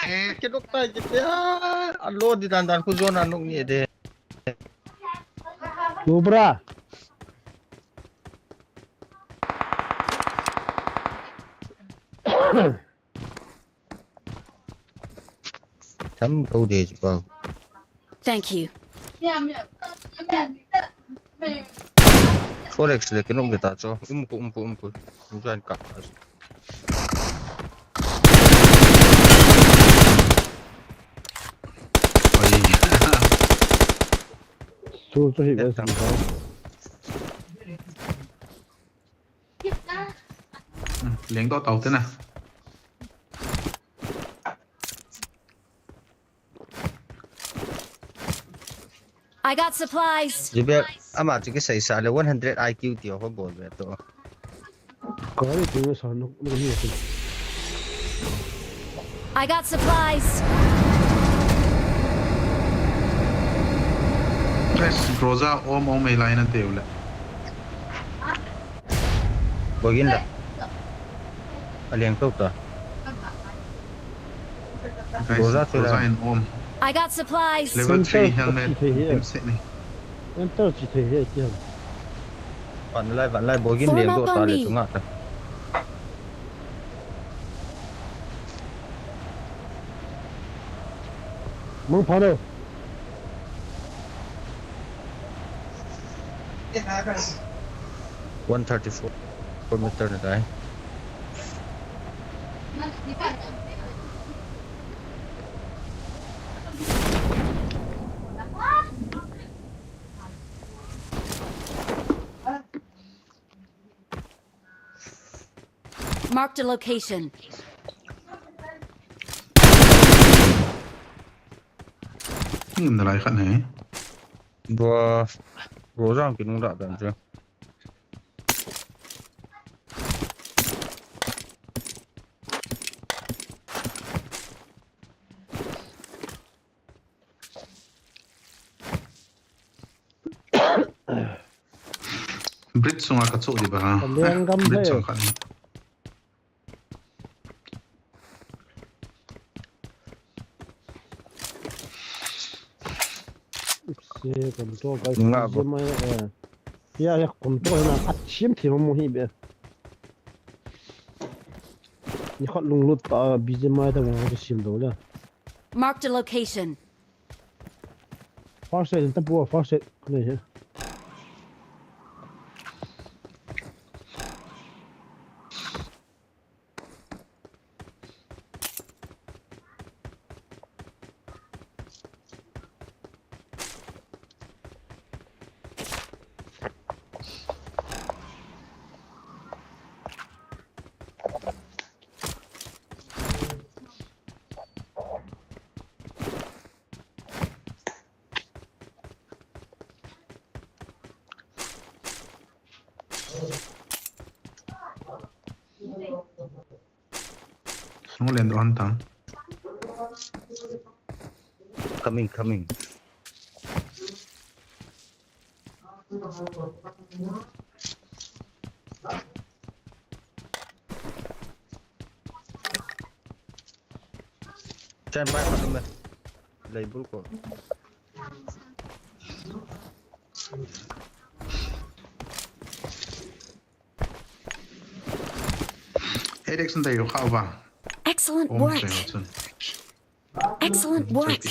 Eh, kidok tai kiti a. Alo di dan dan ku zona nuk ni de. Cobra. Tam kau de pa. Thank you. Forex le kinong kita cho. Umku, umku, umku. Umjan ka. Ai. Chu chu hi. Hmm, leng to tau te na. I got supplies. Jibe ama chu kisei sa le one hundred I Q ti ho bol ve to. Kari tu sa no no ni. I got supplies. Guys, Groza om om ei lai na teu le. Bogin da. Aliang to ta. Guys, Groza tu Groza la. In om. I got supplies. Level three helmet. Enter chi thei he. Enter chi thei he ti ham. Van lai, van lai, bogin. Form liang up to on ta le me. Chunga ta. Mang pha lo. One thirty-four meter na tai. Marked a location. Ni um na lai khat ne. Bro, bro jang kinung da dan chu. Bridge sunga ka chu di ba ha. Ka leng gam. Bridge he. Sung khat. Se control kai. Nga bo. Mai, eh. Ya, ya control na a chim thi mo hi be. Ni khat lunglut ta B G M I ta mo ka sim do la. Marked a location. First aid ta pu, first aid. Kule he. Nung len doh han tam. Coming, coming. Stand by, khat um e. Lei bul ko. Excellent work. Excellent work.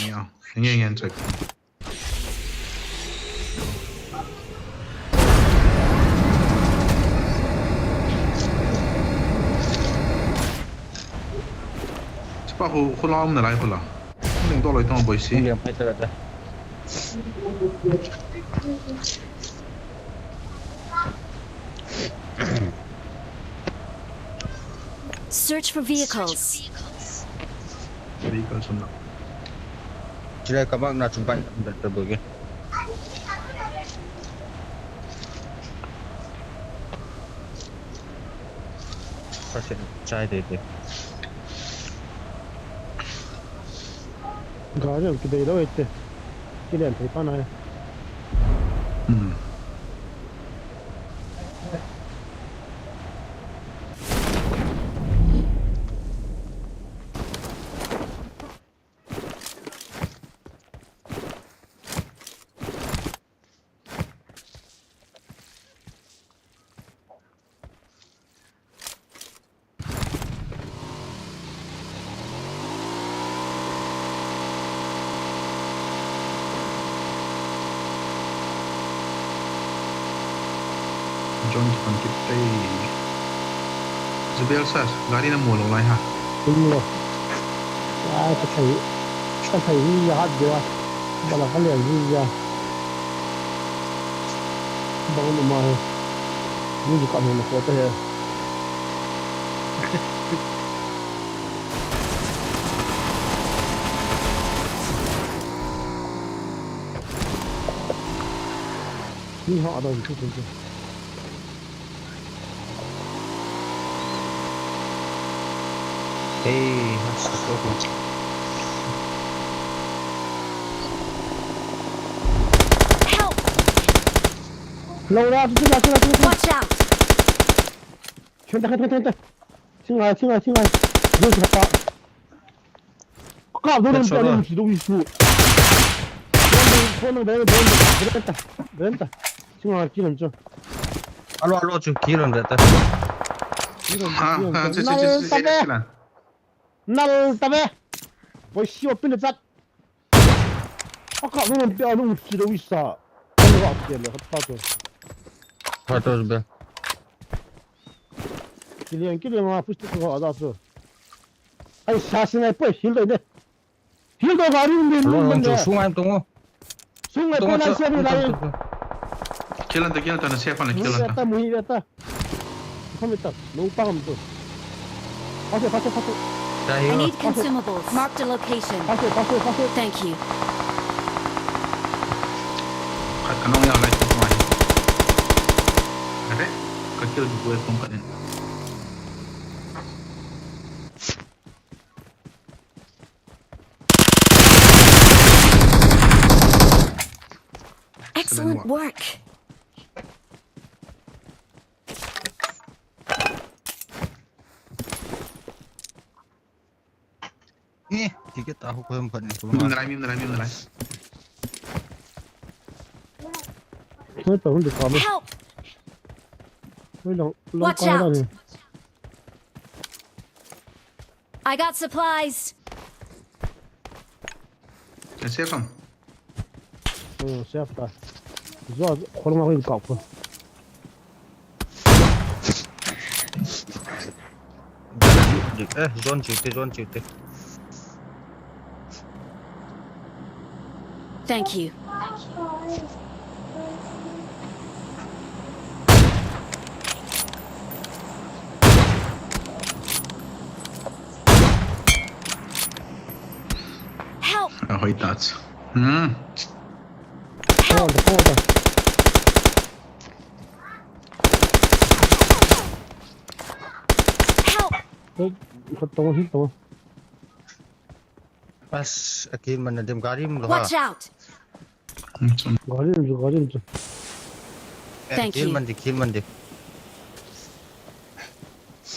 Chupa khu, khu la um nalai khu la. Ning to loi tong boi si. Ning liang phai ta ta. Search for vehicles. Vehicles um na. Chile ka bang na chumpai da ta boi ke. Chai de de. Gari ang kidei lo ete. Kilian thei pa na. Hmm. Chon ki pan kit tai. Zubel sir, gari na mu lou lai ha. Tum lo. Ai, ka thei. Ka thei hi ya hat dia. Bala ka lian hi ya. Bang nu ma he. Ni ji ka nu na ko ta he. Ni ha da ni tu tu. Hey, that's so good. Help! Lo ra, tu, tu, tu, tu, tu. Watch out! Thenta, thenta, thenta. Singai, singai, singai. Yo, siapa? Kap dulu. That's so good. Situ, situ. Phone, phone, phone, phone, phone, phone. Singai, kill chu. Alo, alo, chu kill on that. Kill on, ha, kill on, ha, kill on. Nal tabe. Nal tabe. Boy, si open the chat. Aka nung pe anung si do isa. Ano wa ke le khat to. Khat to be. Kilian, kilian ma push to ada so. Ai sa sniper heal do ne. Heal do gari um din. Lo, lo, sungai tong. Sungai tong, tong, lai se lai. Kill ante, kill ante, na safe ante, kill ante. Muhi ta, muhi ta. Kami ta, no paham tu. Pase, pase, pase. I need consumables. Marked a location. Pase, pase, pase. Thank you. Khat kanung ya lai tu mai. Are, ka kill tu ko kong ka din. Excellent work. Eh, ticket tahu ko em khat ne. Mim nalai, mim nalai, mim nalai. Help! Watch out! I got supplies. Safe ham? Hmm, safe ta. Zo, khol ma ko kap ko. Eh, zone chute, zone chute. Thank you. Help! Ahoy tats. Hmm. Help! Help! Bas, akin man na dem gari mo lo ha. Watch out! Gari mo, gari mo. Thank you. Akin man di, akin man di.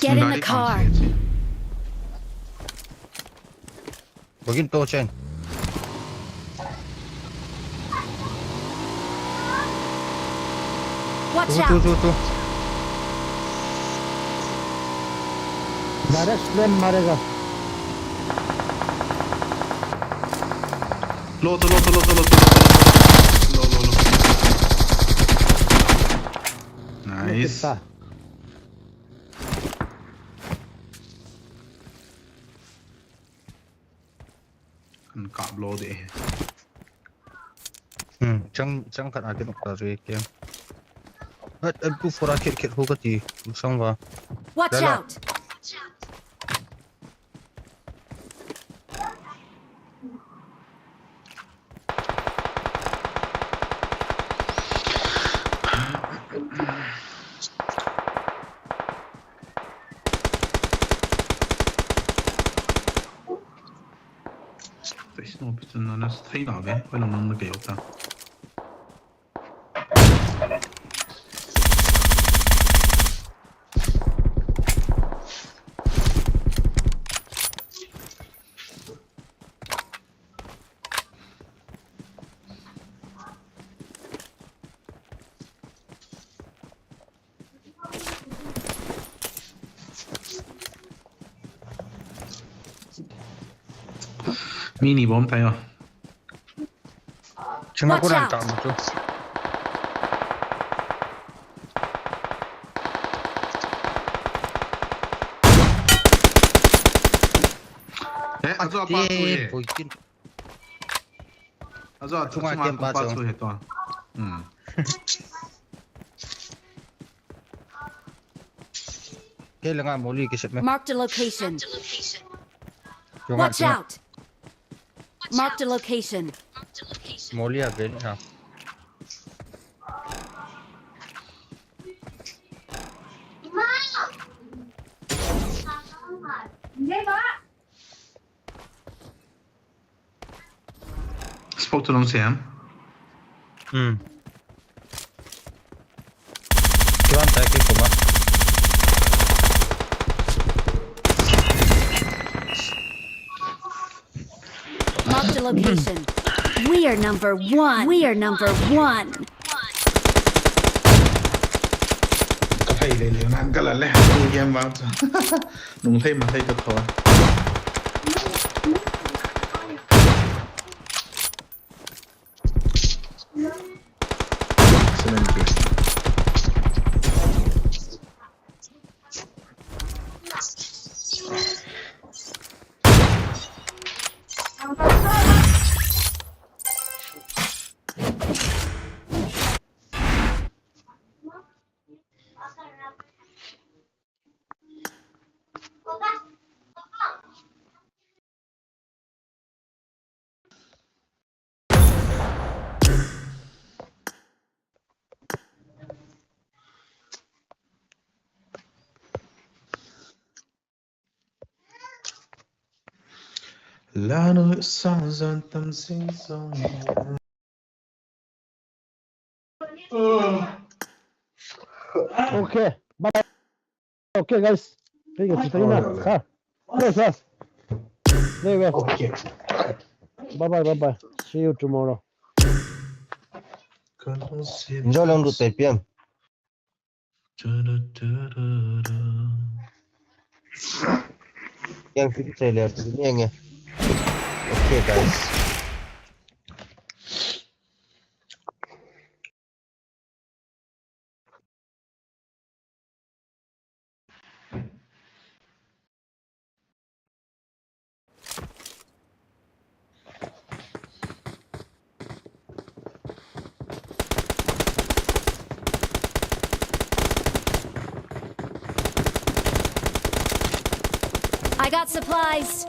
Get in the car. Bagin to, Chen. Watch out! Tu, tu, tu, tu. Direct flame marega. Lo, to, lo, to, lo, to, lo, to, lo, to. Lo, lo, lo. Nice. Kitta. Kan kap lo de. Hmm, chang, chang khat a kinok ta re ke. Hat, M two four a khet khet ho kati, sang va. Watch out! Station officer na na station na ve, ko lang nang nagay ta. Mini bomb tayo. Chunga ko ran tam chu. Watch out! Ajo apa chu he. Ajo apa chu he to. Hmm. Ke langa moli ke set me. Marked a location. Watch out. Marked a location. Moli a ke ha. Spoke to Nong Sam. Hmm. Kiwan tai ki kuma. Marked a location. We are number one. We are number one. Ka thei le le nan ka la le ha tu game vang chu. Nung thei ma thei ka tho. Excellent game. Lanu sang zan tam sing song. Okay, bye. Okay, guys. Thank you. Thank you. Ha. Yes, yes. There you go. Okay. Bye bye, bye bye. See you tomorrow. Enjoy lang du te piam. Yang kita trailer tu ni yang ya. Okay, guys. I got supplies.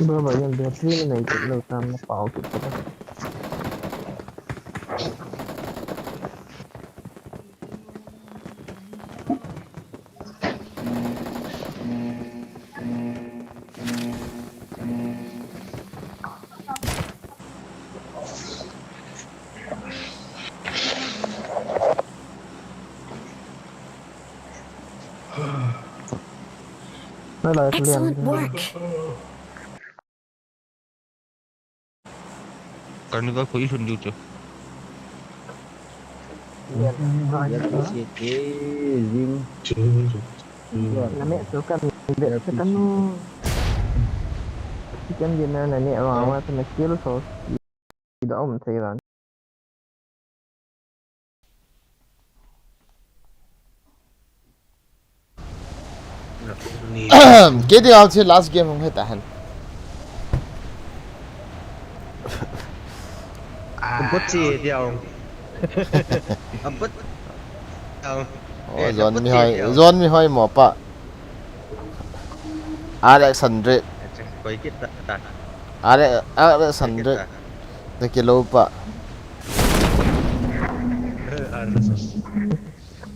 Bro, bro, yan battery na naikit lou tam na pao kit ko. Excellent work. Carnival ko ilhun diu chu. Na me chu ka mi bet ka nu. Chicken dinner na ne wa wa na kill so. Ida um thei ran. Kei ding a chu last game hung hita hen. Amput chi diau. Amput. Au. Oh, eh, zon mi hoi, zon mi hoi mo pa. Alex hundred. Koi kit ta ta. Alex, Alex hundred. Koi kit ta. Na kilo pa.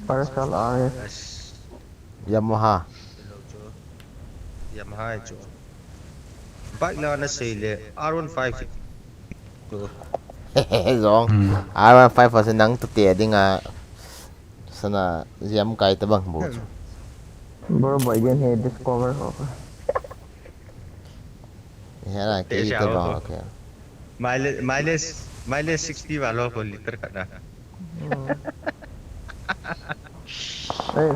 Parasal R S. Yamaha. Yamaha chu. Bike la na sei le R one five. Zong. Hmm. R one five ase nang tu te ding a. Sana ziam kai ta bang bu. Bro, boy gen he discover ho. He na ke te ba ho. Mileage, mileage, mileage sixty walo ko liter kada. Hmm. Eh,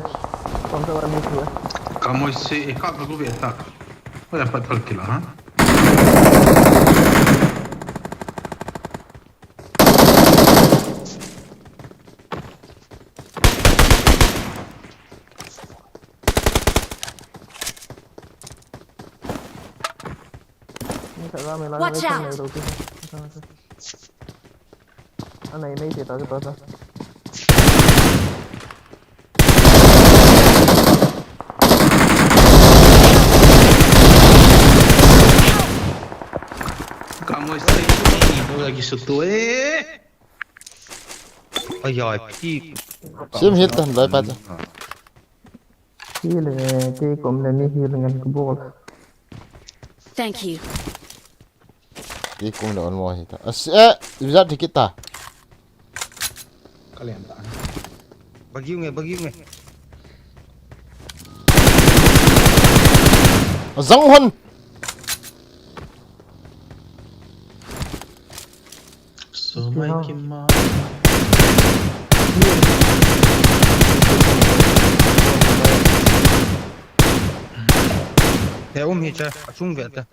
kom sa wala ni tu eh. Kamoi se, eh, ka ka gu ve ta. Hoiya pat thal kila, ha? Watch out! Anei, nei, te ta, te ta. Kamoi se ni, mo lagi sutu eh. Ai, ai, pi. Sim hit tan, dai pa ta. Heal, eh, te kom le mi heal ngan ka bol. Thank you. Te kom le on mo hi ta. As, eh, wizard hit ta. Kalian ta. Bagi nge, bagi nge. Azang hon. So mai kim ma. He um hi cha, achung ve ta.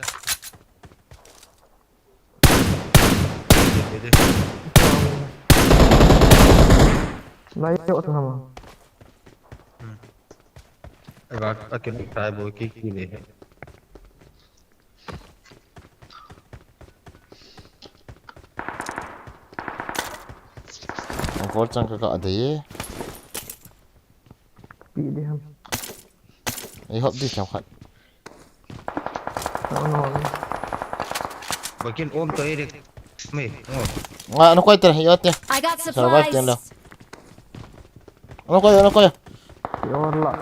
Lai yo tu hama. Hmm. Eva, akin tai bo ki ki le. Ang call chang ka ka ade. Pi di ham. Ei hop di chang khat. No, no, no. Bakin om to ere. Me, ngo. Nga, ano koi tera, yo te. I got Survive supplies. Ten lo. Ano koi, ano koi. Yola.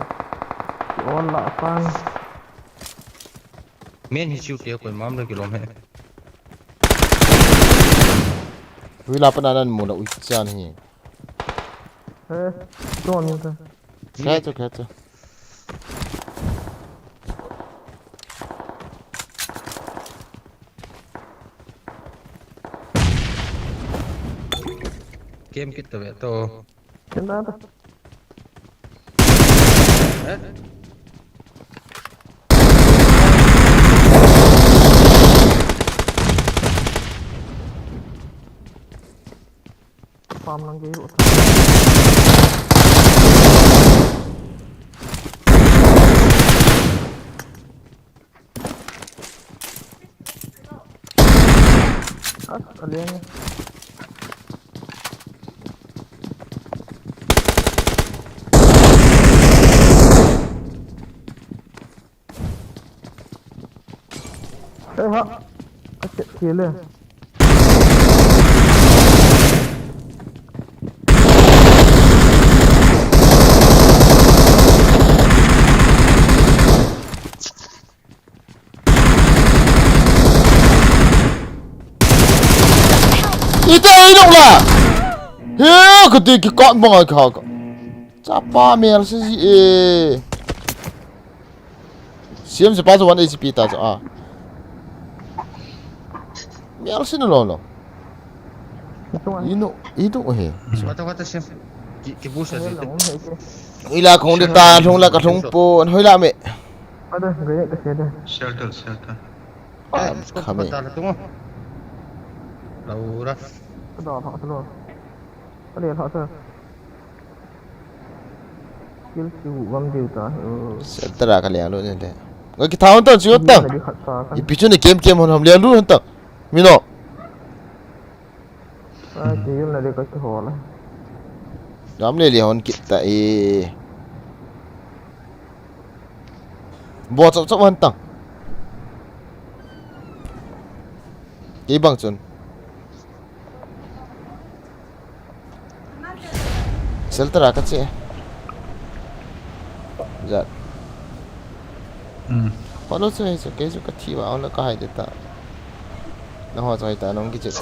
Yola, pan. Men hi chu te koi mam le kilom he. Hui la pa na nan mu la ui chan hi. Eh, don ni ta. Kaya to, kaya to. Game kit to ve to. Kena ta. Eh? Farm lang gei ro. Ah, alien. Eh, ha. Ka chet thei le. Ite, ino la. He, kati ki kot bang ka ka. Chapa mel si si e. Siam si pa so one H P ta so a. Mial sin lo lo. Ino, ino he. Kata kata siam. Ki, ki boost ase. Ila khong de ta, lhung la ka lhung po, an hoi la me. Ada, gaya ka se da. Shelter, shelter. Ah, khame. Laura. Ada, ada, ada. Ada, ada. Skill chu bam diu ta. Shelter a ka leng lut ni le. Ngai ki thaun ta chu ta. Ipi chu ni kem kem hon ham leng lut hon ta. Mino. Ai, ti yun na de ka chu ho la. Dam le le hon kit ta e. Bo chop chop hon ta. Kei bang chun. Shelter a ka che. Jat. Hmm. Palo chu hei chu, kei chu ka thi va, aw la ka hai de ta. Na ho chu hai ta, nong ki che the.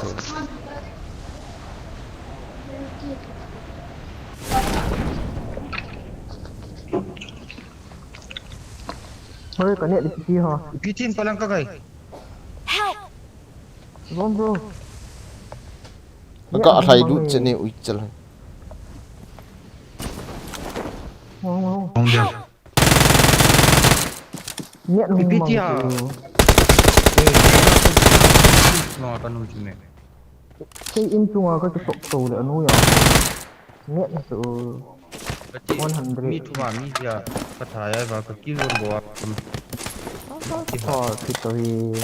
Hoi, ka net di si ho. Pitin palang ka kai. Help! Bom, bro. Ka ahlai lut che ni ui chal. Hong, hong. Hong dia. Net hong Ipi mang tia? tu. No, ka nung chune. Kei in chunga ka kisok to le anu ya. Net tu. Ka ti, One hundred. Mi thuma mi dia ka thaya ba ka kill won go a. Kipa kito hi.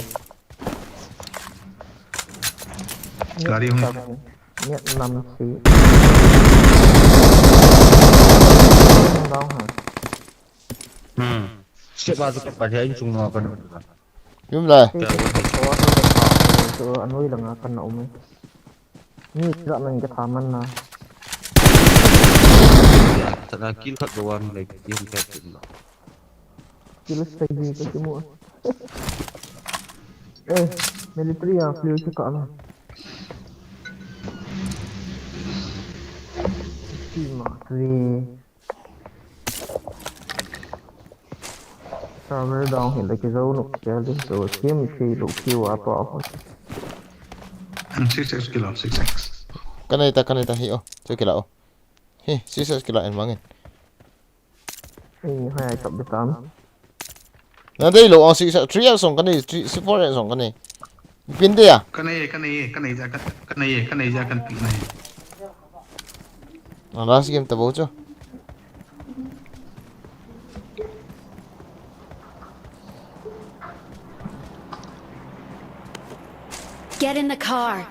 Gari hung. Net nam si. Down ha. Hmm. Siapa tu ka pa dia in chung no ka nung. Yum lai. Kei kisok to a ka pa. So anoi langa kana um. Ni kira nang ka thaman na. Sana kill khat go a mi lai kill khat tu no. Kill sai di ka kimu. Eh, military a clear ki ka na. Ki ma three. Server down hin da ki zo nu kel din so kim ki lo ki wa pa ho. Six X kilo, six X. Kanei ta, kanei ta hi o. Chu kila o. Hi, six X kila en mangin. Ei, hai ai kap de tam. Na dei lo o six X, three X song kanei, three, four X song kanei. Pin de ya. Kanei, kanei, kanei ja kan, kanei, kanei ja kan pi nai. Na last game ta bo chu. Get in the car.